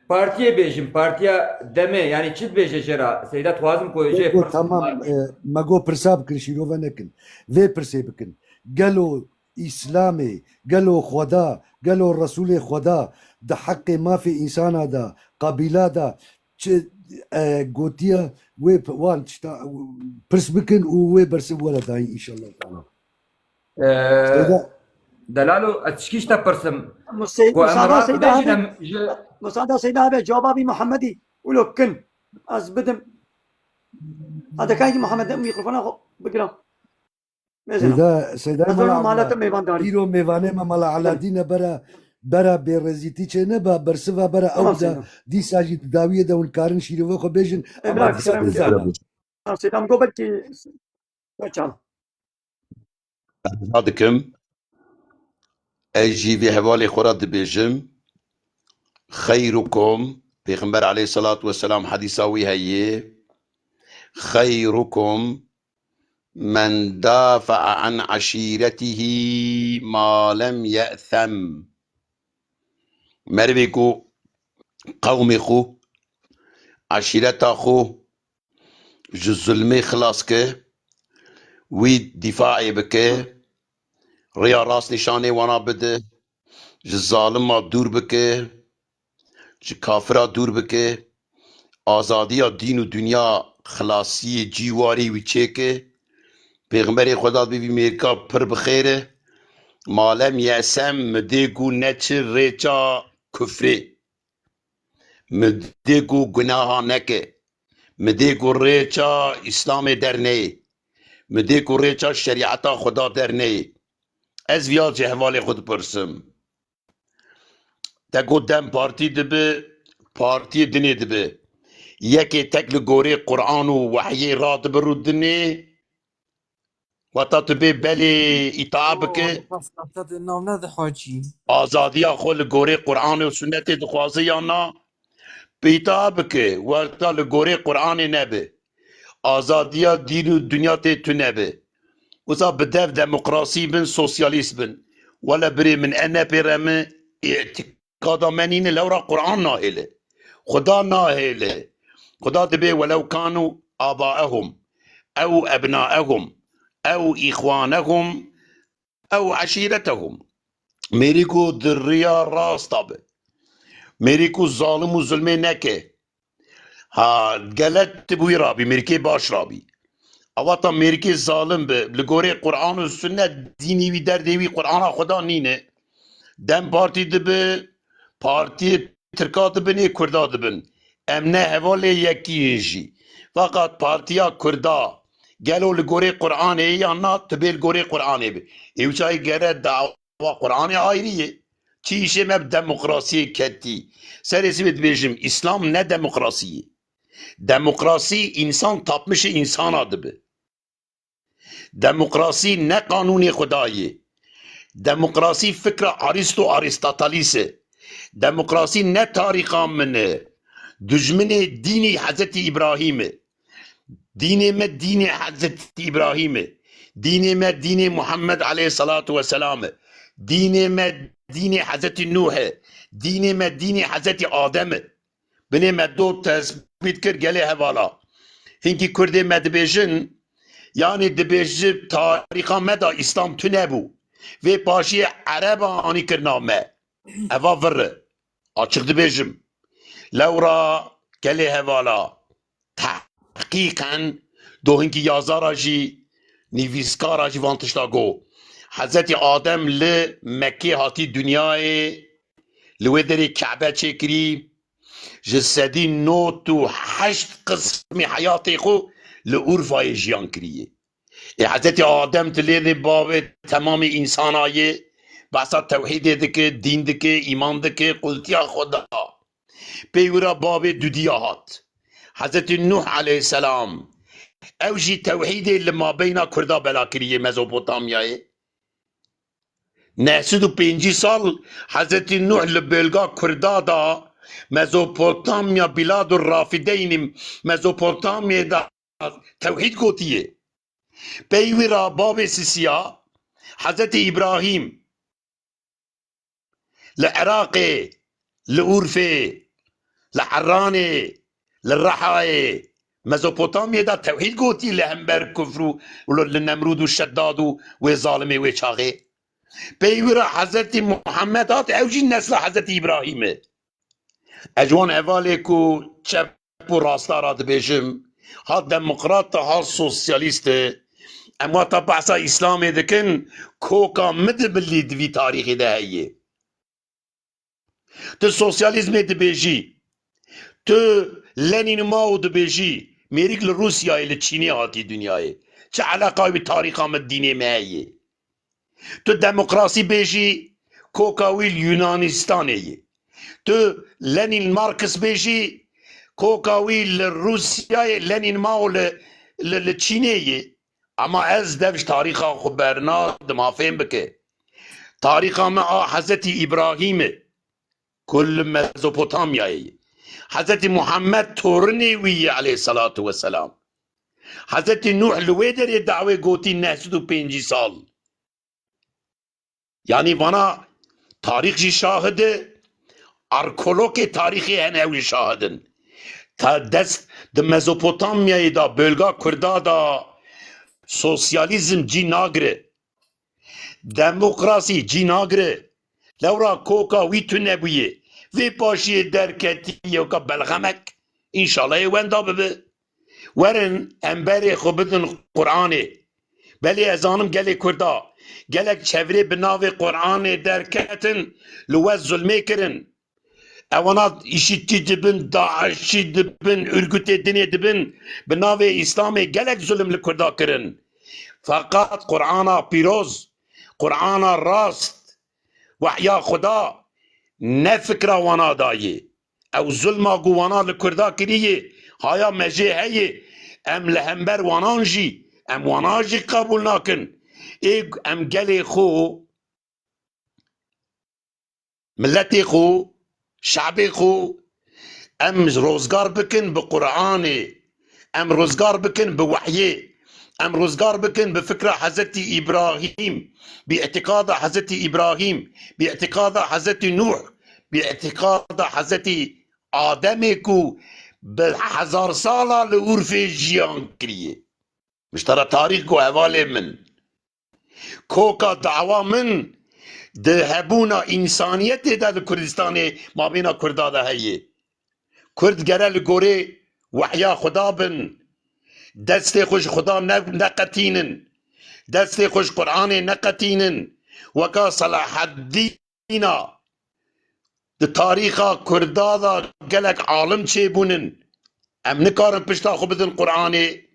partiyê bêjim, partiya demê, yani çi dibêje jê re? Seyda dixwazim ku jê Êdî pirs tamam, e, me got pirsa bikin, şîrove nekin. Vê pirsê bikin. Gelo Îslamê, gelo Xweda, gelo Resûlê Xweda di heqê mafê însana de, qebîla de çi, e, gotiye, wê p-, wan tişta pirs bikin û wê bersiv were dayîn înşallah teala. Ee, Seyda. Delalo, ez tişkî ji te pirsim. Musey-, Ku em Musada rast Seyda bêjin, abi. em ji Musada Seyda abi, cevaba bir Muhammedi, ulo kin. Ez bidim. Adekayî Muhammed mikrofona xwe bigiram. Mesela. Seyda, Seyda Ez Mala ona malata Ala-, mêvandarî. Îro mêvanê me Mala Aladîn e, bera, bera bêrezîtî çê nebe, bersiva bera Tamam, ew de, Seyda. dîsa jî di dawiyê de hûn karin şîrove xwe bêjin, Emrah, ama dîsa kerem bêjin. Seyda. Tamam, Seyda, go belkî kaçal. Ez dikim, ez jî vê hevalê xwe re dibêjim, xeyrukum, Pêxember aleyhisselatu vesselam hedîsa wî heye, xeyrukum men dafa'a an eşîretihî ma lem ye'sem. Merivê ku qewmê xwe, eşîreta xwe ji zulmê xilas ke, wî dîfaê bike, rêya rast nîşanê wana bide, ji zalima dûr bike, ji kafira dûr bike, azadiya dîn û dinya xilasiyê cîwarê wî çêke. Pêxemberê Xweda bi vî mêrka pir bi xêr e. Ma lem ye'sem, mi dê ku neçi rêça kufrê. Mi dê ku gunaha neke. Mi dê ku rêça Îslamê derneyê. Mi dê ku rêça şerîeta Xweda derneyê. Ez viya ji hevalê xwe dipirsim. Te got DEM Partî dibe, partiyê dinê dibe. Yekê tek li gorê Quran û wehiyê radibe rû dinê, weta tu bê belê îtaa bike. Nav nede Hacî. Azadiya xwe li gorê Quranê û Sunnetê dixwaze yan na? Bi îtaa bike, weta li gorê Quranê nebe. Azadiya dîn û dinya tê tune be. Wisa bi dev demokrasî bin, sosyalîst bin. Wele birê min, e ne pê re min, îtikada me nîne, lewra Quran nahêle. Xuda nahêle. Xuda dibê welew kanu abaehum, ew ebnaehum, ew îxwanehum, ew eşîretehum. Mêrî ku di riya rasta be. Mêrî ku zalim û zulmê neke. Ha, gele tu bi wî rabî, mêrikê baş rabî. Awata mêrikê zalim bi, li gorê Quran û Sunnet dînî wî derdê wî Qurana Xuda nîne. DEM Partî dibi, partiyê Tirka dibin, ê Kurda dibin. Em ne hevalê yekî yin jî. Fakat partiya Kurda, gelo li gorê Quranê ye yan na, tu bê li gorê Quranê bi. Ê wisa gere dawa Quranê ayrî ye. Çi îşê me bi demokrasiyê ketî? Serê sibê dibêjim, Îslam ne demokrasî ye. Demokrasî însan tapmişê însana dibe. Demokrasî ne qanûnê Xwedayê. Demokrasî fikra Arîsto Arîstotelîs e. Demokrasî ne tarîxa min e. Dijminê dînî Hezretî Îbrahîm e. Dînê me dînê Hezretî Îbrahîm e. Dînê me dînê Muhammed aleyhissalatu vesselam e. Dînê me dînê Hezretî Nûh e. Dînê me dînê Hezretî Adem e. Binê me do tesbît kir gelê hevala. Hinkî Kurdê me dibêjin, yanî dibêji tarîxa me de Îslam tune bû. Vê paşiyê Ereba anî kir nav me. Eva vir e. Açiq dibêjim. Lewra gelê hevala. Tehqîqen do hinkî yazara jî, nivîskara jî van tişta got. Hezretî Adem li Mekkê hatî dinyayê, li wê derê Kebe çêkirî, ji sedî nod û heşt qismê heyatê xwe li Urfayê jiyan kiriye. Ê Hezretî Adem dilêlê bavê temamê însanayê, behsa tewhîdê dike, dîn dike, îman dike, qultiya Xweda. Pey wî re bavê dudiya hat. Hezretî Nuh aleyhisselam. Ew jî tewhîdê li mabeyna Kurda bela kiriye Mezopotamyayê. Neh sed û pêncî sal Hezretî Nuh li bölga Kurda da Mezopotamya, Biladu Rafideynî Mezopotamyê da tewhîd gotiye. Pey wî re bavê sisiya Hezretî Îbrahîm li Iraqê, li Urfê, li Heranê, li Rehayê, Mezopotamyê de tewhîd gotî li hember kufr û, û li Nemrûd û Şeddad û wê zalimê wê çaxê. Pey wî re Hezretî Muhammed hat, ew jî nesla Hezretî Îbrahîm e. Ez ji wan hevalê ku çep û rasta re dibêjim, ha demokrat e, ha sosyalîst e, em wata behsa Îslamê dikin, koka min di bilî di vî tarîxê de heye. Tu sosyalîzmê dibêjî, tu Lenîn Mao dibêjî, mêrik li Rûsyayê, li Çînê hatî dinyayê. Çi eleqa wî tarîxa min, dînê me heye? Tu demokrasî bêjî, koka wî li Yunanistanê ye. Tu Lenîn Marks bêjî, koka wî li Rûsyayê, Lenîn Mao li, li, li Çînê ye. Ama ez dev ji tarîxa xwe berna, dima fêm bike. Tarîxa me a Hezretî Îbrahîm e, ku li Mezopotamyayê ye. Hezretî Muhammed torinê wî ye aleyhisselatu vesselam. Hezretî Nuh li wê derê dawê gotî neh sed û pêncî sal. Yanî vana tarîx jî şahid e, arkeologê tarîxê hene ew jî şahid in. Ta dest di Mezopotamyayê de, bölga Kurda de sosyalîzm cî nagire. Demokrasî cî nagire. Lewra koka wî tune bûye. Vê paşiyê derketiye weka belxemek. Înşallah ê wenda bibe. Werin em berê xwe bidin Quranê. Belê ez zanim gelê Kurda, gelek çevrê bi navê Quranê derketin, li we zulmê kirin. Ewana îşîtçî dibin, daişçî dibin, ûrgutê dinê dibin, bi navê Îslamê gelek zulm li Kurda kirin. Feqat Qur'ana pîroz, Qur'ana rast, wehya Xuda ne fikra wana dayê. Ew zulma ku wana li Kurda kirî ye, haya me jê heye, em li hember wanan jî, em wana jî qebûl nakin. Ê em gelê xwe, miletê xwe, şebê xwe, em rozgar bikin bi Qur'anê, em rozgar bikin bi wehyê, em rozgar bikin bi fikra Hezretî Îbrahîm, bi îtîqada Hezretî Îbrahîm, bi îtîqada Hezretî Nûh, bi îtîqada Hezretî Ademê ku bi hezar sala li Urfê jiyan kiriye. Min ji te re tarîx got hevalê min. Koka dawa min di hebûna însaniyetê de li Kurdistanê mabêna Kurda de heye. Kurd gere li gorê wehya Xuda bin. Destê xwe ji Xuda ne, neqetînin. Destê xwe ji Qur'anê neqetînin. Weka Selaheddîn Îna di tarîxa Kurda de gelek alim çêbûnin. Em nikarin pişta xwe bidin Qur'anê.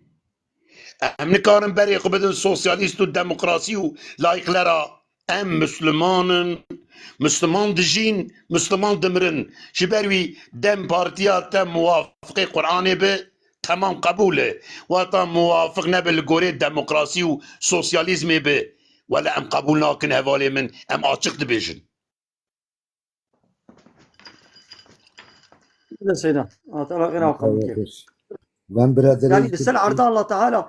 Em nikarin berê xwe bidin sosyalîst û demokrasî û layîklera. Em Misliman in, Misliman dijîn, Misliman dimirin. Ji ber wî DEM Partiya te muwafiqê Qur'anê be, temam qebûl e. Wata muwafiq nebe li gorê demokrasî û sosyalîzmê be. Wele em qebûl nakin hevalê min, em açiq dibêjin. Seyda. Allah Teala xêra xwe bike. Van biraderê. Yani li ser erda Allah Teala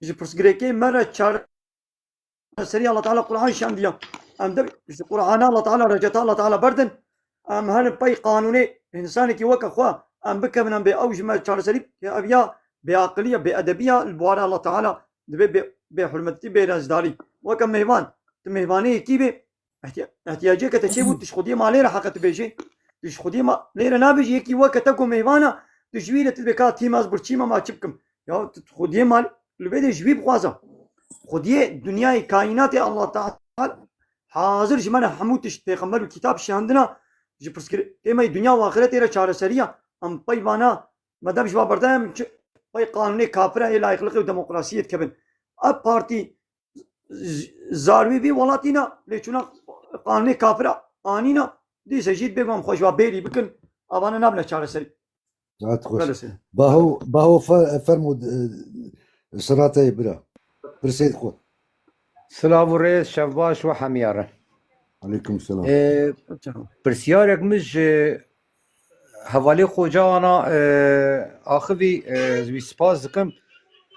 ji pirsgirêkê me re çareserî Allah Teala Qur'an şandiya. Em de ji Qur'ana Allah Teala, receta Allah Teala berdin. Em herin pey qanûnê, însanekî weke xwe em bikevin, em bê ew ji me çareserî bike, ev ya bêaqiliya, bêedebiya li bawara Allah Teala dibe bê, bêhurmetî, bêrezdarî. Weke mêvan, tu mêvanê yekî bê, ihtiya-, ihtiyacê ke te çêbû, tu ji xwediyê malê re heqe tu bêjê. Tu ji xwediyê malê re nabêjî, yekî weke te ku mêvan e, tu ji wî re tu dibê ka tîm ez birçî me, ma çi bikim? Ya tu xwediyê mal, li vê de ji wî bixwaza. Xwediyê dinyayê, kaînatê Allah Teala hazir ji me re hemû tişt, pêxember û kitap şihandina, ji pirsgirêkê me yê dinya û axîretê re çareseriya. Em pey vana, me dem ji va berdayem çi pey qanûnê kafir e, ê layıklıkê û demokrasiyê dikevin. Ev partî z-, zarwî vî welatî ne, lê çûna qanûnê kafir anîna, dîse jî dibê em xwe ji va bêrî bikin, avana nabine çareserî. Saet xweş. Belê sê. Baho, Baho fe-, fermo, e, sirata ye bira. Pirsê xwe. Silav û rêz, şev baş we hemiya re. Aleykum selam. E, Çawa. Pirsiyarek min ji hevalê Xoca ana, e, axivî, e, ez wî spas dikim.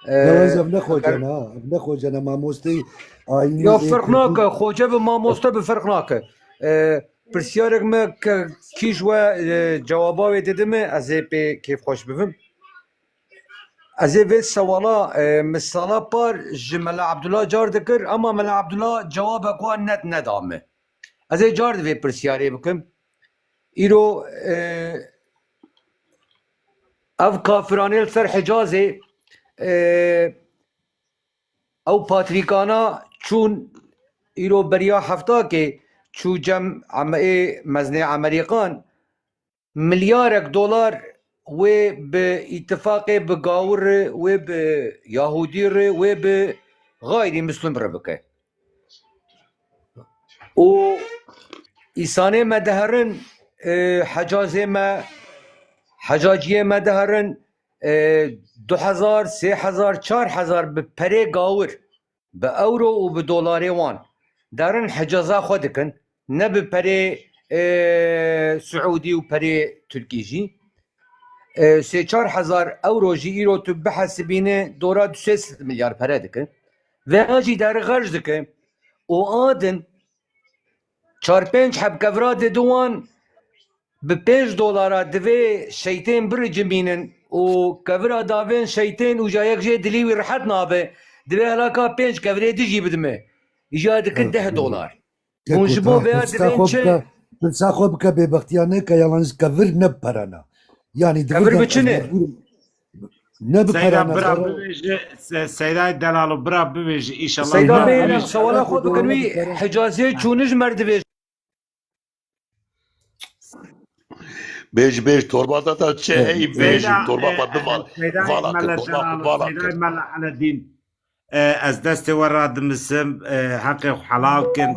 E, Ya ez ev ne Xoca eger ne, ha, ev ne Xoca ne, mamosteyî ayînî Ya ê ferq Kurdî. Nake, Xoca bi mamoste bi ferq nake. E, Pirsiyarek me ke kî ji we, e, cewaba wê dide me, ez ê pê kêfxweş bibim. Ez ê vê sewala, e, min sala par ji Mela Abdullah car dikir, ama Mela Abdullah cewabek wan net neda me. Ez ê car di vê pirsiyarê bikim. Îro, e, ev kafiranê li ser Hicazê, e, Ew patrîkana çûn îro beriya heftakê çû cem Eme-, ê mezinê Emerîkan, milyarek dolar wê bi îtifaqê bi gawir re, wê bi Yahûdî re, wê bi xayrî Mislum re bike. Û îsanê me diherin, e, hecazê me, hecaciyê me diherin, e, du hezar, sê hezar, çar hezar bi perê gawir, bi ewro û bi dolarê wan derin hecaza xwe dikin, ne bi perê, e, Siûdî û perê Tirkî jî. E, sê çar hezar ewro jî îro tu bihesibîne dora du sê sed milyar pere dikin. Vêya jî deri xerc dikin û a din çar pênc heb kevira didin wan bi pênc dolara divê şeytên biricimînin û kevira davên şeytên û ja yek jê dilî wî rihet nabe, divê helaka pênc kevirê dijî bidime. Îja dikin deh dolar. Hûn ji bo vêya dibên çi? Pirsa xwe bike bêbextiya neke, yalan ji kevir ne bi pere ne. Yanî kevir bi çi ne? Ne bi pere ne. Seyda bira bibêje, Se-, Seydayê delalo bira bibêje, îşallah. Seyda bê sewala xwe bikin wî, Hicazê çûniş mer dibêje. Bêj, bêj, torba te de çi heyî bêjî, torba xwe bival-, vala ke, torba xwe vala ke. Seydayê Mela Eledîn, e, ez destê we radimisim, e, heqê xwe helal kin.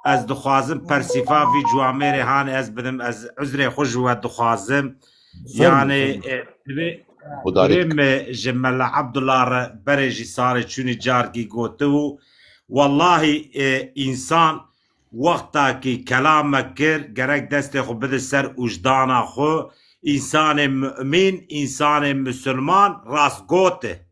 Ez dixwazim persîfa vî ciwamêrê hanê ez bidim, ez uzrê xwe ji we dixwazim. Yanê, e, divê, divê me ji Mela Abdullah re berê jî sarê çûnî carkî gotibû. Wellahî, e, însan Wexta kî kelamek kir, gerek destê xwe bide ser ûjdana xwe. Însanê mu'mîn, însanê misilman rast gote.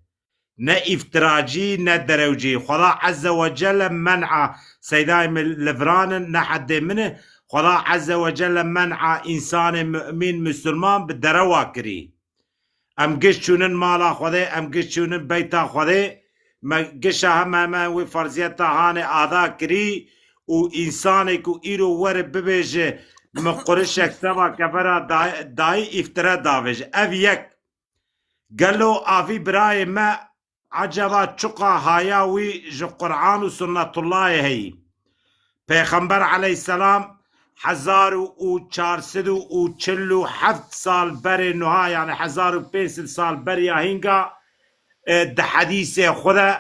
Ne îftiracî, ne derewcî. Xweda Ezze ve Celle men'a, Seydayê min li viran in, ne hedê min e. Xweda Ezze ve Celle men'a însanê mu'mîn, misilman bi derewa kirî. Em giş çûnin mala Xwedê, em giş çûnin beyta Xwedê. Me gişa heme heme wî ferziyeta hanê ada kirî û însanê ku îro were bibêje, min qurişek seva kevera day-, dayî îftire davêje. Ev yek. Gelo avî birayê me eceba çuqa haya wî ji Quran û Sunnetullahê heyî? Pêxember aleyhisselam hezar û çar sed û çil û heft sal berê nuha, yani hezar û pênc sed sal beriya hînga, e, di hedîsê xwe de,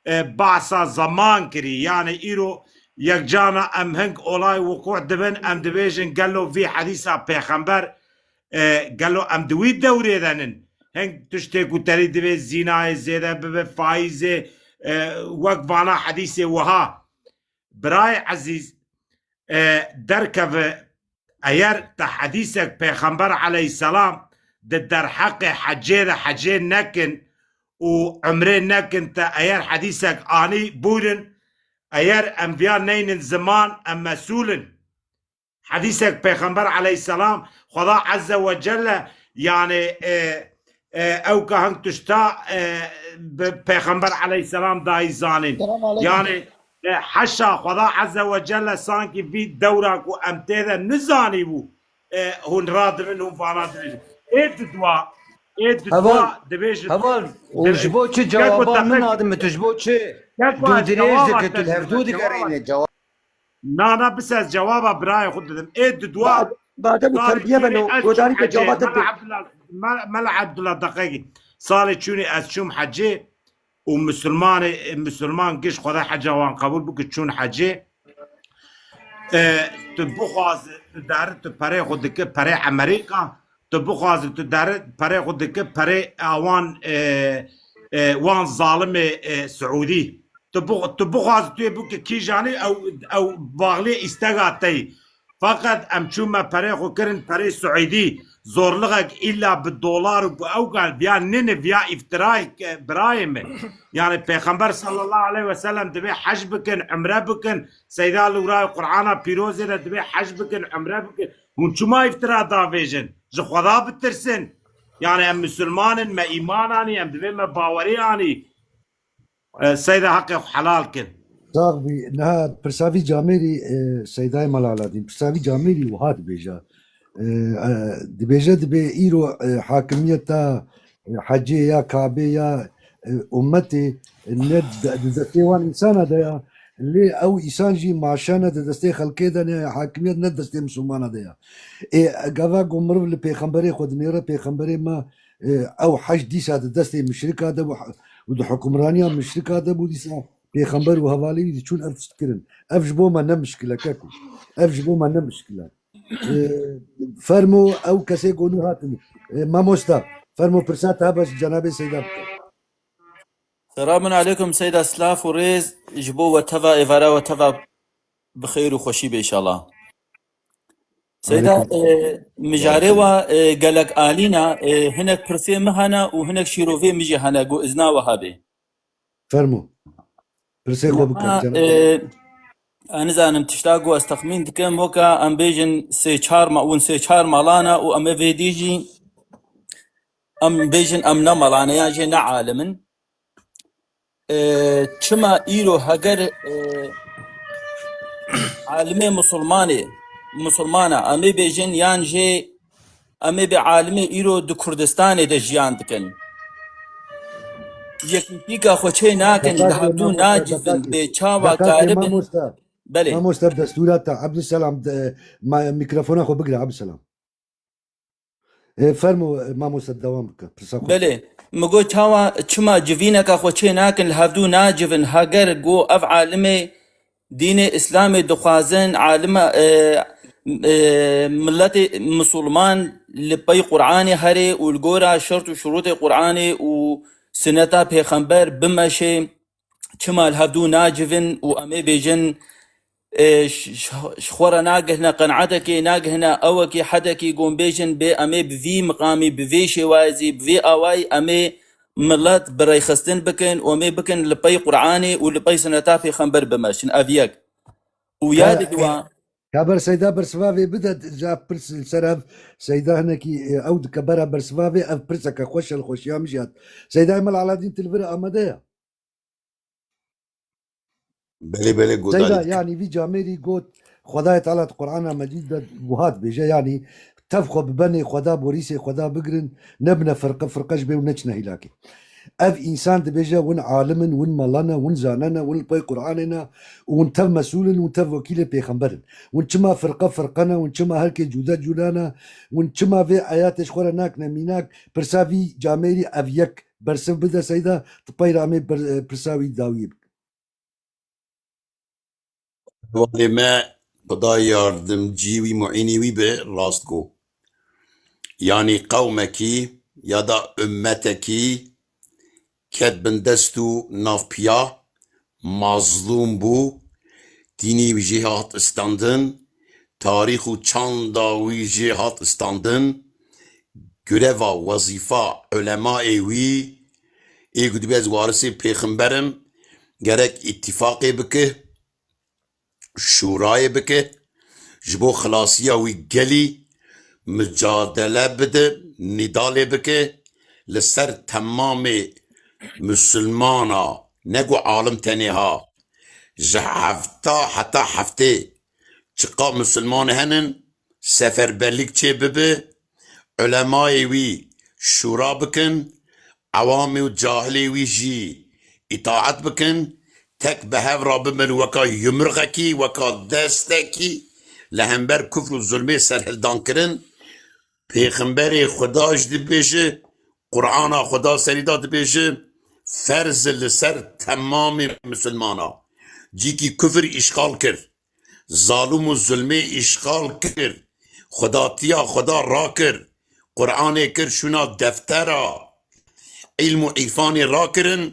e, bahsa zeman kirî. Yani îro yekcana em hing olay wuqû dibin, em dibêjin gelo vî hedîsa pêxember, e, gelo em di wî dewrê de nin? Hing tiştê ku terî divê zînayê zêde bibe, faîzê, e, wek vana hedîsê wiha. Birayê ezîz, e, derkeve Eger te hedîsek Pêxember aleyhisselam di derheqê hecê de hecê nekin û umrê nekin, te eger hedîsek anî, bûrin, eger em viya neynin ziman, em mesûl in. Hedîsek Pêxember aleyhisselam, Xweda Azze ve Celle, yani, e, e, ew ka hing tişta, e, bi Pêxember aleyhisselam dayî zanîn. Selam aleykum. Yani, e, heşa Xweda Azze ve Celle sankî vî dewra ku em tê de nizanî bû, e, hûn radibin, hûn vana dibêjin. Ê didwa, ê didwa Heval, dibêjin. Heval, û ji bo çi cewaba min nadin, tu ji bo çi dû dirêj dike, tu li hevdû digerîne cewab. Na, na, bis ez cewaba birayê xwe didim. Ê di dua Bade bu terbiye beno, godarî ke cewaba te Mela Abdullah, Mela Abdullah, deqekî. Salê çûnî ez çûm hecê û Musulmanê, Musulman giş Xwedê heca wan qebûl bike, çûn hecê. E, tu bixwazi, tu deri, tu perê xwe dike, perê Emerîka, tu bixwazi, tu deri, perê xwe dike, perê awan, e, e, wan zalimê, e, Siûdî. Tu bi-, tu bixwazî tu yê bike kîjanî ew, ew baxlê îstega te yî. Feqet em çûme perê xwe kirin perê Siûdî. Zorlixek îlla bi dolar û bi ew gal viya nini, viya îftirayek, e, birayê min. Yani Pêxember sallallahu aleyhi ve sellem dibê hec bikin, umre bikin. Seyda li wirayê Qur'ana pîrozê de dibê hec bikin, umre bikin. Hûn çima îftira davêjin? Ji Xweda bitirsin. Yani em Musulman in, me îman anî, em divê me bawerî anî. E, Seyda, heqê xwe helal kin. Sax bî. Niha pirsa vî camêrî, e, Seydayê Mela Aladîn, pirsa vî camêrî wiha dibêje. E, e, dibêje, dibê îro, e, hakimiyeta, e, hecê ya Kabê ya, e, ummetê, e, ne di, di destê wan însana de ya. Lê ew îsan jî maşe ne di destê xelkê de ne, hakimiyet ne destê misilmana de ya. Ê, gava ku mirov li pêxemberê xwe dinêre, pêxemberê me, e, ew hec dîsa di destê muşrika de bû, û di hukimraniya muşrika de bû, dîsa pêxember û hevalê wî diçûn ev tişt kirin. Ev ji bo me ne mişkil e, keko. Ev ji bo me ne mişkil e. E, fermo ew kesê ku nû hatin. E, mamosta, fermo pirsa te hebe ji cenabê Seyda bike. Selamun aleykum Seyda, silav û rêz ji bo we teva, êvara we teva bi xêr û xweşî be înşallah. Seyda, Aleykum. E, mijarê wa, e, gelek alî ne, e, hinek pirsê min hene û hinek şîrovê min jî hene, ku izna we hebe. Fermo. Pirsê xwe bike, Niha, cenab. E, ez nizanim tişta ku ez texmîn dikim, weke em bêjin sê çar ma-, hûn sê çar malan e û em ê vê dî jî em bêjin em ne malan e, yan jî ne alim in. E, çima îro heger, e, alimê musulmanê, musulmana, em ê bêjin yan jê em ê bê alimê îro di Kurdistanê de jiyan dikin. Yekîtîka xwe çê nakin, li hevdû nacivin, bê çawa karibin. Belê. Mamoste, destûra te, Ebdulselam, de, ma-, mîkrofona xwe bigire, Ebdulselam. E, fermo, e, mamoste, dewam bike, pirsa xwe. Belê. Min got, çawa, çima civîneka xwe çê nakin, li hevdû nacivin, heger go ev alimê dînê Îslamê dixwazin, alima, e, e, miletê misilman li pey Qur'anê herê û li gora şert û şurûtê Qur'anê û sineta pêxember bimeşê, çima li hevdû nacivin û em ê bêjin, e, ş-, ş-, ji xwe re nagihne qenaetekê, nagihne ewekê, hedekê, gon bêjin bê em ê bi vî miqamî, bi vê şêwayezî, bi vê awayî em ê milet bi rêxistin bikin û em ê bikin li pey Qur'anê û li pey sineta pêxember bimeşin. Ev yek. Û ya Ka-, di dua. Ka ber Seyda bersiva vê bide, ji ev pirs li ser ev Seyda hinekî, e, ew dike bera bersiva vê, ev pirseke xweş e, li xweşiya min jî hat. Seydayê Mela Aladîn, tu li vir amade ye? Belê, belê, godarî Seyda, dike. Yanî vî camêrî got, Xwedayê Teala di Qur'ana Mecîd de wiha dibêje, yanî tev xwe bi benê Xweda, borîsê Xweda bigirin, nebine firqe firqe ji bê û neçine hîlakê. Ev însan dibêje, win alim in, win mela ne, win zane ne, win li pey Qur'anê ne, û win tev mesûl in, win tev wekîlê pêxember in. Win çima firqe firqe ne, win çima herkê cuda cuda ne, win çima vê eyatê ji xwe re nakine mînak, pirsa vî camêrî ev yek bersiv bide Seyda, tu peyra em ê ber-, pirsa wî dawiyê bikin. Hevalê me, Xuda yardimcî wî, muînî wî be, rast got. Yanî qewmekî ya da ummetekî ket bin dest û navpiya, mazlûm bû, dînî wî jê hat istandin, tarîx û çanda wî jê hat standin, gureva, wezîfa ulemayê wî, ê ku dibê ez warisê pêxember im, gerek îtîfaqê bike, şûrayê bike, ji bo xilasiya wî gelî micadele bide, nîdalê bike, li ser temamê misilmana, ne ku alim tenê ha, ji hefta heta heftê çiqa misilman henin, seferberlik çê bibe, ulemayê wî şûra bikin, ewamê û cahilê wî jî îtaet bikin, tek bi hev re bibin weka yumruxekî, weka destekî li hember kufr û zulmê serhildankirin. Pêxemberê Xuda jî dibêje, Qur'ana Xuda serî de dibêje, ferz e li ser temamê misilmana. Cîkî kufr îşxal kir, zalim û zulmê îşxal kir, xwedatiya Xuda rakir, Qur'anê kir şûna deftera îlm û îrfanê rakirin,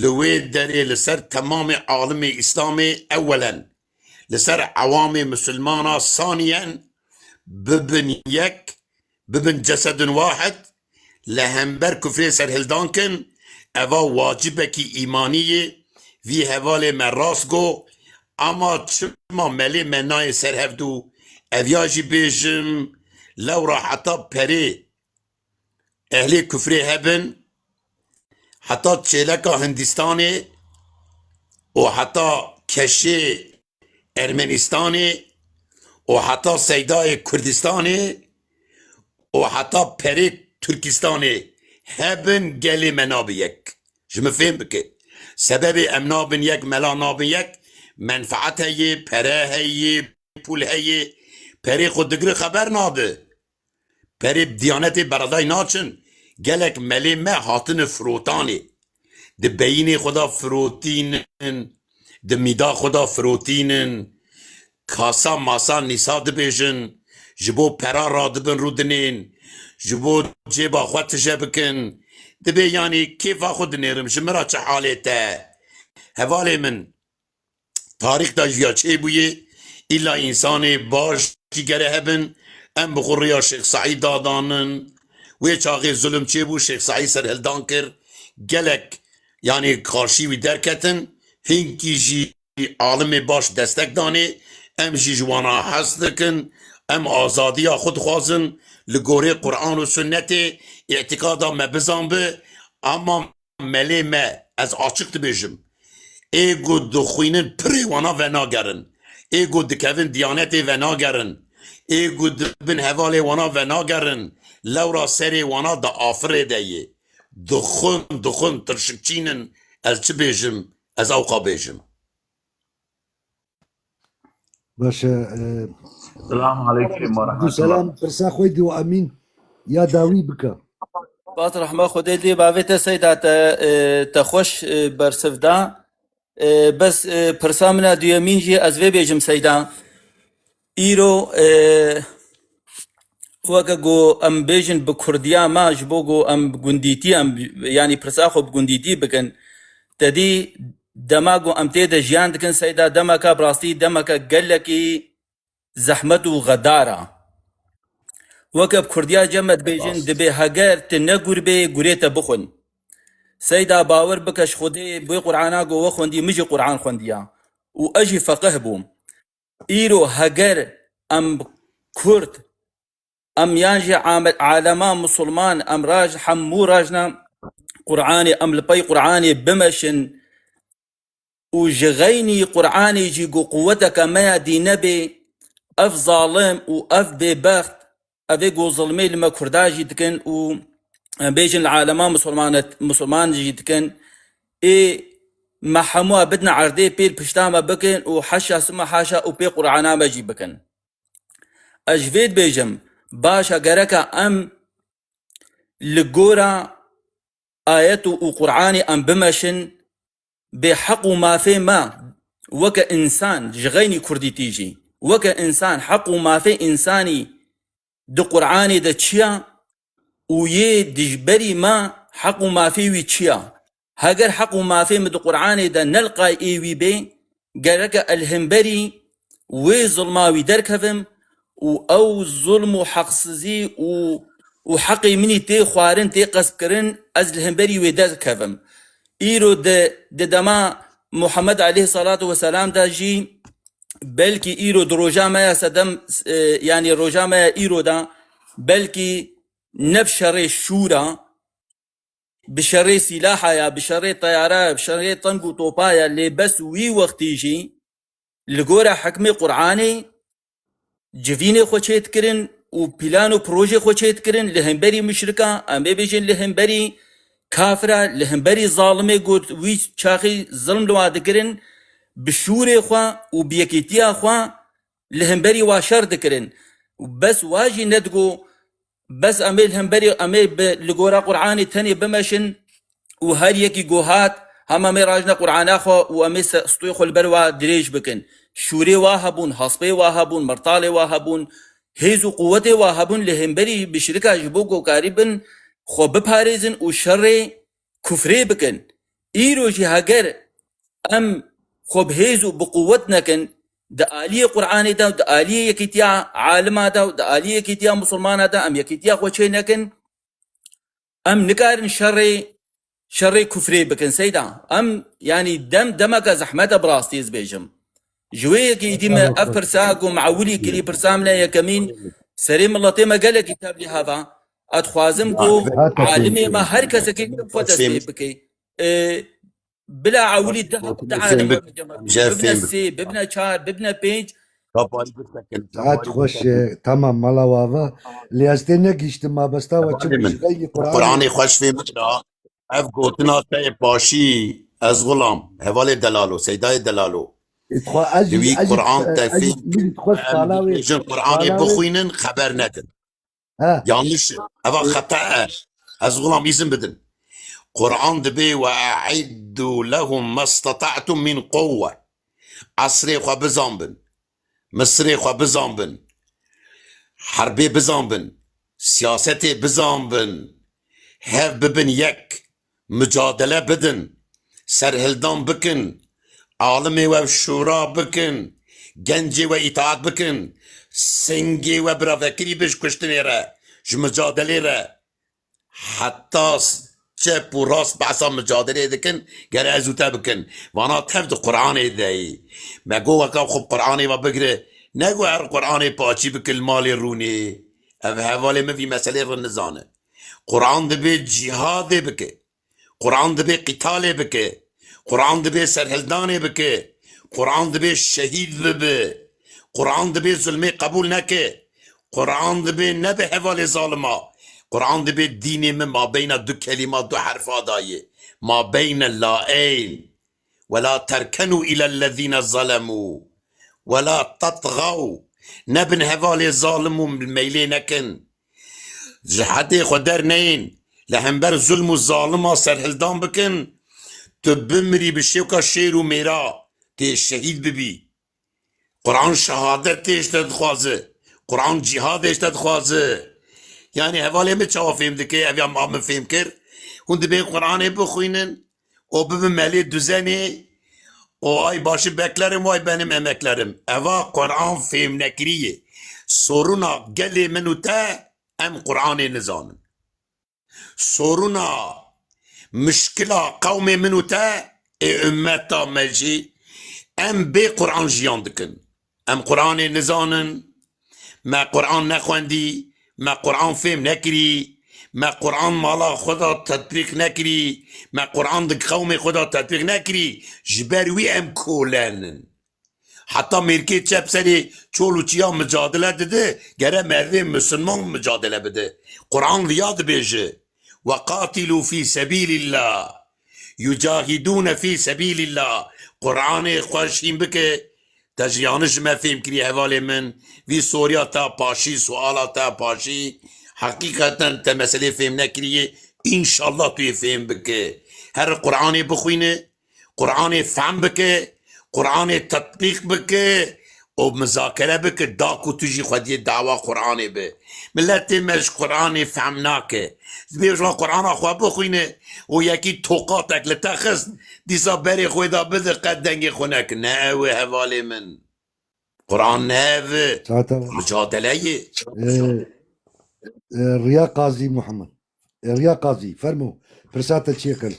li wê derê li ser temamê alimê Îslamê ewelen, li ser ewamê misilmana saniyen bibin yek, bibin cesedun wahid, li hember kufrê serhildan kin, eva wacibekî îmanî ye, vî hevalê me rast got, ama çima melê me nayê ser hevdû, ev ya jî bêjim, lewra heta perê ehlê kufrê hebin, heta çêleka Hindistanê û heta keşê Ermenistanê û heta seydayê Kurdistanê û heta perê Turkistanê hebin, gelê me nabe yek. Ji min fêm bike. Sebebê em nabin yek, mela nabin yek, menfaet heye, pere heye, pûl heye, perê xwe digire xeber nabe. Perê bi diyanetê beredayî naçin. Gelek melê me hatine firotanê. Di beyînê xwe de firotînin, di mîda xwe de firotînin. Kasa masa nîsa dibêjin, ji bo pera radibin rûdinên, ji bo cêba xwe tije bikin. Dibê yanî kêfa xwe dinêrim, ji min re çi halê te? Hevalê min, tarîx de jî ya çêbûyê, îlla însanê baş jî gere hebin, em bi xwe rêya Şêx Seîd dadanin. Wê çaxê zulm çêbû, Şêx Seîd serhildan kir, gelek, yanî karşî wî derketin, hinkî jî alimê baş destek danê, em jî ji wana hez dikin, em azadiya xwe dixwazin, li gorê Quran û Sunnetê îtîkada me bizanbi, ama melê me, ez açiq dibêjim, ê ku dixwînin pirê wana venagerin, ê ku dikevin diyanetê venagerin, ê ku dibin hevalê wana venagerin, lewra serê wana di afirê de yê. Dixwin, dixwin, tirşikçînin, ez çi bêjim, ez ewqa bêjim. Baş e, e, Selamun aleyküm ve rahmetullah. Selam, pirsa xwe dû emîn ya dawî bike. Spas rehma Xwedê dê bavê te seyda te, e, te xweş, e, bersiv da. E, bes, e, pirsa min a duyemîn jî ez vê bêjim seyda. Îro, e, weke ku em bêjin bi kurdiya me, ji bo ku em bi gundîtî, em, yanî pirsa xwe bi gundîtî bikin. Te dî dema ku em tê de jiyan dikin, seyda demeke bi rastî demeke gelekî zehmet û xedar a. Weke bi kurdiya cem me dibêjin, rast, dibê heger tu ne gur bê, gurê te bixwin. Seyda bawer bike ji Xwedê, bi wê Qur'ana ku we xwendî, min jî Qur'an xwendiya. Û ez jî feqih bûm. Îro heger em kurd, em yan jî ame-, alema musulman, em raj, hemû rajna Qur'anê, em li pey Qur'anê bimeşin û ji xeynî Qur'anê jî ku quweteke me ya dîne bê, ev zalim û ev bêbext, ev ê ku zilmê li me kurda jî dikin û em bêjin li alema musulman, musulman jî dikin, ê me hemû bidine erdê pêl pişta me bikin û heşa sima haşa û pê Qur'ana me jî bikin. Ez ji vê dibêjim, baş e gereka em li gora ayet û, û Qur'anê em bimeşin, bê heq û mafê me weke însan, ji xeynî kurdîtî jî, weke însan, heq û mafê însanî di Qur'anê de çi ya û yê dijberî me heq û mafê wî çi ya? Heger heq û mafê min di Qur'anê de ne li qayê wî bê, gereke ez li hemberî wê zulma wî derkevim û ew zulm û heqsizî û, û heqê min î tê xwarin, tê qespkirin, ez li hemberî wê derkevim. Îro di, di dema Muhammed aleyhissalatu vesselam de jî, belkî îro di roja me ya sedem, e, yanî roja me ya îro de, belkî ne bi şerê şûra, bi şerê sîlaha ya, bi şerê teyara ya, bi şerê teng û topa ya, lê bes wî wextî jî li gora hikmê Qur'anê civînê xwe çêdikirin û plan û projê xwe çêdikirin li hemberî muşrika, em ê bêjin li hemberî kafira, li hemberî zalimê ku wî çaxî zilm li wa dikirin, bi şûrê xwe û bi yekîtiya xwe li hemberî wa şer dikirin. Bes wa jî nedigo, bes em ê li hemberî, em ê bi, li gora Qur'anê tenê bimeşin û her yekî ku hat, hema em ê rajine Qur'ana xwe û em ê se-, stûyê xwe li ber wa dirêj bikin. Şûrê wa hebûn, hespê wa hebûn, mirtalê wa hebûn, hêz û quwetê wa hebûn li hemberî muşrika ji bo ku karîbin xwe biparêzin û şerê kufrê bikin. Îro jî heger em xwe bi hêz û bi quwet nekin, di aliyê Qur'anê de û di aliyê yekîtiya alima de û di aliyê yekîtiya misilmana de em yekîtiya xwe çê nekin, em nikarin şerê, şerê kufrê bikin. Seyda, em, yanî dem, demeke zehmet e bi rastî ez bêjim. Ji wê yekê îdî me ev pirsa ku me ewilî kirî, pirsa min e yekemîn, serê miletê me gelekî tevlî heva. Ez dixwazim ku alimê me her kesekî xwe dest pê bike. E, bila ewilî deh, deh alem bibine sê, bibine çar, bibine pênc. Saet xweş, e, tamam, mala we ava. Lê ez tê negihiştim, mabesta we çi bû ji xeyrî Qur'anê. Qur'anê xweş fêm bira. Ev gotina te yê paşî, ez xulam, hevalê delalo, seydayê delalo. Di wî Qur'an te fêm, em dibêjin Qur'anê bixwînin, xeber nedin. Yanlış e. Eva xeta e. Ez xulam îzin bidin. Qur'an dibê: "Ve e'iddu lehum mastata'tum min quwwe." Esrê xwe bizanbin. Misirê xwe bizanbin. Herbê bizanbin. Siyasetê bizanbin. Hev bibin yek. Micadele bidin. Serhildan bikin. Alimê we şûra bikin. Gencê we îtaat bikin. Singê we biravekirî bi ji kuştinê re, ji micadelê re. Heta s-, çep û rast behsa micadelê dikin, gere ez û te bikin. Vana tev di Qur'anê de yî. Me got weka xwe bi Qur'anê ve bigire. Ne got her Qur'anê paçî bike li malê rûnê. Ev hevalê min vî meselê rin nizane. Qur'an dibê cîhadê bike. Qur'an dibê qîtalê bike. Qur'an dibê serhildanê bike. Qur'an dibê şehîd bibe. Qur'an dibê zulmê qebûl neke. Qur'an dibê nebe hevalê zalima. Qur'an dibê dînê min mabeyna du kelîma, du herfa dayê. Mabeyne laeyn. "Ve la terkenû ilellezîne zalemû. Ve la tetxaw." Nebin hevalê zalim û meylê nekin. Ji hedê xwe derneyên, li hember zulm û zalima serhildan bikin, tu bimirî bi şêwka şêr û mêra, tê şehîd bibî. Quran şehadetê ji te dixwaze. Quran cîhadê ji te dixwaze. Yanî hevalê min çawa fêm dike, ev ya ma min fêm kir. Hûn dibên Quranê bixwînin û bibin melê duzenê û ay başı beklerim, vay benim emeklerim. Eva Quran fêm nekirî ye. Soruna gelê min û te, em Quranê nizanin. Soruna, mişkila qewmê min û te ê ummeta me jî, em bê Quran jiyan dikin. Em Quranê nizanin, me Quran nexwendî, me Quran fêm nekirî, me Quran mala xwe de tetbîq nekirî, me Quran di qewmê xwe de tetbîq nekirî, ji ber wî em kolen in. Heta mêrkê çep serê çol û çiya micadele dide, gere merdê misilman micadele bide. Quran viya dibêje: "Ve qatilû fî sebîlillah. Yucahidûne fî sebîlillah." Quranê xwe şîn bike. Te jî yanlış ji me fêm kiriye hevalê min. Vî soriya te paşî, suala te paşî. Heqîqeten te meselê fêm nekiriye. Înşallah tu yê fêm bike. Her Quranê bixwîne. Quranê fehm bike, Quranê tetbîq bike û muzakere bike, da ku tu jî xwediyê dawa Quranê be. Miletê me ji Quranê fehm nake. Dibê ji Qurana xwe bixwîne û yekî toqatek li te xist, dîsa berê xwe da bide, qet dengê xwe neke. Ne ew e hevalê min. Quran ne ev e. Saeta Micadele ye. E, e, Riya Qazî Muhammed. E, Riya Qazî, fermo. Pirsa te çi ye, qel?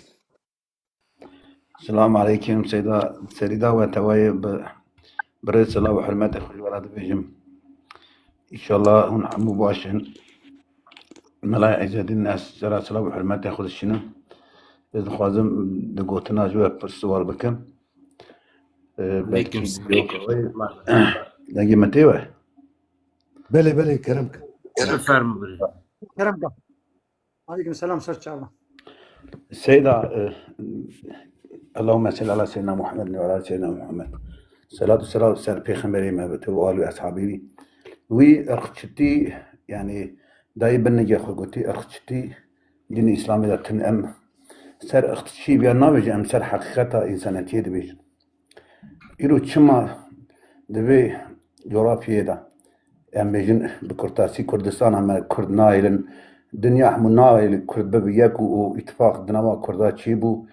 Selam aleykum Seyda. Serî da we tewayê bi, bi rê silav û hurmetê xwe ji we re dibêjim. Înşallah hûn hemû baş in. Mela Îzedîn, ez sera silav û hurmetê xwe dişînim. Ez dixwazim di gotina ji we pirs siwal bikim. Ee, belkî Aleyküm selam. Dengê me tê we? Belê, belê, kerem ke. Kerem fermo birê. Kerem ke. Aleyküm selam, ser çava. Seyda, e, Allahümme salli ala Seyyidina Muhammed ve ala Seyyidina Muhammed. Selat û selam ser Pêxemberê me bi te û al û eshabî wî. Wî irqçitî, yani, dayê binigê xwe gotî, irqçitî dînê Îslamê de tune em ser irqçî viya nabêjin, em ser heqîqeta însanetiyê dibêjin. Îro çima di vê coğrafyayê de, em bêjin bi kurtasî Kurdistana me, Kurd nahêlin, dinya hemû nahêlin Kurd bibe yek û, û îtifaq di nava Kurda çêbû,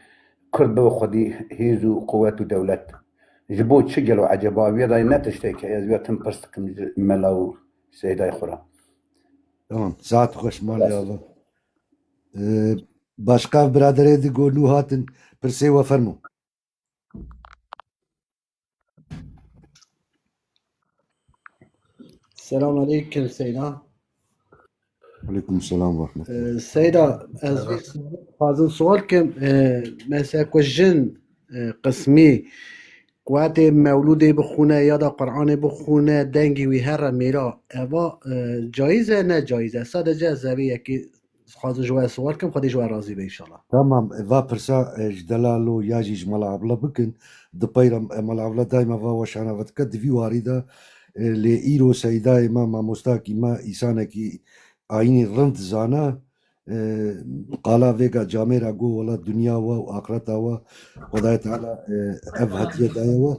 Kurd bibe xwedî hêz û quwet û dewlet. Ji bo çi gelo eceba? Viya dayê ne tiştek e, ez viya tim pirs dikim ji mela û seydayê xwe re. Tamam, saet xweş, malê ava. Ee, başka biraderê di go nû hatin, pirsê we fermo. Selam aleykum Seyda. Aleykum selam ve rahmetullah. Ee, Seyda, ez vê xwazim sual kim, ee, mesela ku jin, ee, qismî, ku etê mewlûdê bixûne ya da Qur'anê bixûne, dengê wî here mêra, eva, ee, caiz e, ne caiz e? Sadece ez evê yekê xwazim ji we sual kim, Xwedê ji we razî be înşallah. Tamam, e, va pirsa, e, ji delalo ya jî ji Mela Abla bikin. Di peyra, e, Mela Abla daîma va weşana ve dike, di vî warî de, e, lê îro seydayê me, mamostakî me, îsanekî ayînî rind zana, e, qala vêga camêra go, wela dinya we û axireta we, Xwedayê Teala, e, ev hediye daye we.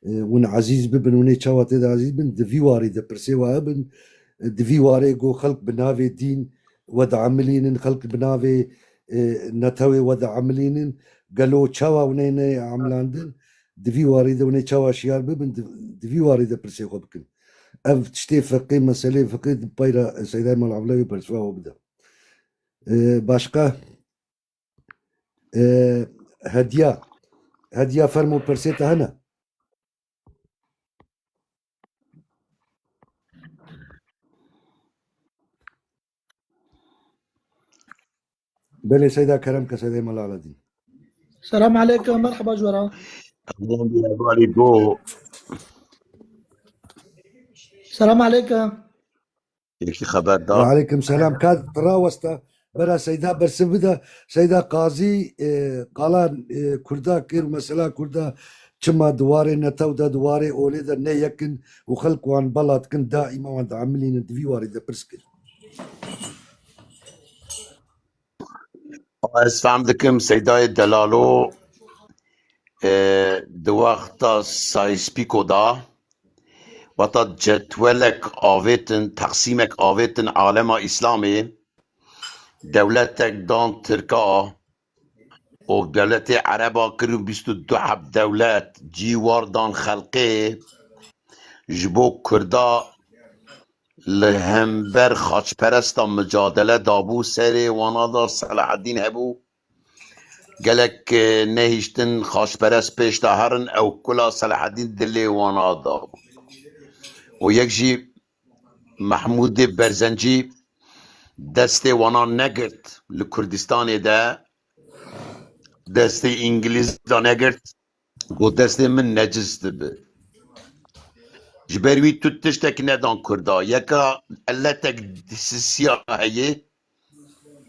E, hûn ezîz bibin, hûn ê çawa tê de ezîz bin, di vî warî de pirsê we hebin, e, di vî warê go xelk bi navê dîn, we diemilînin, xelk bi navê, e, netewê we diemilînin. Gelo çawa hûn ê neyê emilandin? Di vî warî de hûn ê çawa şiyar bibin? Di, di vî warî de pirsê xwe bikin. Ev tiştê fiqê, meselê fiqê di peyra Seydayê Mal Evlewê bersiva we bide. E, başqa, e, Hediya. Hediya, fermo, pirsê te hene? Belê Seyda, kerem ke Seydê Mela Aladîn. Selam aleykum, merhaba ji we re. Aman bi hevalî go. Selam aleykum. Yekî xeber da. Ve aleykum selam. Ka rawesta bera Seyda bersiv bide. Seyda Qazî, e, qala, e, Kurda kir, mesela Kurda çima di warê netew de, di warê olê de ne yek in û xelk wan bela dikin, daîma wan diemilînin, di vî warî de pirs kir. Ez fem dikim Seydayê Delalo, e, di wexta Sykes-Picot da, wexta cetwelek avêtin, teqsîmek avêtin alema Îslamê, dewletek dan Tirka û dewletê Ereba kir û bîst û du heb dewlet cî war dan xelkê, ji bo Kurda li hember xaçperesta micadele dabû, serê wana da Selahaddîn hebû. Gelek, e, nehiştin xaçperest pêş de herin, ew kula Selahaddîn dilê wana dabû. Û yek jî Mehmûdê Berzencî destê wana negirt li Kurdistanê de, destê Îngilîz de negirt. Got, destê min necis dibe. Ji ber wî tu tiştek nedan Kurda. Yeka illetek dîsisiya heye,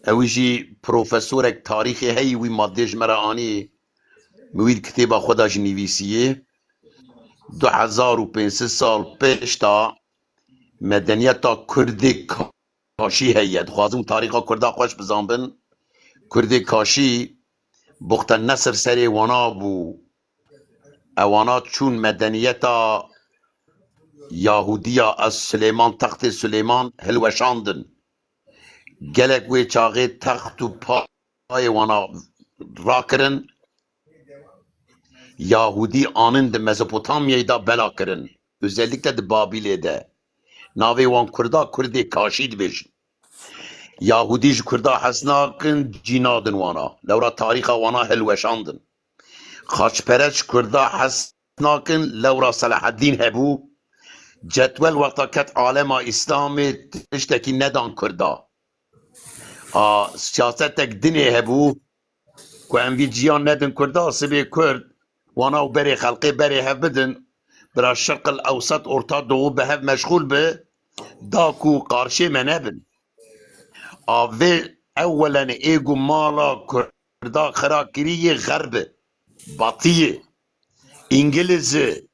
ew jî profesorek tarîxê heyî, wî madê ji me re anî, min wî di kitêba xwe de jî nivîsiyê. Du hezar û pênc sed sal pêş de medeniyeta Kurdê Kaşî heye. Dixwazin tarîxa Kurda xweş bizanbin. Kurdê Kaşî Buxtenesir serê wana bû. Ewana çûn medeniyeta Yahudiya ez Silêman, textê Silêman hilweşandin. Gelek wê çaxê text û payê wana rakirin. Yahudî anin di Mezopotamyayê de bela kirin. özellikle di Babilê de. Navê wan Kurda Kurdê Kaşî dibêjin. Yahudî ji Kurda hez nakin, cî nadin wana. Lewra tarîxa wana hilweşandin. Xaçpere ji Kurda hez nakin, lewra Selaheddîn hebû. Cetwel wexta ket alema Îslamê tiştekî nedan Kurda. A, siyasetek dinê hebû ku em vî ciyan nedin Kurda, sibê Kurd wana û berê xelqê berê hev bidin, bira Şirq el Ewsat, Orta Doğu bi hev meşxûl bi, da ku qarşê me nebin. A vê ewwelen ê ku mala Kurda xira kirî yê Xerb e, Batî ye. Îngiliz e.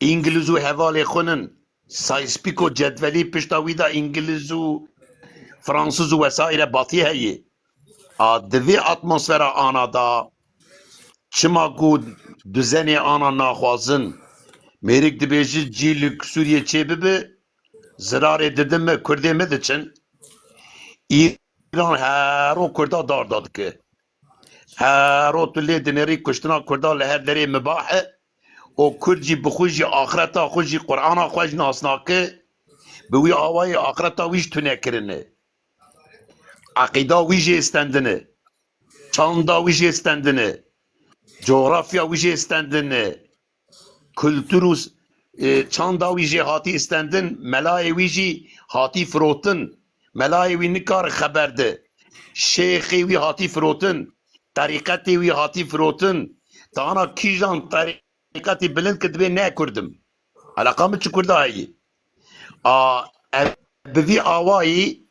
Îngiliz û hevalê xwe nin. Sykes-Picot cedvelî pişta wî de Îngiliz û Fransız û wesaîre Batî heye. A di vê atmosfera ana da çima ku duzenê ana naxwazin, mêrik dibêjit cî li Sûriyê çê bibe, zirarê didin me, Kurdê me diçin. Îran hero Kurda dar da dike. Hero tu lê dinêrî kuştina Kurda li her derê mibah e. Û Kurd jî bi xwe jî axireta xwe jî Qur'ana xwe jî nas nake. Bi wî awayî axireta wî jî tune kirine. Eqîda wî jê stendine. Çanda wî jê stendine. Coğrafya wî jê stendine. Kultur û, e, çanda wî jê hatî stendin, melayê wî jî hatî firotin. Melayê wî nikare xeber de. Şêxê wî hatî firotin. Terîqetê wî hatî firotin. Tana kîjan terîqetî bilind ki dibê ne Kurd im. Eleqa min çi Kurda heye? A, ev bi vî awayî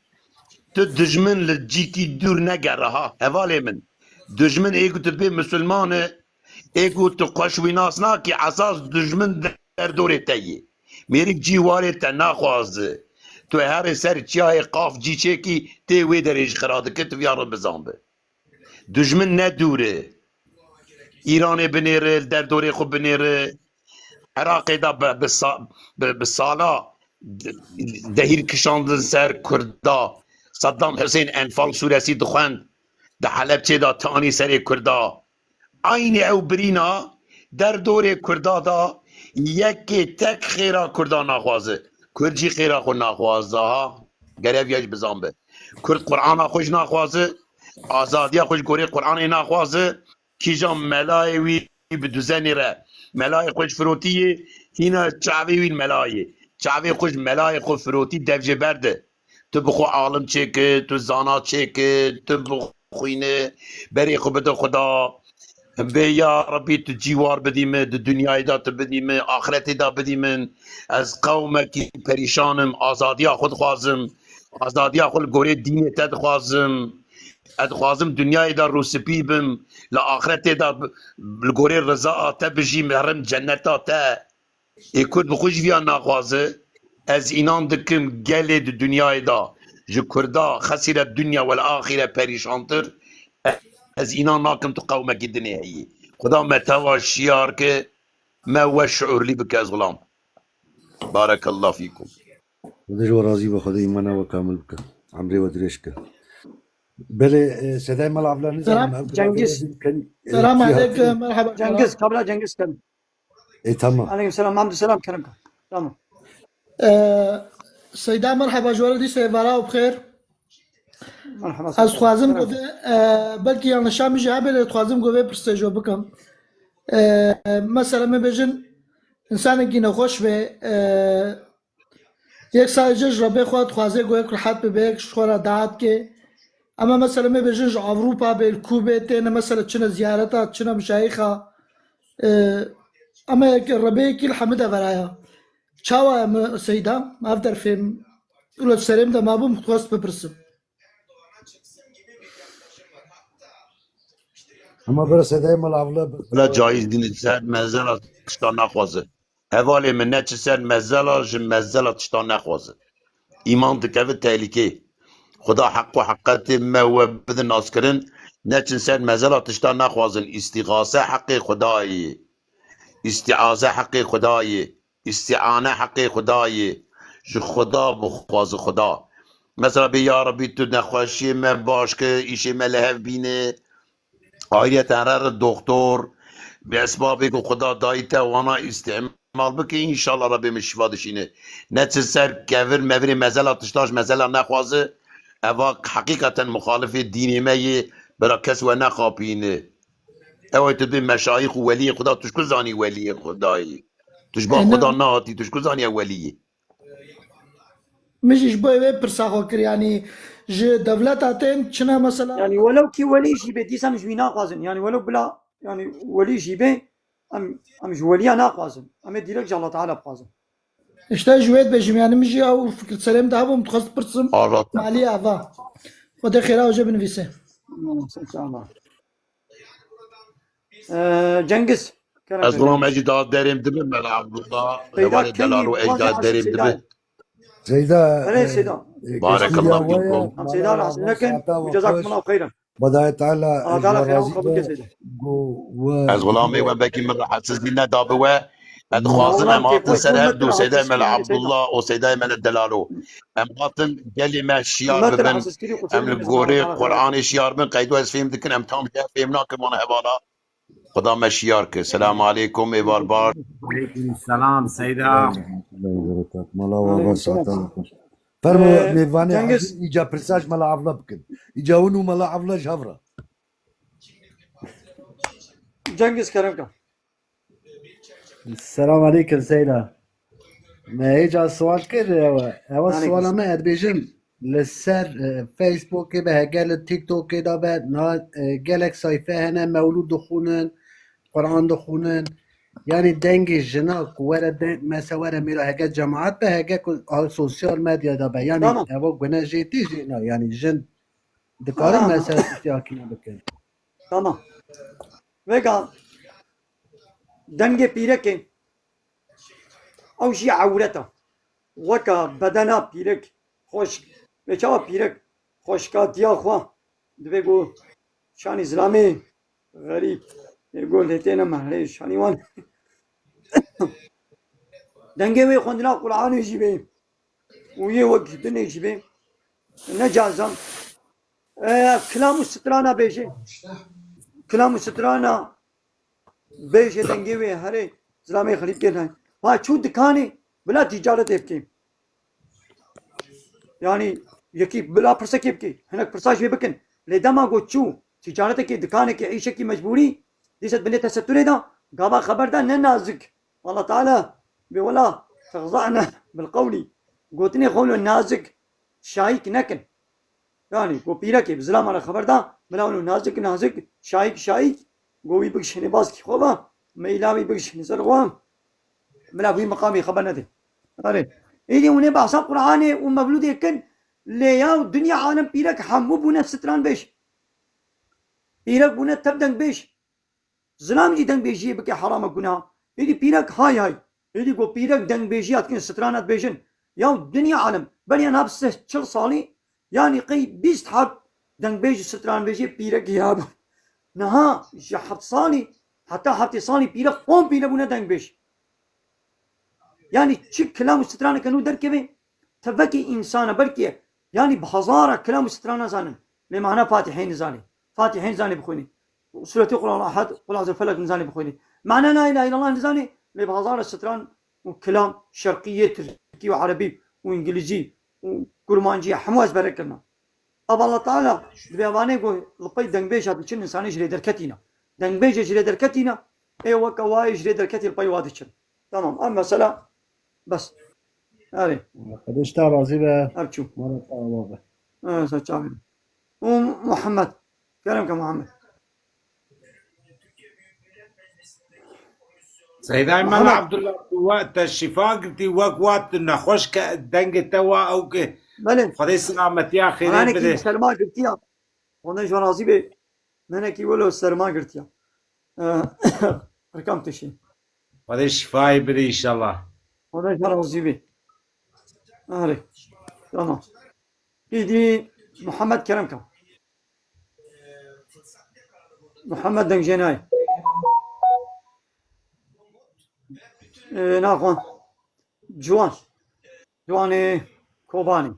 tu dijmin li cîkî dûr negere ha, hevalê min. Dijmin ê ku tu dibê misilman e, ê ku tu xweş wî nas nakî, esas dijmin derdorê te yê. Mêrik cî warê te naxwaze. Tu herê ser çiyayê Qaf cî çêkî tê wê derê jî xira dike, tu viya re bizan be. Dijmin ne dûr e. Îranê binêre, li derdorê xwe binêre. Iraqê de bi, bi sa-, bi, bi sala de-, dehîr kişandin ser Kurda. Saddam Hussein Enfal sûresî dixwend. Di Helebçê de tanî serê Kurda. Aynî ew birîna derdorê Kurda da yekê tek xêra Kurda naxwaze. Kurd jî xêra xwe naxwaze ha. Gerev ya jî bizan be. Kurd Qur'ana xwe jî naxwaze. Azadiya xwe ji gorê Qur'anê naxwaze. Kîjan melayê wî bi duzenê re melayê xwe ji firotî yê, hîna çavê wî melayê. Çavê xwe ji melayê xwe firotî dev jê berde. Tu bi xwe alim çêke, tu zana çêke, tu bixwîne, berê xwe bide Xuda. Bê ya Rebî tu cîwar bidî min, di dinyayê de tu bidî min, axretê de bidî min. Ez qewmekî perîşan im, azadiya xwe dixwazim. Azadiya xwe li gorê dînê te dixwazim. Ez dixwazim dinyayê de rûspî bim, li axretê de bi-, li gorê rizaya te bijîm, herim cenneta te. Ê Kurd bi xwe jî viya naxwaze. Ez înan dikim gelê di dinyayê de ji Kurda xesîret dunya wel axîre perîşantir. Ez înan nakim tu qewmekî dinê heyî. Xuda me teva şiyar ke me we şiûrlî bike ez xulam. Barekallah fîkum. Xwedê ji we razî be, Xwedê îmana we kamil bike. Emrê we dirêj ke. Belê, e, sedayê mala Evla nizanim. Selam, ev Cengiz. Selam aleykum, merhaba. Cengiz, kabla Cengiz ken. E, tamam. Aleykum selam, hamdü selam, kerem ka. Tamam. E, Seyda, merhaba, ji we re dîsa êvara û bi xêr. Merhaba. Ez dixwazim ku vê, e, belkî yanlişa min jî hebe, lê dixwazim ku vê pirsê ji we bikim. E, mesela, me bêjin, însanekî nexweş be, e, yek salê ji Rebê xwe dixwaze ku yek rihet bibe, yek ji xwe re dua bike. Ema mesela me bêjin ji Ewropa bê, li ku bê, têne mesela çine ziyareta, çine mejayîxa. E, ema yek Rebê yekî li hemî devera ya. Çawa ye me Seyda? Me ev derfêm, û li serêm de mabûm, dixwest bipirsim. Ama bira sedayê mala Evla bi- Bila cayîz dîn ser mezela tişta naxwaze. Hevalê min, neçin ser mezela, ji mezela tişta nexwaze. Îman dikeve tehlîkê. Xuda heq û heqetê me we bidin naskirin, neçin ser mezela tişta nexwazin. Îstîxase heqê Xuda ye. Îstîaze heqê Xuda ye. Îstîane heqê Xuda ye. Ji Xuda bixwaze Xuda. Mesela bê ya Rebî tu nexweşiyê me baş ke, îşê me li hev bîne. Ayriyeten re re doktor, bi esbabê ku Xuda dayî te wana îstî-, mal bike, înşallah Rebê min şifa dişîne. Ne çi ser kevir mevirê mezela tişta ji mezela nexwaze, eva heqîqeten muxalifê dînê me yê, bira kes we nexapîne. Ew ê tu bê meşayîx û weliyê Xuda, tu ji ku zanî weliyê Xudayî? Tu ji ba Xwe da nehatî, tu ji ku zanî ew weliyê? Min jî ji bo wê pirsa xwe kir, yanî ji dewleta tên çi ne mesela? Yanî welew kî welî jî bê, dîsa em ji wî naxwazin. Yanî welew bila, yanî welî jî bê, em, em ji weliya naxwazin. Em ê dîrek ji Allah Teala bixwazin. Îşte ji wê dibêjim, yanî min jî ew fikir serê min de hebû, min dixwest pirsim. Allah. Malî ava. Xwedê xêra ew jê binivîse. Tamam, sen çawa. Ee, Cengiz, kerem Ez bêne. Gulam, ez jî da derêm dibim, Mela Abdullah, Seyda hevalê Kengî, delalo, ez jî da derêm dibim. Seyda, Erê e, Seyda. E, Barekallah fikum. Tamam, Seyda, rahatsız nekin. Ve cezakumullahu xeyran. Xwedayê Teala, Allah Teala xeyran qebul ke Seyda. Ez Gulamê we, belkî min rahatsizlî nedabi we. Ez dixwazim em hatin ser hev du, Seyda Mela Abdullah û Seyda Mela Delalo. Em hatin gelê me şiyar bibin. Em li gorê Qur'anê şiyar bin. Qeydo ez fêm dikin, em tam jê fêm nakin, wana hevala. Xuda me şiyar ke. Selamu aleykum, êvar bar. Aleykum selam, Seyda. Mala we saeta xweş. Fermo, mêvanê Cengiz. Îca pirsa ji Mela Avla bikin. Îca win û Mela Avla ji hev re. Cengiz, kerem ke. Selam aleykum Seyda. Me hêca sual kir, ewa, ewa suala me, ez dibêjim, li ser, e, Facebookê be, hege li TikTokê de be, na, e, gelek sayfe hene, mewlûd dixwînin, Quran dixwînin. Yanî dengê jina ku were deng, mese were mêra, hege cemaat be, hege ku a sosyal medyada be. Yanî ewa gune jê tê jê na, yanî jin dikarin mese tiştê akîne bikin. Tamam. Vêga dengê pîrekê, ew jî ewret e. Weke bedena pîrek xweşk. Vê çawa pîrek xweşkatiya xwe divê ku şanî zilamê xerîb, ê ku lê têne mehrê şanî wan. Dengê wê xwendina Qur'anê jî bê. Û yê wek dinê jî bê. Ne cazan. E, kilam û strana bêje. Kilam û strana bêje dengê wê herê zilamê xerîb kê. Ha çû dikanê bila tîcaretê bikê. Yanî yekî bila pirsekê bikê. Hinek pirsa jê bikin. Lê dema got çû tîcaretekê, dikanekê, îşekî mecbûrî, dîset binê teseturê de, gava xeber de ne nazik. Allah Teala bê wela texza'ne bil qewlî. Gotinê xwe lo nazik, şayîk nekin. Yanî ku pîrekê bi zilama re xeber da, bila wilo nazik nazik, şayîk şayîk, ku wî bigişîne baskî xwe ve, meyla wî bigişîne ser xwe, bila wî meqamê xeber nede. Erê. Êdî hûn ê behsa Qur'anê û mevlûdê kin, lê ya dinya alem pîrek hemû bûne stranbêj. Pîrek bûne tev dengbêj. Zilam jî dengbêjiyê bike herama guna. Êdî pîrek hay hay. Êdî ku pîrek dengbêjiya dikin, strana dibêjin. Ya dinya alem, beriya nav sih çil salî, yanî qey bîst heb dengbêj û stranbêjê pîrekî hebû. Niha ji heft salî heta heftê salî pîrek komple bûne dengbêj. Yanî çi kilam û straneke nû derkeve, tevekî însana belkî, yanî bi hezara kilam û strana zanin. Lê mana Fatihê nizanê. Fatihê nizanê bixwînê. Sûretê Qul Huwallahu Ehad, Qul Eûzû Felek nizanê bixwînê. Mana La îlahe îllallah nizanê, lê bi hezara stran û kilam şerqî yê tirkî û erebî û îngilîzî û kurmancî hemû ezbere kirina. Ev Allah Teala dibê evanê ku li pey dengbêja diçin, însanê ji lê derketî ne. Dengbêjê ji lê derketî ne, ê weke wayê ji lê derketî li pey wa diçin. Tamam, ev mesela bes. Erê. Xwedê ji te razî be. Ev çû. Mala te ava be. Ev ser çavê min. Û Muhammed. Kerem ke Muhammed. Seyda Mela Abdullah, tu we te şifa girtî, wek wa tu nexweş ke dengê te wa ew ke Belê. Xwedê selametiya xêrê bide. Serma girtiya. Ondan ji razî be. Menekî welo serma girtiya. Eh, Rikam tişî. Xwedê şifayê bide înşallah. Ondan ji razî be. Erê. Tamam. Îdî Muhammed Kerem ka. Muhammed Dengjênay. Ee, naxwe. Ciwan. Ciwanê Kobanê.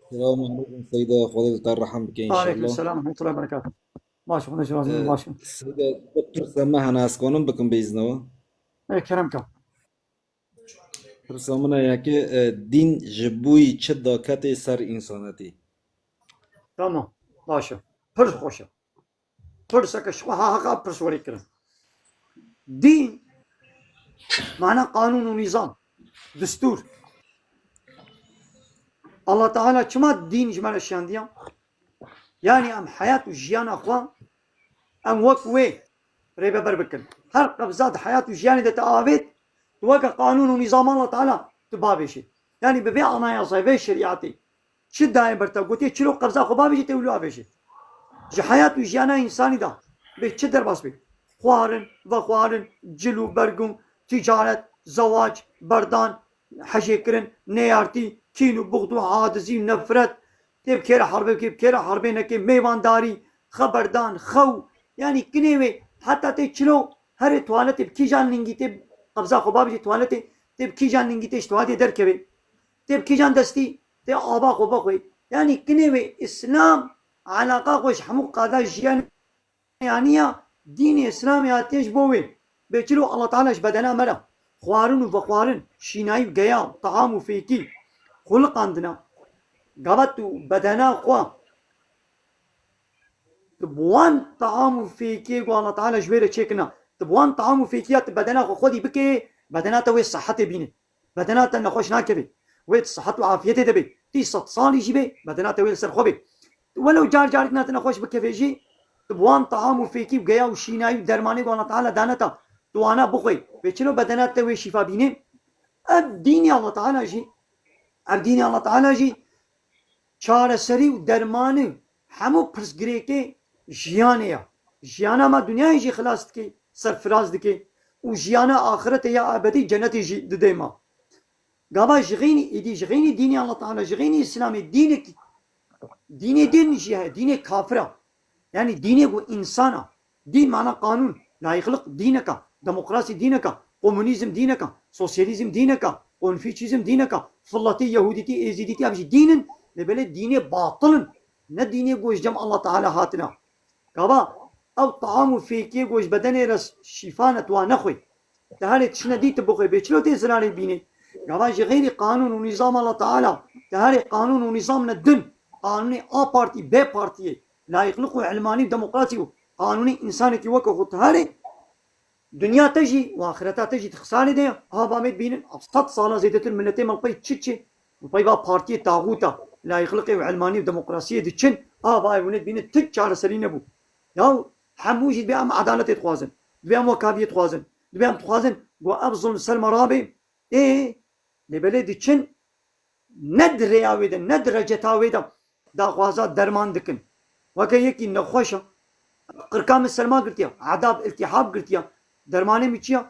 Selamun aleykum Seyda, Xwedê li te rehim bike înşallah. Aleykum selam, rahmetullahi berekatuh. Baş, Xwedê şirazî, ee, baş. Seyda, bi pirsa me hene, ez kanim bikim bê îzna we? Ee, kerem ka. Pirsa min e yekê, e, dîn ji bo yî çi daketê ser însanetî? Tamam, baş e. Pir xweş e. Pirseke ji xwe ha heqa pirs werê kirin. Dîn, mana qanûn û nîzam, destûr. Allah Teala çima dîn ji me re şiyandiya? Yanî em heyat û jiyana xwe em wek wê rêveber bikin. Her qebza di heyat û jiyanê de te avêt, tu weke qanûn û nîzama Allah Teala tu bavêjî. Yanî bi vê anayasayê, vê şerîetê çi dayê ber te, gotiye çilo qebza xwe bavêjî, te wilo avêjî. Ji heyat û jiyana însanî de bê çi derbas bê? Xwarin, vexwarin, cil û bergûn, ticaret, zewac, berdan, hejêkirin, neyartî, kîn û buxd û adizî û nefret, tê bi kêre herbê, kê bi kêre herbê neke, mêvandarî, xeberdan, xew, yanî kinê wê, heta tê çilo herê tuwaletê bi kîjan lingî tê qebza xwe babijê tuwaletê, tê bi kîjan lingî tê ji tuwaletê derkevê, tê bi kîjan destî tê ava xwe bixwê. Yanî kinê wê Îslam alaqa xwe ji hemû qada jiyanê Yanî ya dînê Îslamê hatiye ji bo wê. Bê çilo Allah Teala ji bedena me re xwarin û vexwarin, şînayî û geya, teham û fêkî xuliqandina. Gava tu bedena xwe, tu bi wan teham û fêkiyê ku Allah Teala ji wê re çêkirina, tu bi wan teham û fêkiya tu bedena xwe xwedî bikê, bedena te wê sehetê bîne. Bedena te nexweş nakeve. Wê tu sihet û afiyetê de bê. Tî sed salî jî bê, bedena te wê li ser xwe bê. Tu welew car carik na te nexweş bikeve jî, tu bi wan teham û fêkî û geya û şînayî û dermanê ku Allah Teala dane te, tu wana bixwê. Wê çilo bedena te wê şîfa bînê? Ev dînê Allah Teala jî, ev dînê Allah Teala jî çareserî û dermanî hemû pirsgirêkê jiyanê ya. Jiyana me dinyayê jî xilas dike, serfiraz dike û jiyana axiretê ya ebedî cenetê jî dide me. Gava ji xeynî êdî, ji xeynî dînê Allah Teala, ji xeynî Îslamê dînek, dînê din jî heye, dînê kafir e. Yanî dînê ku însan e. Dîn mana qanûn, layîqlik dînek e, demokrasî dînek e, komunîzm dînek e, sosyalîzm dînek e, konfûçîzm dînek e, filatî, yehûdîtî, êzîdîtî, ev jî dîn in, lê belê dînê batil in. Ne dînê ku ji cem Allah Teala hatine. Gava ew teham û fêkiyê ku ji bedenê re şîfa ne, tu wan nexwê. Te herê tiştine dî tu bixwê, bê çilo tê zirarê bînê. Gava ji xeyrî qanûn û nîzam Allah Teala, te herê qanûn û nîzam ne din, qanûnê A partî, B partiyê, layîqlik û ilmanî û demokrasî û qanûnê însanekî weke xwe tu herê, dinya te jî û axireta te jî di xisarê de ye. Ava me dibînin, sed sala zêdetir miletê me li pey çi çi? Li pey va partiyê taxûta, layîqlikê û ilmanî û demokrasiyê diçin, ava ev hûn ê dibînin, tu çareserî nebû. Ya hemû jî dibê em edaletê dixwazin, dibê em wekaviyê dixwazin, dibê em dixwazin ku ev zulm ser me rabe. Ê, lê belê diçin, ne di rêya wê de, ne di receta wê de daxwaza derman dikin. Weke yekî nexweş e, qirka min serma girtiye, edab, iltihab girtiye. Dermanê min çi ye?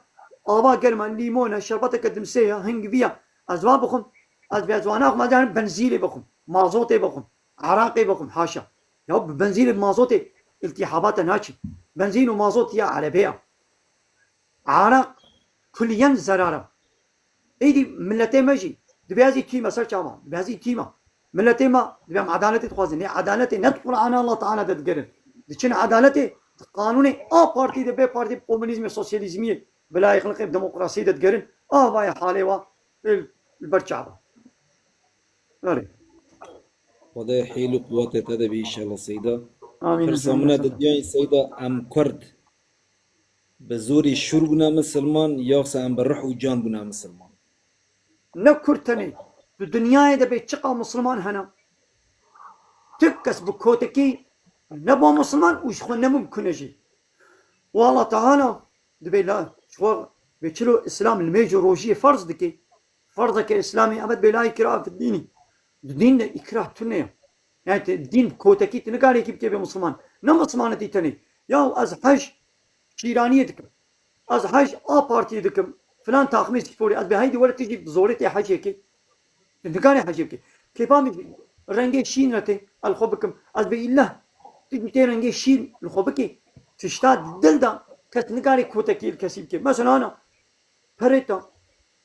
Ava germ e, lîmon e, şerbeteke dimsê ye, hingivî ye. Ez va bixwim, ez bê ez wana xwim, ez ê benzîlê bixwim, mazotê bixwim, eraqê bixwim, haşa. Ya bi benzîlê, bi mazotê iltihabate naçî. Benzîn û mazot ya erebê ye. Araq kuliyen zerar e. Êdî miletê me jî dibê ez î tîme ser çavan, dibê ez î tîme. Miletê me dibê em edaletê dixwazin. Lê edaletê ne di Qur'ana Allah Teala de digerin. Diçin edaletê di qanûnê A partî de, B partî, bi komunîzmê, sosyalîzmiyê, bi layîqlikê, bi demokrasiyê de digerin. Ava ye halê wa li, li ber çava. Erê. Xwedê hêl û quwetê te de bî înşallah Seyda. Amîn. Pirsa min e, didiyayî Seyda, em Kurd bi zorî şûr bûne misilman, yaxse em bi ruh û can bûne misilman? Ne Kurd tenê, di dinyayê de bê çiqa misilman hene, tu kes bi kotekî nebû misilman û ji xwe ne mimkun e jî. Û Allah Teala dibê la ji xwe bê çilo Îslam li mêj û rojiyê ferz dike. Ferzeke Îslamê, ev dibê la îkrahe fid dînî. Di dîn de îkrah tune ye. Yani te, dîn kotekî tu nikarî yekî bikê bê misilman. Ne misilmanetî tenê. Ya ez hej şîraniyê dikim. Ez hej A partiyê dikim. Filan taxmê sporê. Ez bê heydî were tu jî bi zorê tê hejê kê. Tu nikarî hejê bikê. Kêfa min rengê şîn re tê. Ez li xwe bikim. Ez bê îllah tu jî tê rengê şîn li xwe bikê. Tişta di dil de kes nikarî kotekî li kesî bikê. Mesela ana, perê te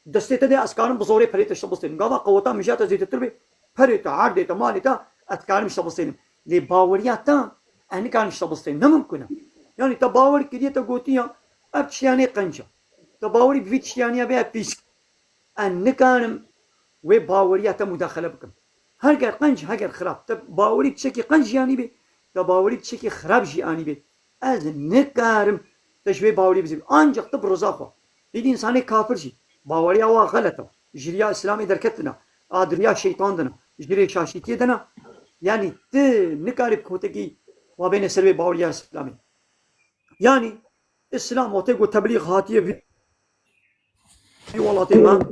destê te de, ez karim bi zorê perê te şebistênim. Gava qeweta min jî te zêdetir bê, perê te, erdê te, malê te, ez karim şebistênim. Lê baweriya te, ez nikarim şebistênim. Ne mimkun e. Yani te bawer kiriye, te gotiye, ev tiştiyanê qenc e. Te bawerî bi vî tiştiyanî bê, ev pîs. Ez nikarim wê baweriya te mudaxele bikim. Heger qenc, heger xirab. Te bawerî tiştekî qenc jî anî bê, te bawerî tiştekî xirab jî anî bê. Ez nikarim te ji wê bawerî bizî. Ancaq tu bi riza xwe. Dîdî însanê kafir jî. Baweriya wa xelet e. Ji riya Îslamê derketina. A di riya şeytan dina. Ji rê şaşîtiyê dina. Yanî tu nikarî bi kotekî wa bêne ser wê baweriya Îslamê. Yanî Îslam wextê ku teblîx hatiye vî, vî welatê me,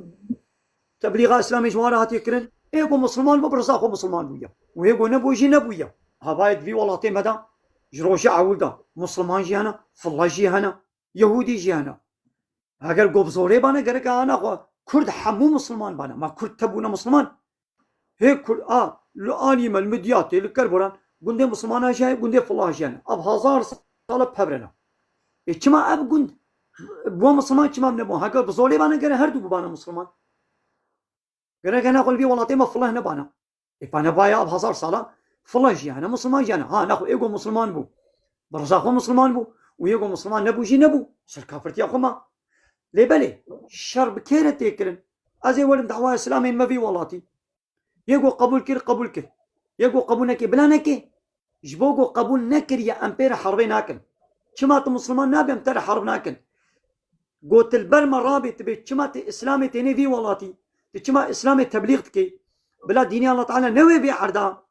teblîxa Îslamê ji wan re hatiye kirin, ê ku misilman bû, bi riza xwe misilman bûye. Û ê ku nebû jî nebûye. Havayê di vî welatê me de ji rojê ewil de misilman jî hene, filla jî hene, yehûdî jî hene. Heger ku bi zorê bane, gerek ana xwe Kurd hemû misilman bane. Ma Kurd tebûne misilman? Hê Kurd a, li alî me, li Midyatê, li Kerboran, gundê misilmana jî heye, gundê filla jî hene. Ev hezar sal e bi hev re ne. Ê çima ev gund bo misilman çima nebûn? Heke bi zorê bane gere her du bibane misilman. Gere gene xwe li vî welatê me filla nebane. Ê pa nebaya ev hezar sala filla jî hene, misilman jî hene. Ha, nexwe ê ku misilman bû. Bi riza xwe misilman bû. Û ê ku misilman nebû jî nebû. Ser kafirtiya xwe ma. Lê belê, şer bi kê re tê kirin? Ez ê werim dawaya silamên me vî welatî. Yê ku qebûl kir, qebûl kir. Yê ku qebûl nekir, bila nekê. Ji bo ku qebûl nekiriye, em pê re herbê nakin. Çima tu misilman nabî, em te re herb nakin. Gotil ber me rabê tu bê, çima tu Îslamê tênê vî welatî? Tu çima Îslamê teblîx dikê? Bila dînê Allah Teala ne wê vê erda.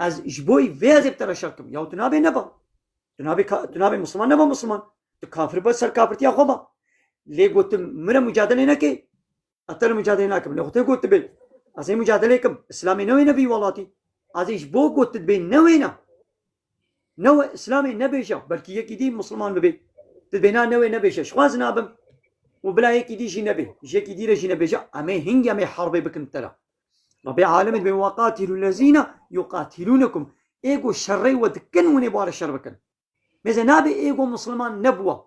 Ez ji bo vê ez ê bi te re şer kim. Ya tu nabê neba. Tu nabê ka-, tu nabê misilman, neba misilman. Tu kafir be, ser kafirtiya xwe be. Lê gotim min re mucadelê neke. Ez te re mucadelê nakim. Lê xwe tê got tu bê. Ez ê mucadelê kim. Îslamê newê ne vî welatî. Ez ê ji bo got tu dibê newê ne. Newe Îslamê nebêje. Belkî yekî dî misilman bibê. Tu dibê na newê nebêje. Ji xwe ez nabim. Û bila yekî dî jî nebê. Ji yekî dî re jî nebêje. Em ê hingî em ê herbê bikin te re. Rabbê alemê dibê, "Ve qatilû lezîne yuqatilûnekum." Ê ku şerrê we dikin, hûn ê bi wan re şer bikin. Mêze nabê ê ku misilman nebûwa.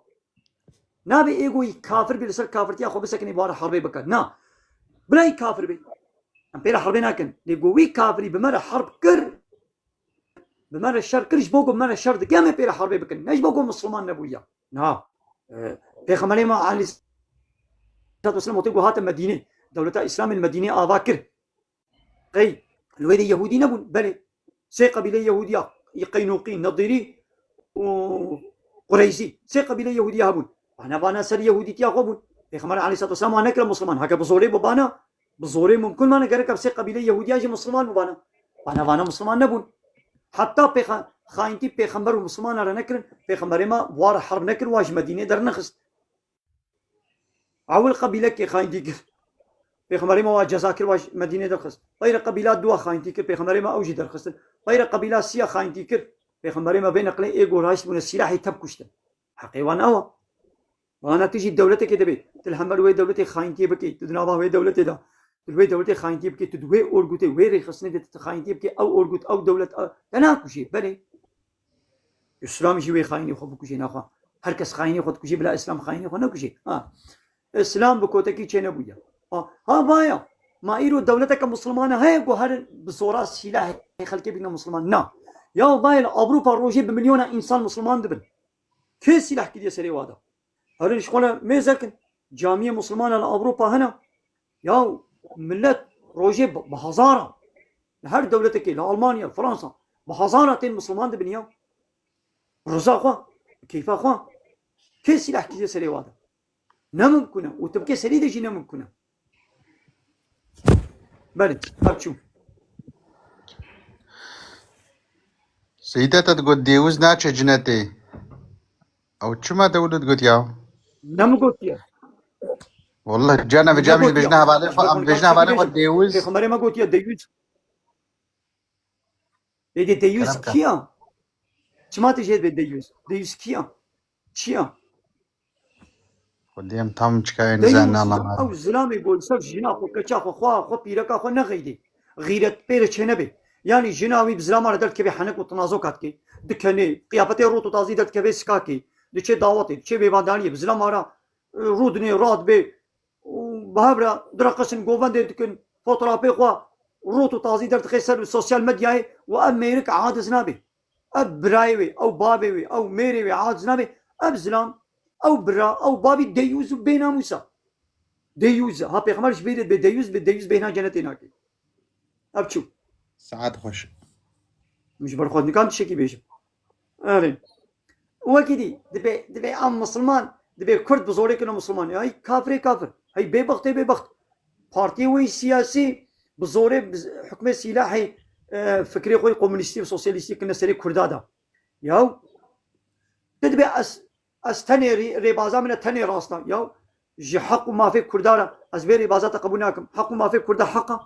Nabê ê ku wî kafir bê, li ser kafirtiya xwe bisekinê, bi wan re herbê bike. Na. Bila wî kafir bê. Em pê re herbê nakin. Lê ku wî kafirî bi me re herb kir, bi me re şer kir, ji bo ku bi me re şer dike, em ê pê re herbê bikin. Ne ji bo ku misilman nebûye. Na. E, Pêxemberê me aleyhisselatu vesselam wextê ku hate Medînê, dewleta Îslamê li Medînê ava kir. Qey, li wê de Yehûdî nebûn? Belê. Sê qebîleyê Yehûdiya, Qeynûqî, Nedîrî û Qureyzî. Sê qebîleyê Yehûdiya hebûn. Vana, vana ser Yehûdîtiya xwe bûn. Pêxember aleyhisselatu vesselam wan nekire misilman. Heke bi zorê bibana, bi zorê mumkin mane gerek ev sê qebîleyê Yehûdiya jî misilman bibana. Vana, vana misilman nebûn. Heta pêxe-, xayintî pêxember û misilmana re nekirin, pêxemberê me wa re herb nekir, wa ji Medînê dernexist. Ewil qebîlekê xayintî kir. Pêxemberê me wa ceza kir, wa ji Medînê derxist. Peyre qebîla dua xayintî kir, pêxemberê me ew jî derxistin. Peyre qebîla siya xayintî kir. Pêxemberê me vê neqlê ê ku rahişt bûne sîlahê tev kuştin. Heqê wan ew e. Vana tu jî dewletekê dibê. Tu li hember wê dewletê xayintiyê bikî. Tu di nava wê dewletê de. Tu li wê dewletê xayintiyê bikî. Tu di wê orgutê, wê rêxistinê de tu xayintiyê bikî. Ew orgut, ew dewlet, ew, te nakujê. Belê. Îslam jî wê xayinê xwe bikujê, naxwe. Her kes xayinê xwe dikujê, bila Îslam xayinê xwe nekujê. Ha. Îslam bi kotekî çênebûye. Ha, ha, vaya. Ma îro dewleteke misilmane heye ku herin bi zora sîlahê xelkê bîne misilman? Na. Ya vayê li Ewropa rojê bi milyona însan misilman dibin. Kê sîlah kiriye serê wa de? Herin ji xwe re mêze kin. Camiyê misilmana li Ewropa hene. Ya millet rojê bi, bi hezara. Li her dewletekê, li Almanya, li Fransa, bi hezara tên misilman dibin ya. Bi riza xwe, bi keyfa xwe. Kê sîlah kiriye serê wa de? Ne mimkun e. Û tu bikê serî de jî ne mimkun e. Belê, ev çû. Seyîde te digot Dêwiz naçe cinetê. Ew çima te wilo digot ya? Ne min gotiye. Wallah, cana ve cam ji bejna hevalê xwe, em bejna hevalê xwe Dêwiz. Pêxemberê me gotiye Dêwiz. Êdî Dêwiz kî ya? Çima tu jê dibê Dêwiz? Dêwiz kî ya? Çi ya? Xwedê em tam çikayê nizan nalama. Ew zilamê ku li ser jina xwe, keça xwe, xwa xwe, pîreka xwe nexeydê. Xîret pê re çênebê. Yanî jina wî bi zilama re derdikeve henek û tinazoka dike. Dikenê, qiyafetê rot û tazî derdikeve sikakê. Diçe dawetê, diçe mêvandaniyê, bi zilama re, e, rûdinê, radibê. Û bi hev re direqisin, govendê dikin, fotoğrafê xwe rot û tazî derdixe ser sosyal medyayê û ev mêrik aciz nabe. Ev birayê wê, ew babê wê, ew mêrê wê aciz nabe. Ev zilam, ew bira, ew babî deyûz û bênamûs e. Deyûz, ha pêxember ji vê re bê deyûz, bê deyûz bêhna cenetê nake. Ev çû. Saet xweş. Min ji ber xwe nikan tiştekî bêjim. Erê. Wekî dî, dibê, dibê em misilman, dibê Kurd bi zorê kino misilman. Hey kafirê kafir. Hey bêbext ê bêbext. Partiyê wê siyasî bi zorê, bi z-, hukmê sîlahê, e, fikrê xwe yê komunîstî û sosyalîstî kirine serê Kurda de. Yaw, tu dibê ez, ez tenê rê-, rêbaza min e tenê rast e. Yaw, ji heq û mafê Kurda re ez vê rêbaza te qebûl nakim. Heq û mafê Kurda heq e.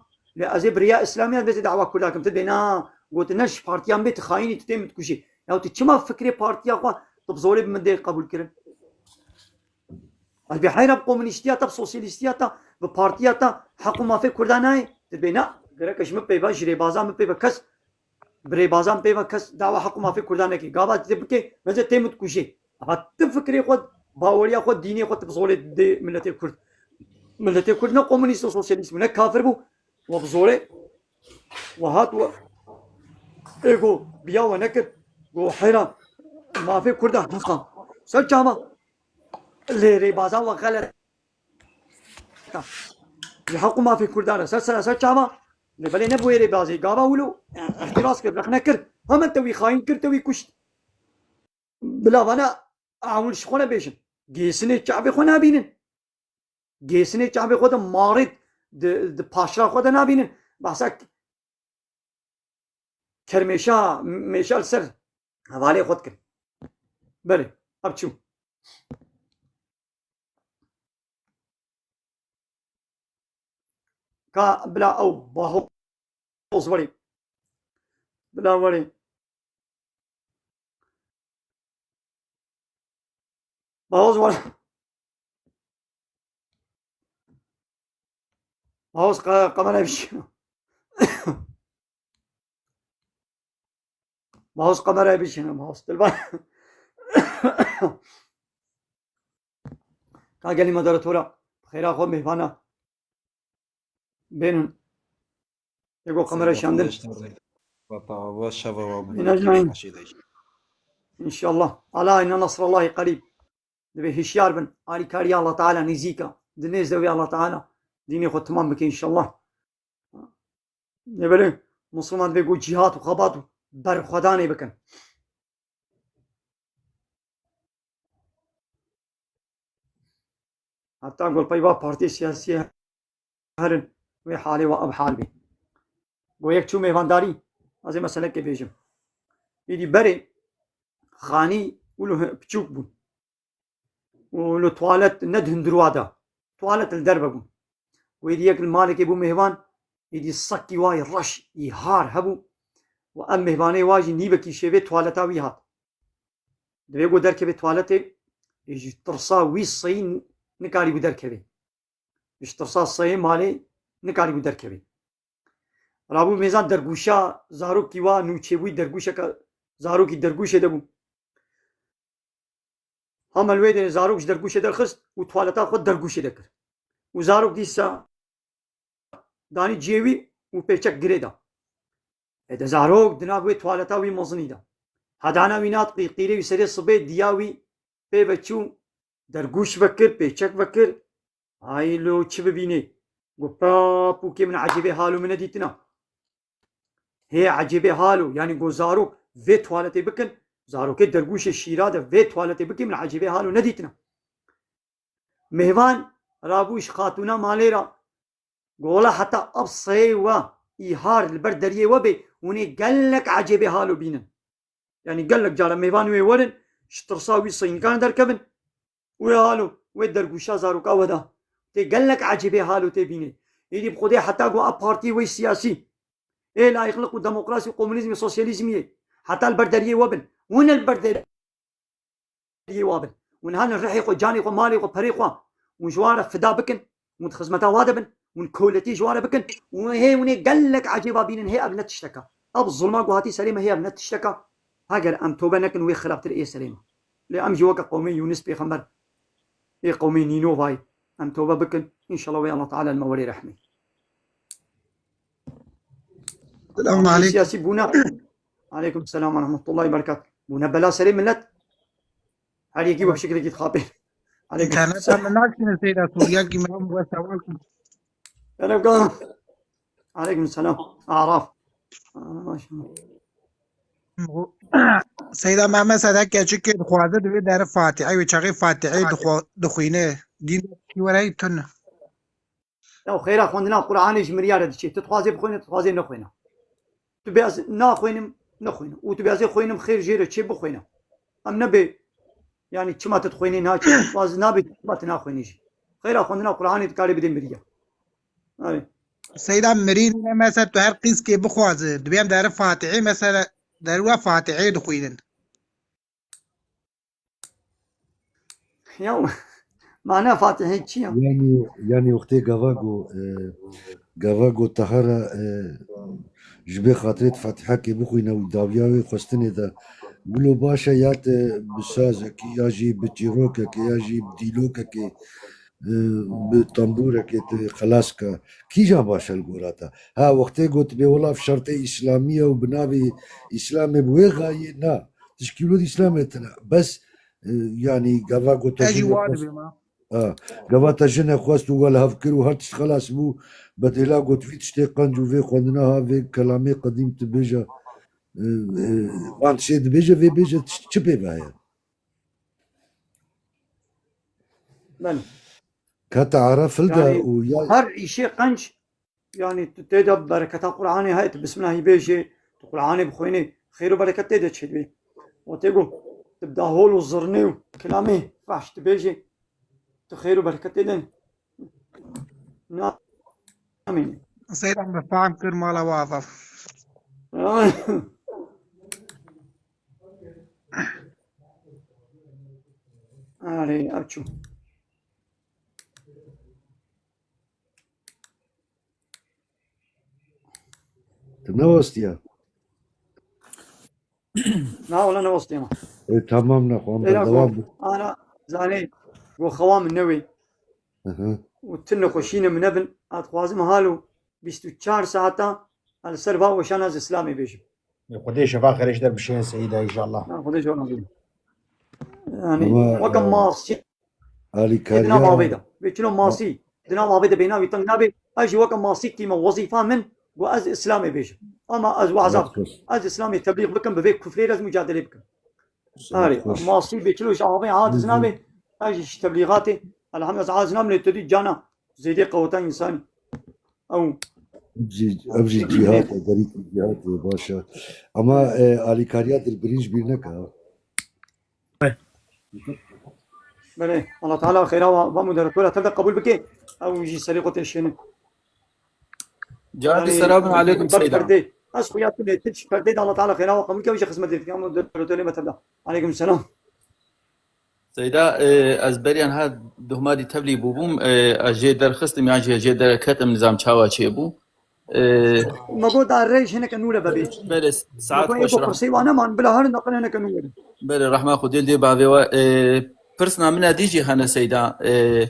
Lê ez ê bi riya Îslamî ez vê dawa Kurda kim. Tu dibê na, gotin ne ji partiyan bê, tu xayînî, tu tê min dikujê. Yaw, tu çima fikrê partiya xwe tu bi zorê bi min dê qebûl kirin? Ez bê heyra bi komunîstiya te, bi sosyalîstiya te, bi partiya te, heq û mafê Kurda nayê. Tu dibê na, gerek ji min pê ve, ji rêbaza min pê ve kes bi rêbazan pê ve kes dawa heq û mafê Kurdan neke. Gava tê bike, bence tê min dikujê. Aha, tu fikrê xwe, baweriya xwe, dînê xwe, tu bi zorê dê miletê Kurd. Miletê Kurd ne komunîst û sosyalîst bû, ne kafir bû. We bi zorê, we hat we, ê go, biya we nekir. Go heyran, mafê Kurda heqa. Ser çava, lê rêbaza we xelet. Ji heq û mafê Kurdan re ser sera ser çava, lê belê ne bi wê rêbazê, gava wilo, ihtiras kir, rexne kir, hemen te wî xayîn kir, te wî kuşt. Bila vana ewil ji xwe nebêjin. Gêsinê çavê xwe nabînin. Gêsinê çavê xwe de marê di, di paşra xwe de nabînin. Behsa kermêşa, mêşa li ser hevalê xwe dikin. Belê, ev çû. Ka bila ew bahoz werê. Bila werê. Bahoz werê. Bahoz ka-, kamerayê bişîne. Bahoz kamerayê bişîne, bahoz dilba. Ka gelî moderatora, xêra xwe mêvana. Bênin. Ego kamera şandin. Bata, va şeva wa bu. Bîna jî nayîn. Xweşî de jî. İnşallah. Ala inna nasrallahi qarîb. Dibê hişyar bin. Alîkariya Allah Teala nêzîk e. Di nêz de wê Allah Teala dînê xwe timam bike inşallah. Lê belê Musulman dibê ku cîhat û xebat û berxwedanê bikin. Heta ku li pey va partiyê siyasî herin, wê halê wa ev hal bê. Go yek çû mêvandarî, ez ê meselekê bêjim. Îdî berê xanî wilo piçûk bûn. Û li tuwalet ne di hundirwa de. Tuwalet li derve bûn. Wê dî yek li malekê bû mêvan, êdî sekî wa yê reş, îhar hebû. Û ev mêvanê wa jî nîvekî şêvê tuwaleta wî hat. Divê ku derkeve tuwaletê, ê ji tirsa wî seyî nikarîbû derkeve. Ji tirsa seyê malê nikarîbû derkeve. Rabû mêzan dergûşa zarokî wa nûçebûyî dergûşeke zarokî dergûşê de bû. Hema li wê derê zarok ji dergûşê derxist û tuwaleta xwe dergûşê de kir. Û zarok dîsa danî cihê wî û pêçek girê da. Êdî zarok di nav wê tuwaleta wî mezinî de. Hedana wî nat qîqîrê wî serê sibê diya wî pê ve çû, dergûş vekir, pêçek vekir. Ay lo çi bibînê? Got, "Pa pûkê min, ecêbê halo min nedîtina." Hê ecêbê halo, yanî got, "Zarok vê tuwaletê bikin, zarokê dergûşê şîra de vê tuwaletê bikin, min ecêbê halo nedîtina." Mêvan rabû ji xatûna malê re, got, "Wela heta ev seyê we îhar li ber deriyê we bê, hûn ê gelek ecêbê halo bînin." Yanî gelek cara mêvan wê werin, ji tirsa wî seyî nikarin derkevin. Wê halo, wê dergûşa zaroka we da. Tê gelek ecêbê halo tê bînê. Êdî bi Xwedê heta ku ev partiyê wê siyasî, ê layîqliq û demokrasî û komunîzmê, sosyalîzmê yê, heta li ber deriyê we bin. Hûn li ber deriyê we bin. Hûn hanin rihê xwe, canê xwe, malê xwe, perê xwe, hûn ji wan re fida bikin, hûn di xizmeta wa de bin, hûn koletî ji wan re bikin, hûn hê, hûn ê gelek ecêba bînin, hê ev ne tişteka. Ev zulma ku hatî serê me, hê ev ne tişteka. Heger em tobe nekin, wê xirabtir ê serê me. Lê em jî weke qewmê Yûnis pêxember, ê qewmê Nînovayê, em tobe bikin, înşallah wê Allah Teala li me werê rehmê. Selamun Partiyê aleykum. Siyasî bûne. Aleykum selam ve rahmetullahi ve berekatuh. Bûne bela serê millet. Her yekî wek şiklekî dixapê. Aleykum selam. Seyda Suriyakî me hûn wesa welcome. Aleykum selam. Araf. Aa, maşallah. Seyda Mehmet Sedek keçikê dixwaze divê deri Fatihê wê çaxê Fatihê dixwa-, dixwîne. Dîn kî were tune. Ya xêra xwendina Qur'anê ji miriyê re diçê. Tu dixwazê bixwîne, tu dixwazê nexwîne. Tu bê ez naxwînim, nexwîne. Û tu bê ez ê xwînim xêr jê re çê bixwîne. Em nebê, yani çima tu dixwînî naçê. Waz nabê çima tu naxwînî jî. Xêra xwendina Qur'anê dikarê bidê miriye. Erê. Seyda mirî ne mesela tu her qîskê bixwaze. Dibê em deri Fatihê mesela derwa Fatihê dixwînin. Ya, mana Fatihê çi ya? Yani, yani wextê gava ku, e, gava ku te here, e, ji bê xatirê Fatihekê bixwîne û dawiya wê xwestinê de, wilo baş e ya te bi sazekê, ya jî bi çîrokekê, ya jî bi dîlokekê, e, bi tembûrekê te xelas ke. Kîja baş e li gora te? Ha, wextê got bê welav şertê Îslamî ye û bi navê Îslamê bi wê xayê na. Tişkî wilo Îslamê tune. Bes, e, yani gava got te jî jin wa xwest. Dibê ma. Ha, gava te jin xwest û we li hev kir û her tişt xelas bû. Bedêla got vî tiştê qenc û vê xwendina ha vê kelamê qedîm tu bêje, e, e, van tiştê dibêje vê bêje çi, çi pê ve heye? Ben. Kete Araf hilde Yani û ya her îşê qenc, yani tu tê de bereketa Qur'anê heye, tu bismillahî bêjê, tu Qur'anê bixwînê, xêr û bereket tê de çêdibê. Wextê ku tu bi dahol û zirnê û kilamê fahş tu bêjê, tu xêr û bereket tê de namînî. Seyda me fam kir mala we ava. Erê, ev çû. Tu newastiya? Na, wala newastiya ma. E, tamam, ne, xwe em Êra berdewam xwe, bin. Ana, zanê, go xewa min newê. Aha. Û tu nexweşîne min nebin, ez dixwazim hal û bîst û çar saeta ez li ser va weşana ez Îslamê bêjim. Xwedê şefa xêrê ji der bişêne Seyda, înşallah. Ha, Xwedê ji we razî. Yani, Ama, weke e, masî, Alîkariya di nav avê de. Vê çilo masî, di nav avê de bêhna wî teng nabe. Ez jî weke masî tîme wezîfa min, got ez Îslamê bêjim. Ama ez wahza bikim. Ez Îslamê teblîx bikim, bi vê kufrê re ez mucadelê bikim. Erê, masî bê çilo ji avê aciz nabe. Ez jî ji teblîxatê, elhamdülillah, ez aciz nabim lê tu dî cana zêdê qeweta însanî. Ew Ev jî, ev jî cîhat e, derîkî cîhat e, baş e. Ama, e, alîkariya dilbirîn ji bîr neke, ha. Belê, Allah Teala xêra va, va moderatore tev de qebûl bike. Ew jî serê xwe têşêne. Cihadî, yani, selamun aleykum, ber Seyda. Perdê. Ez xuya tu lê tu ji perdê de Allah Teala xêra wa qebûl ke, ew jî xizmetê dike, moderatore me tev de. Aleykum selam. Seyda, e, ez beriya niha duhmadî tevlî bûbûm, e, ez jê derxistim yan jî jê derketim, nizam çawa çêbû. E, Me got da rêj hineke nû re vebê. Belê, saet xweş. Me got ê xweş, ku rehma. Pirsê wan neman, bila herin daqin hineke nû werin. Belê, rehma Xwedê li dê bavê we. E, pirsna min a dî jî hene Seyda. E,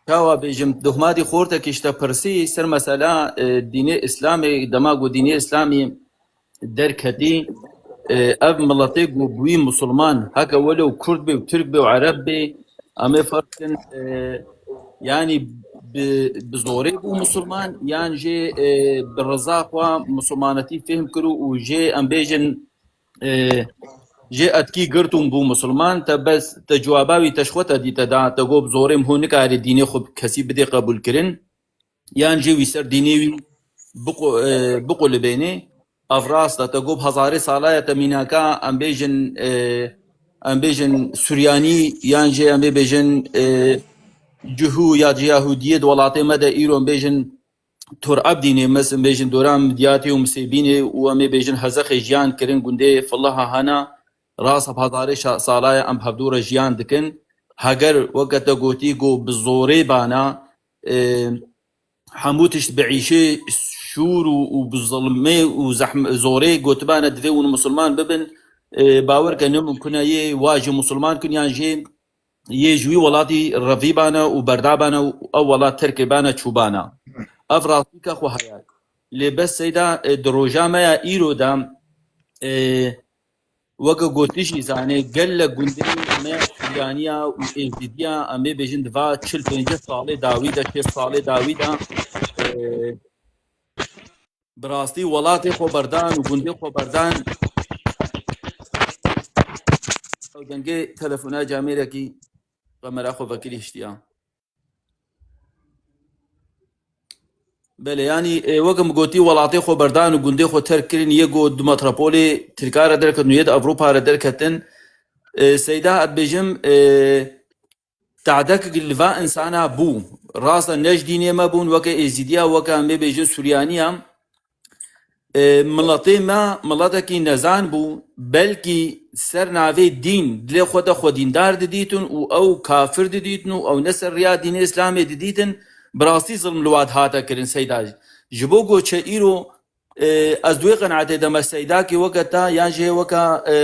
çawa bêjim, duhmadî xortekî ji te pirsî ser mesela, e, dînê Îslamê, dema got dînê Îslamê, derketî, e, ev miletê ku bûyî misilman, heke welew kurd bê û tirk bê û ereb bê, em ê ferz kin, e, yanî bi, bi zorê bû misilman, yan jê, e, bi riza xwe misilmanetî fêhm kir û, û jê em bêjin, e, jê etkî girtûn bû misilman, te bes te cewaba wî te ji xwe te dî te da, te got bi zorê min hûn nikarê dînê xwe bi kesî bidê qebûlkirin. Yan jî wî ser dînê wî biqu-, e, biqulibênê. Ev rast e, te got bi hezarê sala ye te mînaka, em bêjin, e, em bêjin Suryanî, yan jî em ê bêjin, e, Cihû ya jî Yahûdiyê di welatê me de îro em bêjin Turab dînê, mes em bêjin dora Midyatê û Misêbînê û em ê bêjin Hezexê jiyan kirin gundê Filaha hena. Rast e, bi hezarê şa-, sala ye em bi hevdû re jiyan dikin. Heger weke te gotî ku bi zorê bana, e, hemû tişt bi îşê şûr û, û bi zilmê û zehm-, zorê gotibane divê hûn misilman bibin, e, bawer ke ne mimkun e yê wa jî misilman kin yan jê yê ji wî welatî revîbane û berdabane û ew welat terkê bane çûbana. Ev rastîka xwe heye. Lê bes Seyda, e, di roja me ya îro de, e, weke gotî jî zanê, gelek gundê me Sûriyaniya û Êzidiya, em ê bêjin di va çil pêncî salê dawî de, şêst salê dawî de, e, bi rastî welatê xwe berdan û gundê xwe berdan. Ew dengê telefona camêrekî kamera xwe vekirî hiştiya. Belê, yanî, e, weke min gotî, welatê xwe berdan û gundê xwe terk kirin, yê ku di metropolê Tirka re derketin û yê di Ewropa re derketin. E, Seyda, ez dibêjim, e, tadek li va insana bû. Rast e, ne ji dînê me bûn, weke Êzîdiya, weke em ê bêjin Suryaniya. E, miletê me miletekî nezan bû, belkî ser navê dîn, dilê xwe de xwe dîndar didîtin û ew kafir didîtin û ew ne ser riya dînê Îslamê didîtin, bi rastî zilm li wan dihate kirin Seyda. Ji bo ku çi îro, e, ez di wê qenaetê de me Seydakî weke te yan jî hê weke, e,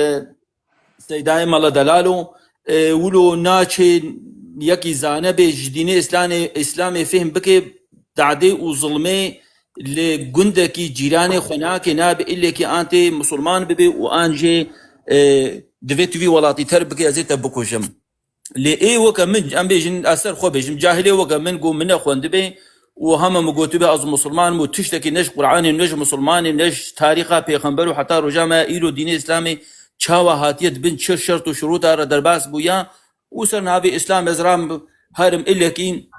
Seydayê Mele Delalo, e, wilo naçê yekî zane bê ji dînê Îslamê, Îslamê fêhm bike, dadê û zilmê li gundekî cîranê xwe nake, nabe îllekî an tê misilman bibe û an jê, e, divê tu vî welatî terk bike, ez ê te bikujim. Lê ê weke min, em bêjin, ez ser xwe bêjim, cahilê weke min, ku min nexwendibe û hema min gotibe ez misilman im û tiştekî ne ji Qur'anê, ne ji misilmanê, ne ji tarîxa pêxember û heta roja me îro dînê Îslamê çawa hatiye di bin çi şert û şurûta re derbas bûya û ser navê Îslam ez ram herim îllekî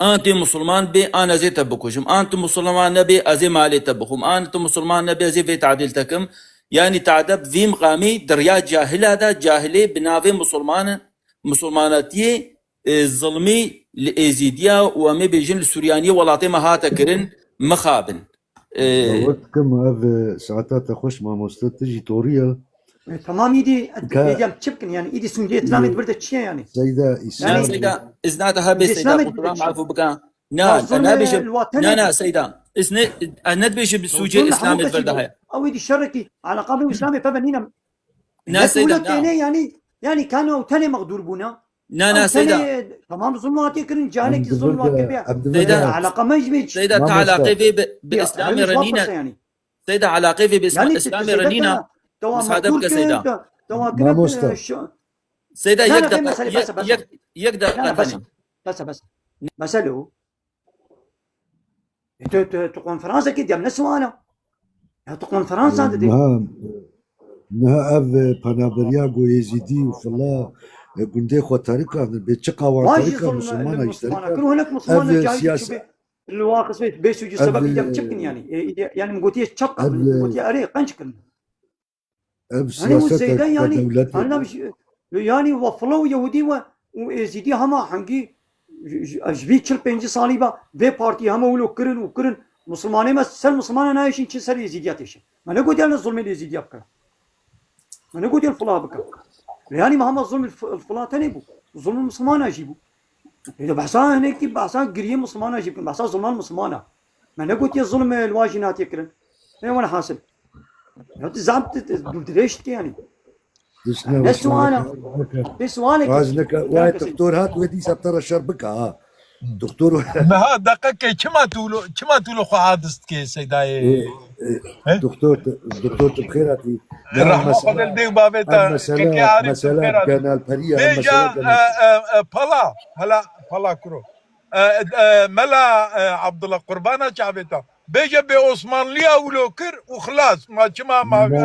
an tê misilman bê, an ez ê te bikujim, an tu misilman nebê, ez ê malê te bixwim, an tu misilman nebê, ez ê vê tadîl te kim. Yanî tade bi vî miqamî di riya cahila de, cahilê bi navê misilman, misilmanatiyê, e, zilmî li Êzîdiya û em ê bêjin li Suryaniyê welatê me hate kirin, mixabin. E, Bawer dikim ev, e, saeta te xweş mamoste, tu jî torî ye. E, tamam, îdî, Ka- êdî em çi bikin? Yani, îdî sûncê Îslamê Yo. di vir de çi ye yani? Seyda, Îslam. Yani, Seyda, izna te hebe Seyda, Îslamê di vir de kusura çi ye? Mafu bika. Na, Ya, zulmê nabêjim. li watan Na, ne? na, Seyda. Îsne, e, ne dibêjim sûcê Zulmê hemû Îslamê di vir de kesî. heye. Ew êdî şerekî, eleqa me Îslamê peve nîne. Na, Ne Seyda, wilo na. têne yani, yani kano ew tenê mexdûr bûna. Na, na, Ew Seyda. tenê, tamam, zulm hatê kirin, Em cahnekî di zulm vir de, hatê bê. em di vir Seyda. de. Eleqa me ji bê çi? Seyda, te Mamoste. alaqê vê bi, bi Ya, Îslamê ew re jî nîne. wapirse yani. Seyda, alaqê vê bi Îsla-, Yani, Îslamê te re nîne. Dewa Müsaade bike Mexdûr Seyda. kir, dewa kir, Mamoste. e, şu-, Seyda, Na, yek na, deqa, bes, bes, yek, bes. yek, yek deqa Na, na, bes, tenê. bes, bes. Mesele o. E, tu, tu, tu konferansekê diyem ne suala. Ya tu konferansa didê. Niha, niha ev, e, penaberiya ku Êzîdî û fila, e, gundê xwe terika, bê çi qawan Wan jî terika, zulm, Musulmana jî Musulmana terika. kir û hinek Musulmana Ev, e, cahil siyas- çi bê. Li wa qismê bê sûcî ev, sebebî e, dem çi bikin yani? E, yani min gotiye çap ev, min e, gotiye erê qenc kirin. Ev Hani bu siyaseta Zeydan yani, dewletê hani de. bir şey, yani wafla û Yahudî ve û Êzîdî hema hengî ji, ji, ji vî çil pêncî salî ve vê partî hema wilo kirin û kirin. Musulmanê me ser Musulmana nayêşin çi ser Êzîdiya têşin. Me ne gotiyan zulmê Êzîdiya bike. Me ne gotiyan fula bike. Yani me hema zulmê f-, fula tenê bû. Zulmê Musulmana jî bû. Ê de behsa hinekî behsa giriyê Musulmana jî bikin. Behsa zulman Musulmana. Me ne gotiye zulm li wan jî natiye kirin. Ê wan hasil. Ya tu zam tu, tu, tu dirêj dike yani. Hiç ne Ne sual e? Bê sual e ki. Vaj neke, Ya wayê kesî. Doktor hat wê dîsa te re şer bike ha. Doktor Niha deqekê çima tu lo, çima tu lo xwe hadis dike Seydayê? E, e, He? Doktor, doktor tu bi xêr hatî. Ya Rahma mesele, Xwedê li dê û bavê te, ev mesele, kekê Arif tu bi mesela xêr hatî. Genelperiya, ev Bêja, mesele e, e, e, pala, pala, pala kuro. E, e, Mela, e, Abdullah, qurbana çavê te. Bêje bê Osmanliya wilo kir û xilas. Ma çima ma, Na, e,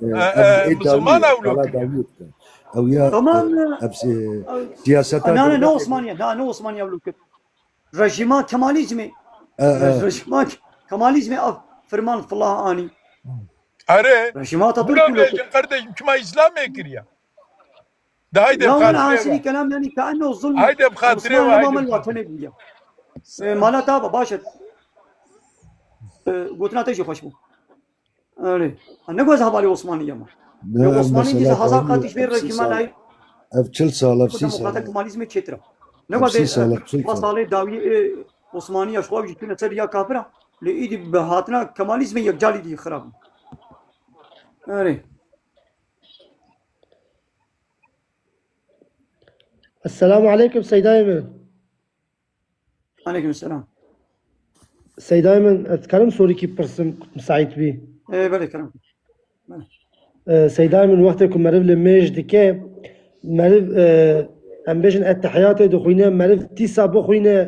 na, e, e, ev e, ê Musulmana dawî ye, wilo kala kir? Dawî ye. Ew ya, Tamam, e, e, ev si-, e, siyaseta na, na, ne dewletê Osmaniye, na, ne Osmaniye wilo kir. Rejîma Kemalizmê. E, e. Rejîma Kemalizmê ev firman filah anî. Erê, Rejîma Atatürk wilo wilo kir. Bêje kardeşim, çima Îslamê kiriye? De haydi Ya bixatirê wala hasilî we. Kelam yani kaeno zulm. Haydi bixatirê we, Osmanlı haydi Mamel bixatirê. Vatanê bûye. E, mala ta ba, baş e. E, gotina te jî xweş bû. Öyle. Ha, ne goz hevalê Osmanlı yama. Ne, Ya ev Osmanlı mesela dizi hazar qanûn, katî ji vê ev çil rejîma sal, nayê. Ev çil sal, ev sî sal. Demokrata Kemalizmê çêtira. Ne Ev goz sî sal, ev çil sal. Salê dawî, e, Osmanlı ya şuav jî tune ser ya kafira. Lê îdî bi hatina Kemalizmê yekcalî dî xirab. Öyle. Esselamu aleykum Seydayê min. Aleykum selam. Seydayê min, ez dikarim sorîkî pirsim, misaît bî? Ê, belê, kerem. Belê. E, Seydayê min, wextê ku meriv li mêj dike, meriv, e, Em bêjin Ettehiyatê dixwîne, meriv tîsa bixwîne,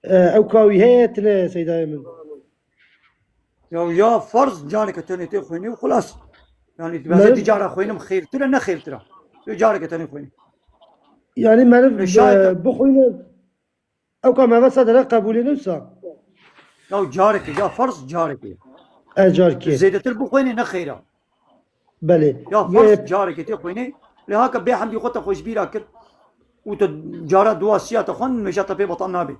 e, ew ka wî heye tine, Seydayê min. Ya, ya ferz careke tenê tê xwînî û xilas. Yani, dibeze Meriv- dî cara xwînim xêrtir e, ne xêrtir e. Tu careke tenê xwînî. Yani meriv, Reşayet e, bixwîne, ew ka mevesa dere qebûlê ne wisa? Ya careke, ya ferz careke. E, careke. Zêdetir bixwînî ne xêr e. Belê. Ya Ye- farz carekê tê xwînê, lê haka bê hemdî xwe te xwe ji bîra kir û te cara duwa siya te xwend, nûja te pê betal nabê.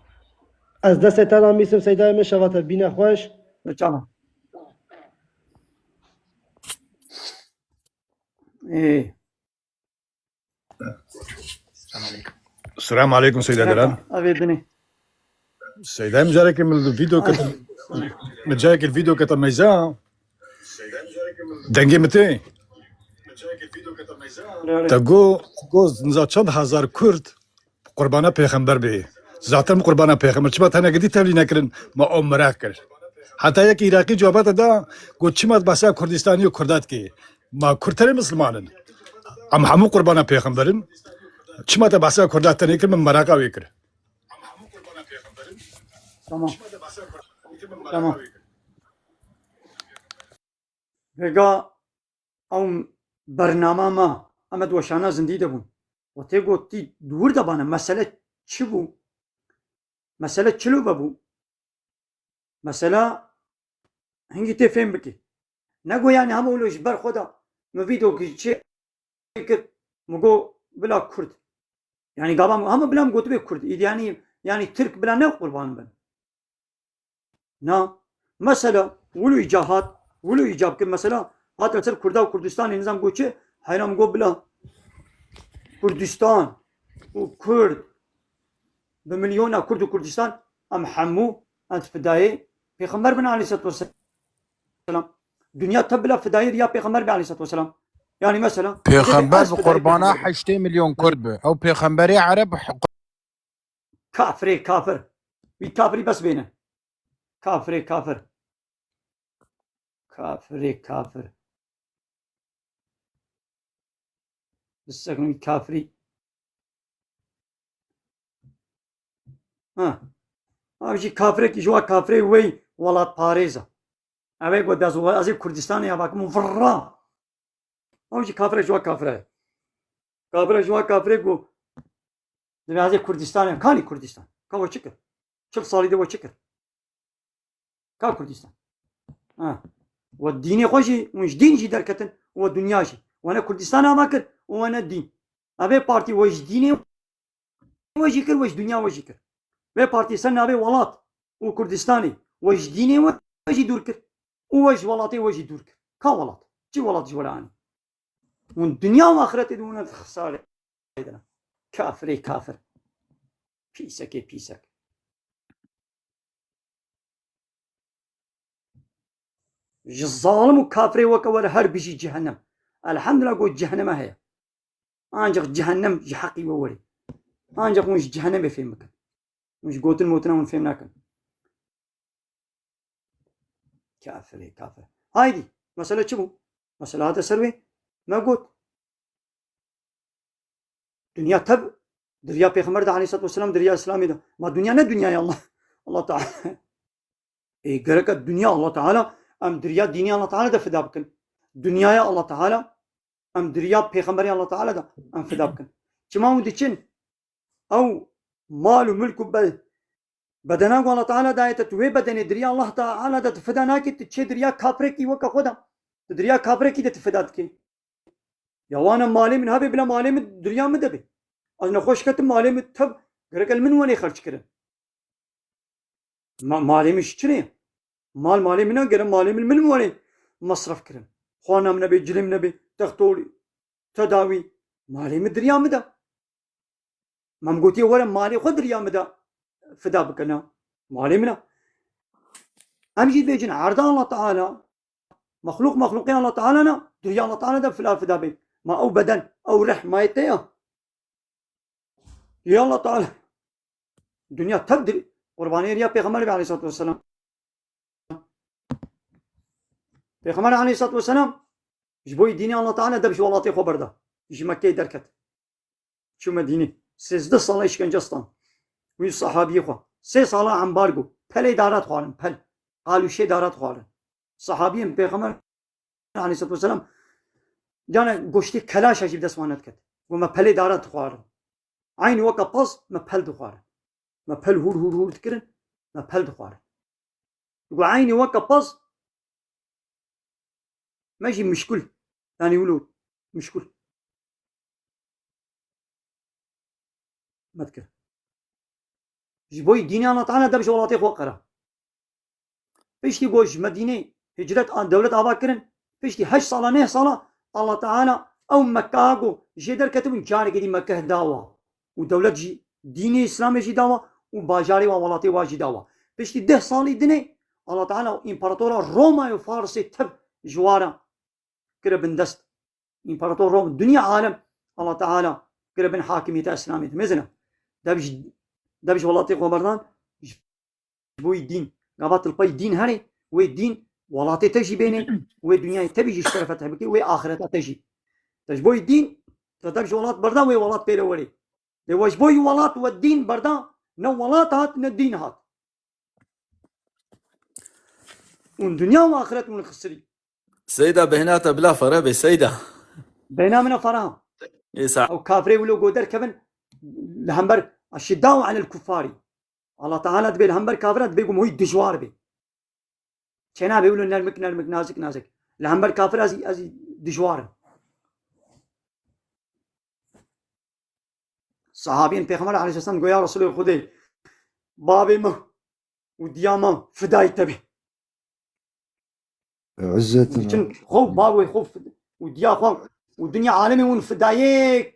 Ez destê te namîsim, Seydayê min, şeva te bîne xweş. Çawa? Ê. Selam aleykum Seyda Diran. Avê binê. Seyda, min carekê min li vîdeo kete, min carekê vîdeo kete meyza. Dengê min tê. Te go, go niza çend hezar Kurd qurbana pêxember bê. Zaten qurbana pêxember. Çima te negedî tevlî nekirin, ma o meraq kir. Heta yek Iraqî cevaba te da, go çima behsa Kurdistanî û Kurda dikê. Ma Kurd tenê Misliman in. Em hemû qurbana pêxember in. Çima te behsa Kurda tenê kir, min meraqa wê kir. Tamam. Tamam. Vêga ew bernama me, em di weşana zindî de bûn. Û tê gotî, di wir de bane, mesele çi bû? Mesele çilo vebû? Mesela hingî tê fêm bikî. Nego yani hema wilo ji ber xwe de min vîdeo çê kir, min got bila Kurd. Yani gava min hema bila min gotibê Kurd. Îdî yani, yani Tirk bila ne qurban bin. Na. Mesela wilo îca hat, wilo îcab kir. Mesela hat li ser Kurda û Kurdistanê nizam got çi? Heyran min got bila Kurdistan û Kurd bi milyona Kurd û Kurdistan em hemû em fidayê Pêxember bin aleyhissalatu vesselam. Dinya tev bila fidayê riya Pêxember bin aleyhissalatu vesselam. Yani mesela, Pêxember ez bi fidayê qurbana Pêxember bin. Heştê milyon Kurd bi. Ew pêxemberê Ereb Kafirê kafir. Wî kafirî bes bêne. Kafirê kafir. Kafirê kafir. Bisekun wî kafirî. Ha. Ev jî kafirekî ji wa kafirê wey welatparêz e. Ew ê got ez, ez ê Kurdistanê ya bakim û virra. Ew jî kafirek ji wa kafire ye. Kafirek ji wa kafirê got, divê ez ê Kurdistanê, kanî Kurdistan? Ka we çi kir? Çil salî de we çi kir? Ka Kurdistan? Ha. We dînê xwe jî, hûn ji dîn jî derketin, we dinya jî. We ne Kurdistan ava kir, we ne dîn. Evê partî we ji dînê we jî kir, we ji dinya we jî kir. Vê partî ser navê welat û Kurdistanê we ji dînê we jî dûr kir. Û we ji welatê we jî dûr kir. Ka welat? Çi welat ji we re anî? Hûn dinya û axretê de hûn ev xisarê dine. Kafirê kafir. Pîsekê pîsek. Ji zalim û kafirê weke we re her bijî cehennem. Elhamdulillah got cehenneme heye. Ancaq cehennem ji heqî we werê. Ancaq hûn ji cehennemê fêm bikin. Hûn ji gotin motina hûn fêm nakin. Kafirê kafir. Haydî, mesele çi bû? Mesele hate ser wê. Me got. Dinya tev, di riya Pêxember de aleyhissalatu vesselam, di riya Îslamê de. Ma dinya ne dinyaya Allah, Allah Teala. Ê, gereke dinya Allah Teala, em di riya dînê Allah Teala de fida bikin. Dinyaya Allah Teala, em di riya Pêxemberê Allah Teala de em fida bikin. Çima hûn diçin, ew mal û milk û be-, bedena ku Allah Teala daye te, tu wê bedenê di riya Allah Teala de tu fida nakî, tu çê di riya kafirekî weke xwe de, tu di riya kafirekî de tu fida dikî. Ya wana malê min hebe bila malê min di riya min de be. Ez nexweş ketim malê min tev, gerek el min wenê xerc kirin. Ma-, malê min ji çi ne? Mal malê min e, gere malê min min wenê mesref kirin. Xwana min nebe, cilê min nebe, textolî, tedawî. Malê min di riya min de. Me gotiye were malê xwe di riya min de fida bikene. Malê min e. Em jî dibêjin erda Allah Teala, mexlûq mexlûqê Allah Teala ne, di riya Allah Teala de fila fida bê. Ma ew beden, ew rih mayê te ya. Ya Allah Teala. Dinya tev dir-, qurbanê riya Pêxember be aleyhissalatu vesselam. Pêxember aleyhissalatu vesselam ji bo dînê Allah Teala dev ji welatê xwe berda. Ji Mekkeyê derket. Çû Medînê. Sêzdeh sala îşkence stand. Wî sahabiyê xwe. Sê sala ambargo. Pelê dara dixwarin, pel. Qalûşê dara dixwarin. Sahabiyên Pêxember aleyhisselatu vesselam, cane goştê kelaşa jî bi dest wan nediket. Got, me pelê dara dixwarin. Eynî weke pez me pel dixwarin. Me pel hûr hûr hûr dikirin, me pel dixwarin. Got, eynî weke pez me jî mişkul. Yanî wilo mişkul. Me dikir. Ji bo yî dînê Allah Teala dev ji welatê xwe qera. Piştî ku ji Medînê hicret an dewlet ava kirin, piştî heşt sala, neh sala Allah Teala ew Mekka ku jê derketibûn, carekê dî Mekeh dawa. Û dewlet jî dînê Îslamê jî dawa û bajarê wa welatê wa jî dawa. Piştî deh salî dinê Allah Teala împaratora Roma û Farisê tev ji wa re kire bin dest. Împarator Rom, dinya alem Allah Teala kire bin hakimiyeta Îslamê de. Mezina. Dev ji, dev ji welatê xwe berdan, ji bo yî dîn. Gava tu li pey dîn herê, wê dîn welatê te jî bênê, wê dinyayê te bî jî ji te re fetih bike, wê axireta te jî. Te ji bo yî dîn, te dev ji welat berdan, wê welat pê re werê. Lê we ji bo yî welat we dîn berdan, ne welat hat, ne dîn hat. Hûn dinya û axiret hûn xisirî. Seyda, bêhna te bila fere be, Seyda. Bêhna min e fere. Ê sa- Ew kafirê wilo go derkevin li hember eşiddau alel kuffarî. Allah Teala dibê li hember kafira dibê ku muhî dijwar be. Çênabe wilo nermik nermik, nazik nazik. Li hember kafir ez, ez dijwar im. Sahabiyên Pêxember aleyhisselam go, ya Resulê Xwedê, bavê min û diya min fidayî te be. Diçin xwe, bavê xwe fid-, û diya xwe û dinya alemê hûn fidayê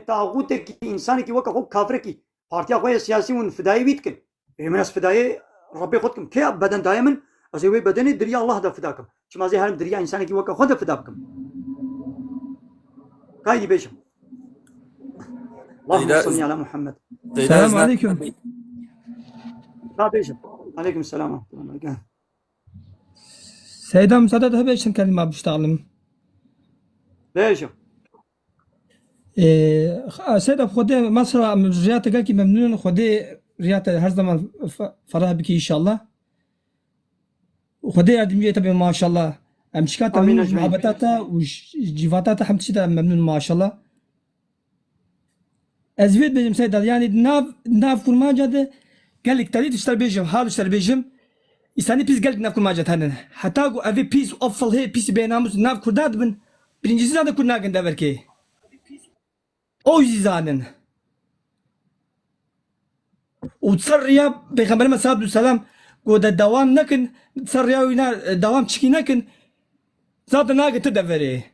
taxûtekî, însanekî weke xwe kafirekî, partiya xwe ya siyasî hûn fidayê wî dikin. Ê min ez fidayê Rebbê xwe dikim. Kê beden daye min, ez ê wê bedenê di riya Allah de fida kim. Çima ez ê herim di riya însanekî weke xwe de fida bikim? Kaydî bêjim. Allahümme salli ala Muhammed. Selamun aleyküm. Ka bêjim. Aleyküm selam ve rahmetullah. Seyda, müsaade de bêjim kelîma biştalim. Bêjim. Ee, Seyda, Xwedê mesela em riya te gelkî memnûn in, Xwedê riya te her zaman fe-, ferah bike înşallah. Xwedê yardimciyê te be maşallah. Em çika te memnûn ji muhabbeta te û ji civata te, hem tiştî te em memnûn maşallah. Ez vê dibêjim Seyda, yanî nav, nav kurmanca de gelek tevî tişter bêjim, hal tişter bêjim. Îsanî pîs gelek nav kurmanca de henin. Heta ku evê pîs û ev filhê pîsî bênamûs nav kurda dibin, birincîsî zade kurd nakin deverkê. Ew jî zanin. Û ser riya Pêxemberê me salatu selam ku de dewam nekin, ser riya wîna, e, dewam çikî nekin, zade nagin tu deverê.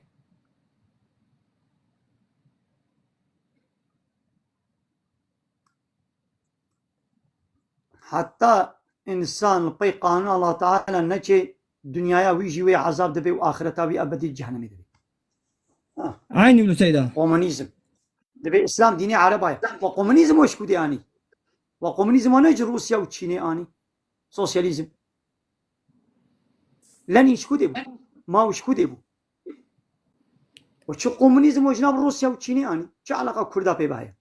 Heta însan li pey qanûna Allah Teala neçê, dinyaya wî jî wê ezab dibe û axireta wî ebedî cehennemê dibe. Ha. Eynî wilo Seyda. Komunîzm. Dibe Îslam dînê Ereba ye. We komunîzm we ji ku dê anî? We komunîzm we ne ji Rûsya û Çînê anî? Sosyalîzm. Lenîn ji ku dê bû? Mao ji ku dê bû? Û çi komunîzm we ji nav Rûsya û Çînê anî? Çi eleqa Kurda pê ve heye?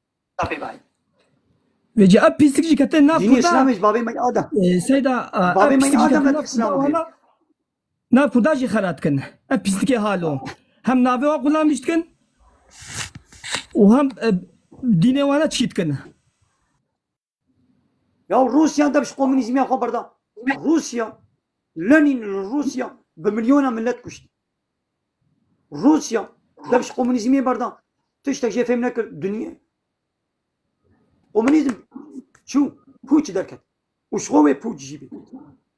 Vêca ev pîslik jî kete nav Kurda. Dînê Îslamê ji bavê me Adem. Ee, Seyda, e, bavê me Adem ve Îslam. Nav Kurda jî xera dikin. Ev pîslikê halo. Hem navê wa xulamîş dikin û hem, e, dînê wana çî dikin. Ya Rûsya dev ji komunîzmiya xwe berda. Rûsya, Lenîn li Rûsya bi milyona millet kuşt. Rûsya dev ji komunîzmê berda. Tiştek jê fêm nekir. Dinya, komunîzm çû, pûç derket. Û ji xwe wê pûç jî bî.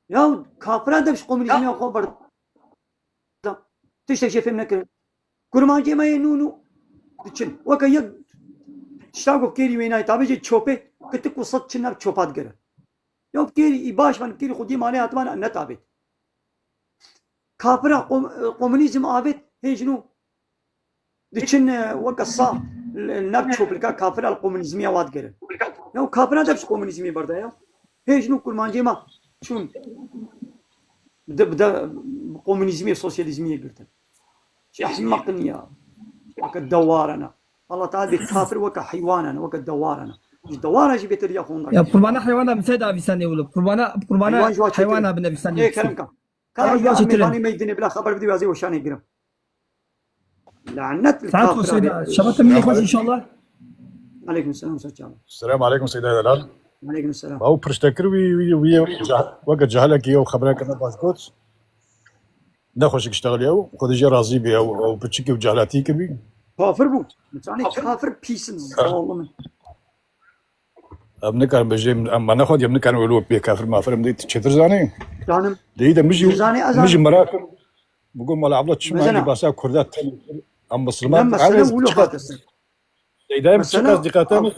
Ya kafira dev ji komunîzmiya xwe berda. Tiştek jê fêm nekirin. Kurmancê me yê nû nû diçin. Weke yek tişta ku kêrî wê nayê, tabê jê çopê kitik û sed çi nav çopa digerin. Ya kêrî î baş van, kêrî xwedî malê hatiman ne tabê. Kafira kom-, komunîzm avêt, hê ji nû diçin, e, weke sa, l-, nav çoplika kafira li komunîzmiya wa digerin. Ya kafira dev ji komunîzmê berda ya. Hê ji nû kurmancê me çûn. Bi de, bi de, bi komunîzmê, sosyalîzmê girtin. Çi ehmeq in ya. Weke dewar e na. Allah Teala bê kafir weke heywanan, weke dewaran. Ji dewara jî bêtir ya xwe Ya, qurbana heywana bi te de avisanê wilo. Qurbana, qurbana Heywan ji wa çêtir heywana e. bine avisanê Ê wilo. kerem ka. Ka Heywan ji ya wa çêtir e. Meyvanê me dinê bila xeber bidî wazê weşanê girim. Lanet li Saat kafir xweş abi. Seyda. Şebat min xweş inşallah. Aleyküm selam, saç abi. Selam aleyküm Seyda Delal. Aleyküm selam. Ew pirştekir wî, wî, wî, wî cah-, weke cehilekî ew xebereke ne baş got. Nexweşik iştexilî ew, Xwedê jê razî bî ew, ew piçikî û cehlatî kibî. Kafir bû. Misanê kafir pîs in, zalim in. Em nikarin bêjin, em me nexwend, em nikarin wilo pê kafir mafir, em dê çêtir zanî. Zanim. Dê de min jî, Zanim, ez min jî zanim. merak im. Bi got mala abla çima Mezena. Em basa Kurda ten, em Misilman, Ne mesele ez wilo çiqas hate ser. Seyda em Mesela, çiqas diqate ew, mi?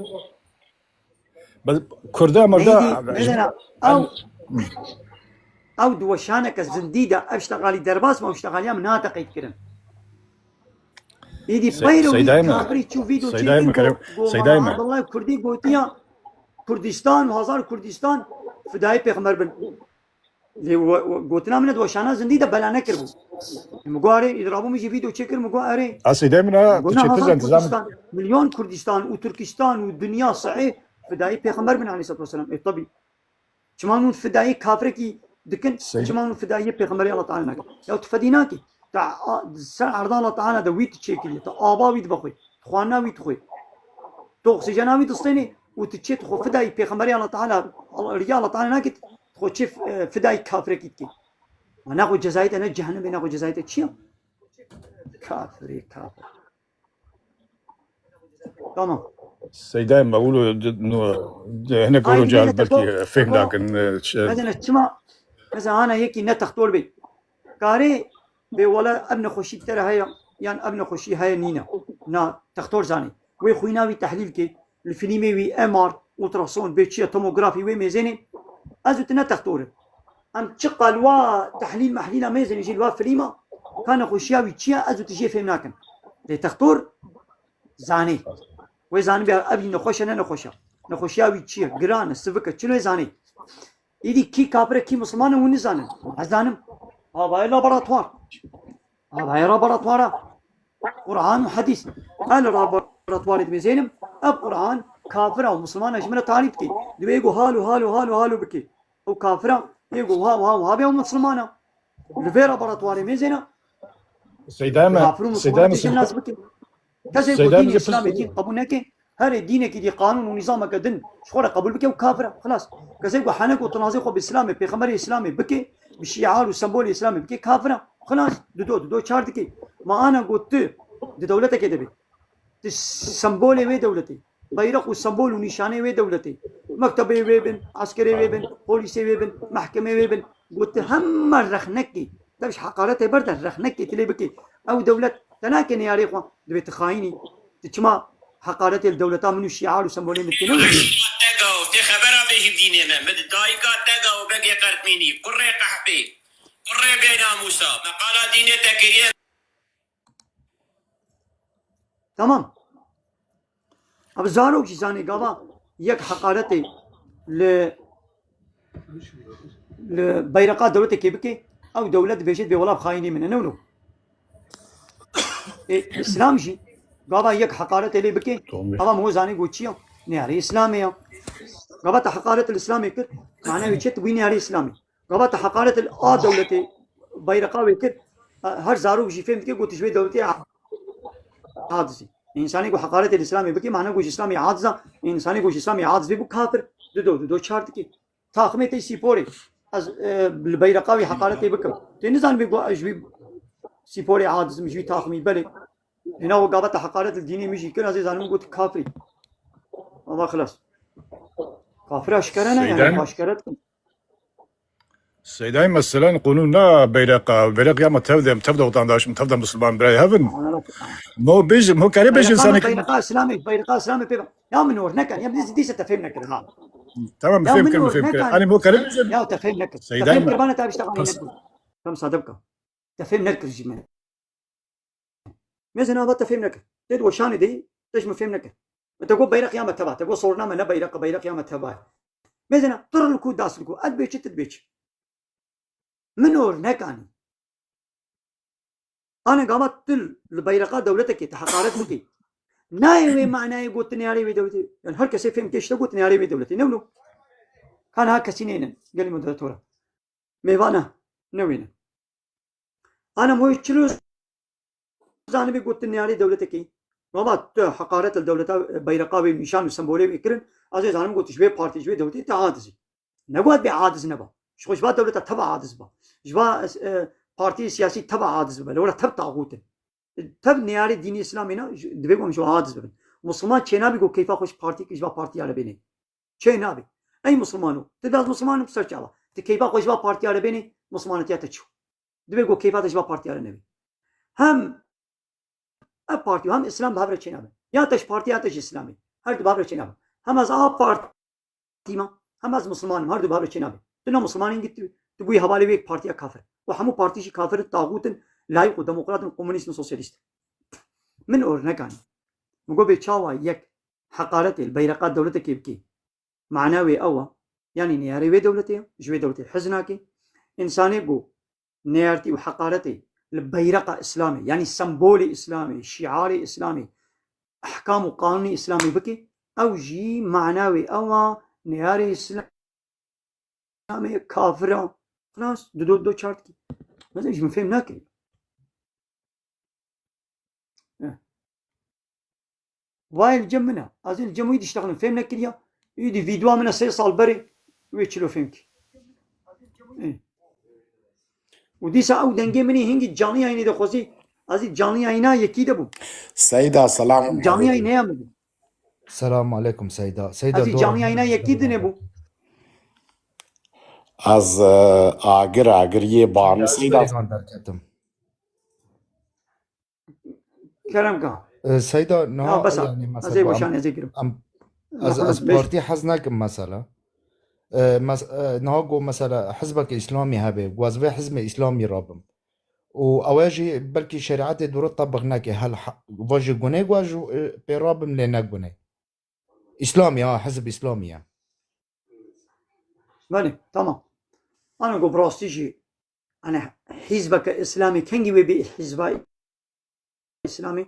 Bes Kurda merda, neydi? Mesela, ew, ew di weşaneke zindî de ev ştegalî derbas me, ew ştegaliya min nate qeyd kirin. Êdî Se-, peyro wî Seyda mi? Kafirî çû vî do Seyda çêkir mi? Kerem, go, go Seyda mala mi? Abdullah Kurdî gotiya Kurdistan û hazar Kurdistan fidayê pêxember bin. Lê we, we, gotina min e di weşana zindî de bela nekiribû. Min got erê, îdirabû min jî vîdeo çêkir, min got erê. A Seyda min a, Min got tu na çêtir hazar zan, tu zan. Kurdistan, milyon Kurdistan û Turkistan û dinya sehê fidayî pêxember bin aleyhissalatu vesselam. E, tabî. Çima hûn fidayî kafirekî dikin, Seyda. Çima hûn fidayî pêxemberê Allah Teala nakin? Ya tu fedî nakî. Te a, ser erda Allah Teala de wî tu çêkiriye, te ava wî dibe xwe, tu xwarina wî tu xwe. Tu oksîjena wî distênî û tu çê tu xwe fidayî pêxemberê Allah Teala, Allah, riya Allah Teala nakî, tu xwe çê, e, fidayî kafirekî dikî. Ma ne xwe cezayê te ne cehennemê, ne xwe cezayê te çi ya? Kafirê kafir. Tamam. Seyda me wilo di, no, di, hinek Ay, wilo cahil belkî fêm nakin, e, çi- Medene çima, mesela hana yekî ne textor bê. Karê bê wala ev nexweşî bi te re heye, yan ev nexweşî heye nîne. Na textor zanî. Wê xwîna wî tehlîl kê. Li filmê wî M R, ultrason, bê çi ye, tomografî wê mêzênê. Ez û tu ne textor in. Em çiqa li wa tehlîl mehlîla mêzênê jî li wa filîma, ka nexweşiya wî çi ye, ez û tu jê fêm nakin. Lê textor zanê. Wê zanibê ev jî nexweş e, ne nexweş e. Nexweşiya wî çi ye? Giran e, sivik e, çilo wê zanê. Îdî kî kafir e, kî misilman e, hûn nizanin. Ez zanim. Havayê laboratuvar. Havayê laboratuvara. Quran û hedîs. Ev li laboratuvarê dimêzênim. Ev Quran kafira û misilmana ji min re tarîf dike. Divê êgo halo, halo, halo, halo bike. Ew kafira, êgo wiha, wiha, wiha bê ew misilmana. Li vê laboratuvarê mêzêna. Seyda me, Kafir û Seyda misilmana me têşin nas bike. Kesê ku Seyda dînê me Îslamê dîn qebûl neke, herê dînekî dî qanûn û nîzameke din ji xwe re qebûl bike û kafir e. Xilas. Kesê ku henek û tinazê xwe bi Îslamê, pêxemberê Îslamê bike, bi şiar û sembolê Îslamê bike, kafir e. Xilas. Dido, dido çar dike. Ma ana ku tu di dewletekê de bî. Di sembolê wê dewletê. Beyrek û sembol û nîşanê wê dewletê. Mektebê wê bin, eskerê wê bin, polîsê wê bin, mehkemê wê bin. Got tu hema rexnekî. Te ji heqaretê berde rexnekê tu lê bikî. Ew dewlet te nake neyarê xwe, divê tu xayînî. Tu çima heqaretê li dewleta min û şiar û sembolê min dikî? Te gav, tê xebera bêjî dînê me. Min dayika te gav begê qertmînî, kurê qehpê, kurê bênamûsa, me qala dînê te kiriye. Tamam. Abi zarok jî zanê gava yek heqaretê li, li beyreqa dewletekê bike, ew dewlet dibêje dibê wela bi xayînê min e, ne wilo? E, Îslam jî gava yek heqaretê lê bike, Tomî. Ava min wê zanê got çi ya? Neyarê Îslamê ya. Gava te heqaret li Îslamê kir, mane wî çi tu bûyî neyarê Îslamê. Gava te heqaret li a dewletê beyreqa wê kir, her zarok jî fêm dike got ji wê dewletê aciz e. Însanê ku heqaretê li Îslamê bike, mane ku ji Îslamê aciz e, însanê ku ji Îslamê aciz bê bû kafir, dido, dido çar dike. Taximê tê sîporê, ez, e, li beyreqa wî heqaretê bikim. Tê nizanibê ku ez ji wî sîporê aciz im, ji wî taximî belê. Hêna ku gava te heqaret li dînê min jî kir, ez ê zanim got kafirî. Ama xilas. Kafir aşkere ne, yani Seydan? Aşkere dikim. Seydayê me selen qûnû na beyreqa, beyreq ya me tev de, tev de vatandaşim, tev de misilman birayê hev in. Mo bêjim, mo kerê bêjin Beyreqa me, insanekî. Beyreqa Îslamê, beyreqa Îslamê pê. Ya min or nekan, ya dîse, dîse te fêm nekir ha. Tamam, Ya fêm min kir, or fêm kir. nekan. Hani mo kerê bêjin. Ya te fêm nekir. Te Seydayê fêm me. kir, bana te bişta Pas- Tamam, sade bika. Te fêm nekir jî me. Mêzena va te fêm nekir. Tê di weşanê de yî, te ji min fêm nekir. Te got beyreq ya me teva, te got sorna me ne beyreq, beyreq ya me teva. Mêzena tir li ku, das li ku, ez dibê çi, tu dibê çi. Min or nekanî. Ane gava tu li beyreqa dewletekê te heqaret bikî. Nayê wê manayê got tu neyarê wê dewletê. Yani her kesê fêm kê işte got neyarê wê dewletê. Ne wilo? Ka niha kesî neynin. Gelî moderatora. Mêvana. Ne wêne. Ana moy çilo zanibî got tu neyarê dewletekê. Baba tu heqaret li dewleta, beyreqa wê, nîşan û sembolê wê kirin. Ez ê zanim got ji vê partî, ji vê dewletê te aciz î. Negot bê aciz neba. Ji xwe ji va dewleta teva aciz ba. Ji va, e, partiyê siyasî teva aciz bibe. Lewra tev taxût in. Tev neyarê dînî Îslamê ne, ji, divê ku em ji wan aciz bibin. Musulman çênabî ku keyfa xwe ji partî, ji va partiya re bênê. Çênabî. Ey musulmano, tu daz musulman im ser çava. Tu keyfa xwe ji va partiya re bênê, musulmanetiya te çi? Divê ku keyfa te ji va partiya re nebê. Hem ev partî û hem Îslam bi hev re çênabin. Ya te ji partî ya te ji Îslamê. Her du bi hev re çênabin. Hem ez a partî ma, hem ez musulman im. Her du bi hev re çênabin. Tu ne musulman î, tu, tu bûyî hevalê wê yek partiya kafir. Û hemû partî jî kafir in, taxût in, layîq û demokrat in, komunîst in, sosyalîst in. Min ornekan. Min got bê çawa yek heqaretê li beyreqa dewletekê bikê. Mana wê ew e. Yanî neyarê wê dewletê ye, ji wê dewletê hez nake. Însanê ku neyartî û heqaretê li beyreqa Îslamê, yanî sembolê Îslamê, şiarê Îslamê, ehkam û qanûnê Îslamê bike, ew jî mana wê ew e, neyarê Îslamê kafir e. Xilas, du do du çar dikî. Mesela ji min fêm nake. Eh. Vay li cem min e. Ez ê li cem wî diştexlim. Fêm nekiriya. Wî dî vîdyoa min e sê sal berê. Wê çilo fêm kir. Eh. Û dîsa ew dengê min ê hingî canlı yayınê de xwezî. Ez ê canlı yayına yekî de bûm. Seyda, selam. Canlı yayın ne ya min? Selam aleyküm Seyda. Seyda, ez ê canlı yayına yekî de nebûm. Ez, e, agir, agir yê banî Seyda. Seyda. Kerem ka. E, Seyda, niha, ya, bes e, yanî, ez ê mesela, weşan, em, ez ê girim. Em, ez, ez partî hez nakim mesela. E, mes-, e, niha go mesela hizbeke Îslamî hebe, go ez vê hizbê Îslamî rabim. Û ew jî belkî şerîetê dûre tebiq neke, hel ha-, va jî gunê go ez, e, pê rabim lê ne gunê. Îslamî, ha, hizb Îslamî ye. Belê, tamam. Ana go bi rastî jî, ana hizbeke Îslamî kengî wê bê hizba Îslamê?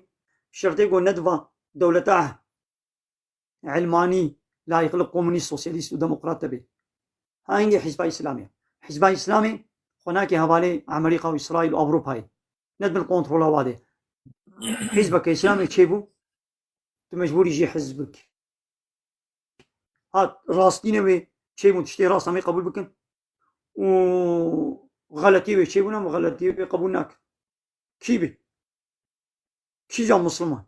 Şertê ku nediva dewleta ilmanî, layîqli komunîst, sosyalîst û demokrat de bê. Ha hingê hizba Îslamê. Hizba Îslamê xwe nake hevalê Amerîka û Îsraîl û Ewropayê. Ne di bin kontrola wa de. Hizbeke Îslamê çêbû, tu mecbûrî jî hizb bikî. Ha rastînê wê çêbûn, tiştê rast em ê qebûl bikin. Û xeletî wê çêbûn, em xeletî wê qebûl nakin. Kî bê? Kîja Musulman?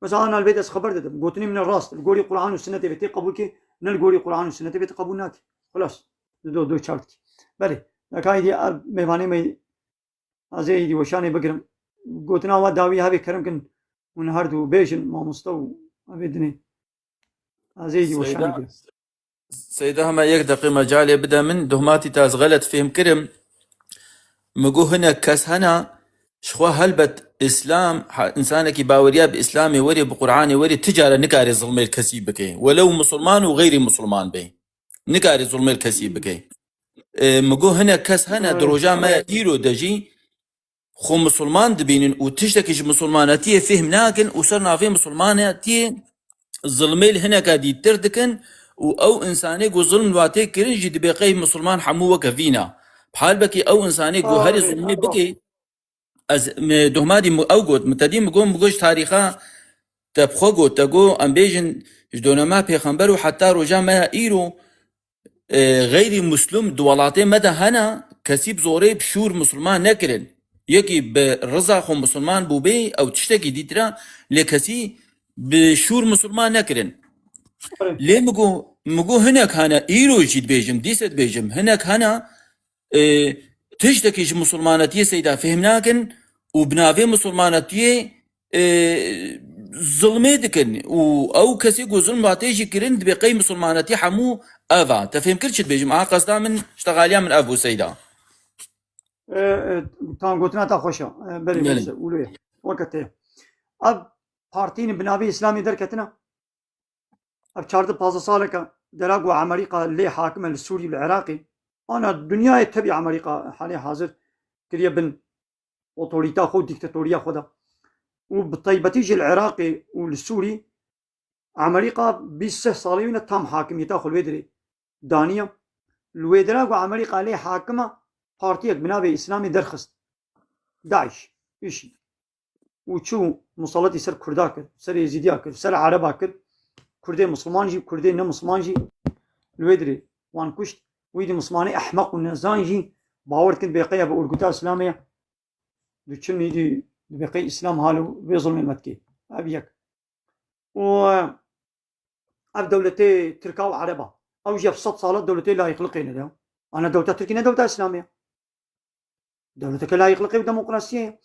Mesela ana li vê de ez xeber didim. Gotinê min e rast. Li gorî Quran û Sinetê vê tê qebûl kê, ne li gorî Quran û Sinetê vê tê qebûl nakê. Xilas. Di do, do çar dikî. Belê. Neka êdî ev mêvanê me Ez ê êdî weşanê bigirim. Gotina we dawî hevê kerem kin hûn her du bêjin, mamoste û evê dinê. Ez ê êdî weşanê Seyda, girim. Seyda, hema yek deqê mecalê bide min, dohmatî te ez xelet fêm kirim. Min got hinek kes hene, ji xwe helbet Îslam, ha, însanekî baweriya bi Îslamê werê, bi Qur'anê werê, ti care nikare zilmê li kesî bike. Welew musulman û xeyrî musulman be. Nikarî zulmê li kesî bike. E, min got hinek kes hene di roja me ya îro de jî xwe musulman dibînin û tiştekî ji musulmanetiyê fêhm nakin û ser navê musulmanetiyê zilmê li hineka dîtir dikin û ew însanê ku zilm li wa tê kirin jî dibê qey musulman hemû weke vîna. Bi halbekî ew însanê ku herî zulmê bike, Ez, me, dohmadî mi, ew got, min te dî min got, min got ji tarîxa te bi xwe got, te got, em bêjin ji donema pêxember û heta roja me ya îro, e, xeyrî muslum di welatê me de hene, kesî bi zorê bi şûr musulman nekirin. Yekî bi riza xwe musulman bûbê, ew tiştekî dîtir e, lê kesî bi şûr musulman nekirin. Lê min got, min got hinek hene, îro jî dibêjim, dîse dibêjim, hinek hene, e, tiştekî ji musulmanetiyê seyda fêhm nakin û bi navê musulmanetiyê, e, zilmê dikin û ew kesê ku zilm vatê jî kirin dibê qey musulmanetî hemû ev a. Te fêhm kir çi dibêjim? Aha qesda min, ji texaliya min ev bû seyda. E, e, tam gotina te xweş e. E, belê, belê, belê. Wilo ye. Weke te ye. Ev partîyên bi navê Îslamê derketine. Ev çardeh pazdeh saleke dera ku Amerîka lê hakim e li Sûrî û li Iraqê. Ana dinyayê tevî Amerîka halê hazir kiriye bin otorîta xwe û dîktatoriya xwe de. û bi taybetî jî li Iraqê û li Sûrî Amerîka bîst sih salî wîne tam hakimiyeta xwe li wê dirê daniye. Li wê dira ku Amerîka lê hakim e, partiyek bi navê Îslamê derxist. DAIŞ, îşî. Û çû musaletî ser Kurda kir, ser Êzîdiya kir, ser Ereba kir. Kurdê Misliman jî, Kurdê ne Misliman jî li wê dirê wan kuşt. Wî dî Mislimanê ehmeq û nezan jî bawer dikin bêqeya bi urguta Îslamê ye. Diçin îdî dibê qey Îslam halo vê zulmê me dikê. Ev yek. Û ev dewletê Tirka û Ereba. Ew jî ev sed sala dewletê layîqliqê ne de. Ana dewleta Tirkî ne dewleta Îslamê ye. Dewleteke layîqliqê û demokrasiyê ye.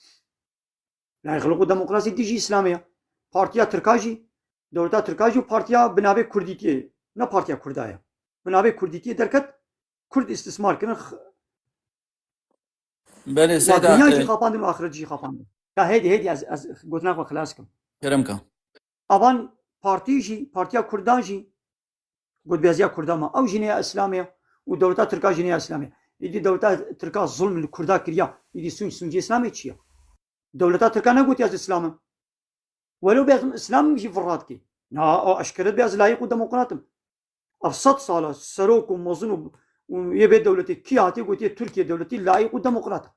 Layîqliq û demokrasî dijî Îslamê ye. Partiya Tirka jî, dewleta Tirka jî û partiya bi navê Kurdîtiyê, ne partiya Kurda ye. Bi navê Kurdîtiyê derket, Kurd îstismar kirin. Belê, Seyda, dinya jî e, xapandin û axiret jî xapandin. Ya hêdî, hêdî ez, ez gotina xwe xilas kim. Kerem ka. Avan partî jî, partiya Kurdan jî, gotbeziya Kurdan ma. Ew jî ne ya Îslamê ye û dewleta Tirka jî ne ya Îslamê ye. Îdî dewleta Tirka zulm li Kurda kiriya. Îdî sûnc, sûncê Îslamê çi ye? Dewleta Tirka negotiya ez Îslam im. Welo bê ez Îslam jî virrat kê. Na, o eşkere bê ez layîq û demokrat im. Ev sed sala serok û mezin û, û yê vê dewletê kî hatiye gotiye Tirkiye dewletî layîq û demokrat e.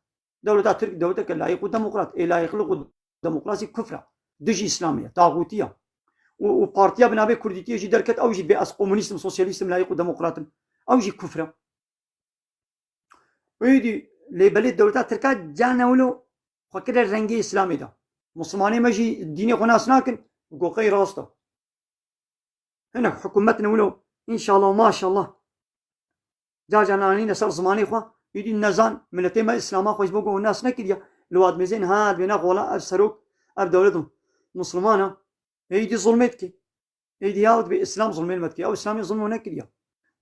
Dewleta Tirk dewleteke layîq û demokrat. Ê layîqliq û demokrasî kufr e. Dijî Îslamê ye, taxûtî ye. Û, û partiya bi navê Kurdîtiyê jî derket, ew jî bê ez komunîst im, sosyalîst im, layîq û demokrat im. Ew jî kufr e. Êdî lê belê dewleta Tirka cane wilo xwe kire rengê Îslamê de. Mislimanê me jî dînê xwe nas nakin, goqey rast e. Hinek hikûmet ne wilo, înşallah, maşallah. Car car anîne ser zimanê xwe, êdî nezan, miletê me Îslama xwe ji bo ku nas nekiriye. Li wat mêzên ha, dibêne xwe wela ev serok, ev dewlet Misliman e. Êdî zulmê dike. Êdî ya dibê Îslam zulmê me dike. Ew Îslamê zulm nekiriye.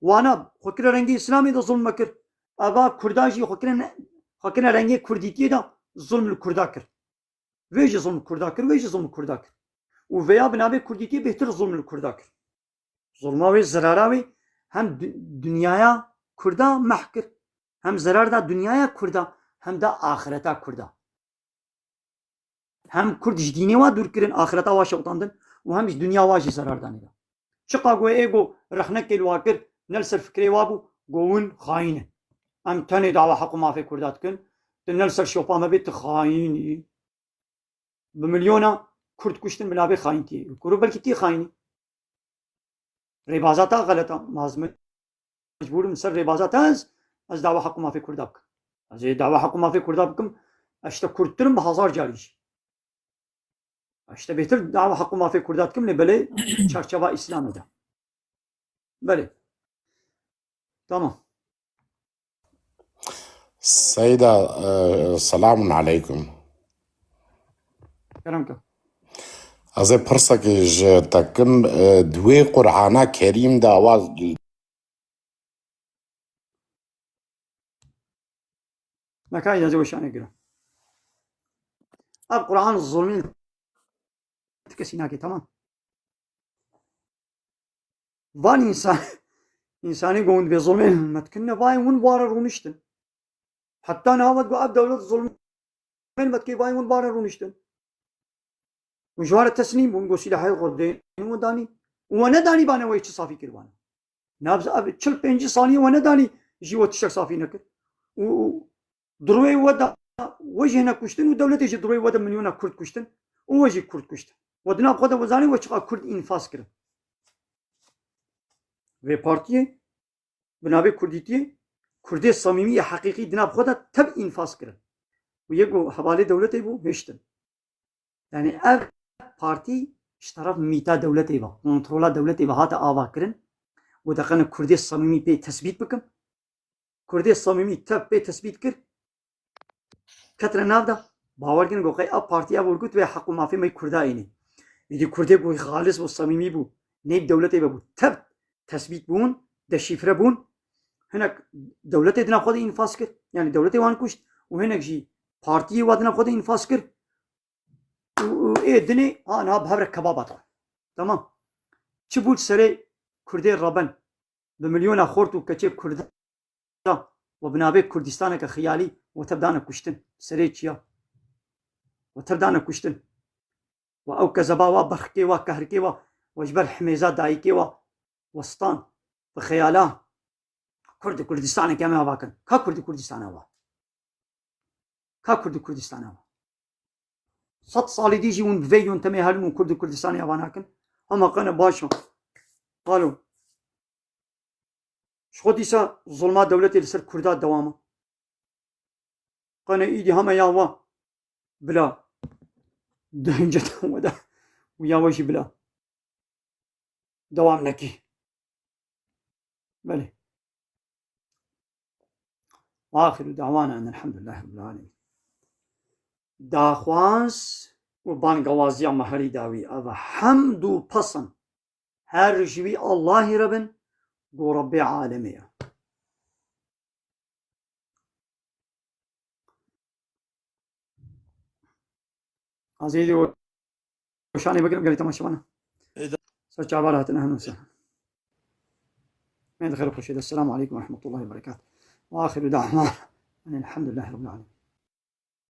Wana xwe kire rengê Îslamê de zulm me kir. Eva Kurda jî xwe kire ne-, xwe kire rengê Kurdîtiyê de zulm li Kurda kir. Vê jî zulm Kurda kir, vê jî zulm Kurda kir. Û vêya bi navê Kurdîtiyê bêhtir zulm li Kurda kir. Zulma wê, zerara wê hem du-, dinyaya Kurda meh kir, hem zerar da dinyaya Kurda, hem da axireta Kurda. Hem Kurd ji dînê wa dûr kirin, axireta wa şewitandin û hem ji dinya wa jî zerar danê da. Çiqa ku ê ku rexnekê li wa kir, ne li ser fikrê wa bû, ku hûn xayîn in. Em tenê dawa heq û mafê Kurda dikin, tu ne li ser şopa me bê, tu xayîn î. Bi milyona Kurd kuştin bi navê xayîntiyê. Kuro belkî tî xayînî. Rêbaza te xelet e. Ma ez mecbûr im ser rêbaza te ez, ez dawa heq û mafê Kurda bikim. Ez ê dawa heq û mafê Kurda bikim, ez ji te Kurdtir im bi hezar carî jî. Ez ji te bêhtir dawa heq û mafê Kurda dikim, lê belê çarçeva Îslamê de. Belê. Tamam. Seyda, e, selamun aleykum. Kerem ke. Ez ê pirsekê ji te kim, e, di wê Qur'ana Kerîm de awa Neka îcazê weşanê giran. Ev Qur'an zulmî ti kesî nake, tamam. Van însan, însanê ku hûn dibê zulmê me dikin, ne vayê hûn ware rûniştin. Heta niha ve ku ev dewlet zulmê me dikê, vayê hûn ware rûniştin. Û ji ware teslîm bûn, ku sîlahê xwe dê û danî. Û we nedanî bane we çi safî kir bane. Nabz ev çil pêncî salî we nedanî jî we tiştek safî nekir. Û, û di rûyê we de we jî hinek kuştin û dewletê jî di rûyê we de milyona Kurd kuştin û we jî Kurd kuştin. We di nav xwe de we zanî we çiqa Kurd înfaz kirin. Vê partiyê bi navê Kurdîtiyê, Kurdê samîmî yê heqîqî di nav xwe de tev înfaz kirin. Û yê ku hevalê dewletê bû, hiştin. Yani ev partî ji teref mîta dewletê ve, kontrola dewletê ve hate ava kirin. Û deqene Kurdê samîmî pê tesbît bikim. Kurdê samîmî tev pê tesbît kir. Ketine nav de, bawer kin ku qey ev partî, ev urgut wê heq û mafê me Kurda înê. Îdî Kurdê ku xalis bû, samîmî bû, neyb dewletê ve bû, tev tesbît bûn, deşîfre bûn. Hinek dewletê di nav xwe de înfaz kir. Yani dewletê wan kuşt û hinek jî partiyê wa di nav xwe de înfaz kir. Û, û ê dinê, ha, niha bi hev re kebaba dixwin. Tamam. Çi bû li serê Kurdê reben? Bi milyona xort û keçê Kurda we bi navê Kurdistaneke xiyalî we tev dane kuştin. Serê çiya? We tev dane kuştin. Wa ew kezeba wa, bexkê wa, kehrikê wa, wa ji ber himêza dayikê wa westan, bi xeyala Kurd û Kurdistanê ke em ava kin. Ka Kurd û Kurdistanê wa? Ka Kurd û Kurdistanê wa? Sed salî dî jî hûn bi vê yontemê herin û Kurd û Kurdistanê ava nakin. Hema qene baş e. Alo. Ji xwe dîsa zulma dewletê li ser Kurda dewam e. Qene îdî heme ya wa bila. Dehînce de we de û ya we jî bila. Dewam nekî. Belê. Wa axiru da'wana enel hamdulillahî rabbil alemin. Daxwaz û bangewaziya me herî dawî ev e. Hemd û pesin her ji wî Allahî re bin, ku Rebbê alemê ye. Ez êdî weşanê bigirim, gelî temaşevan. Êdî. Ser çavar hatine henu ser. Mê dixêr xweşê de. Selamu aleykum ve rahmetullahi ve berekatuhu. Ve axiru da'wana enel hamdulillahî rabbil alemin.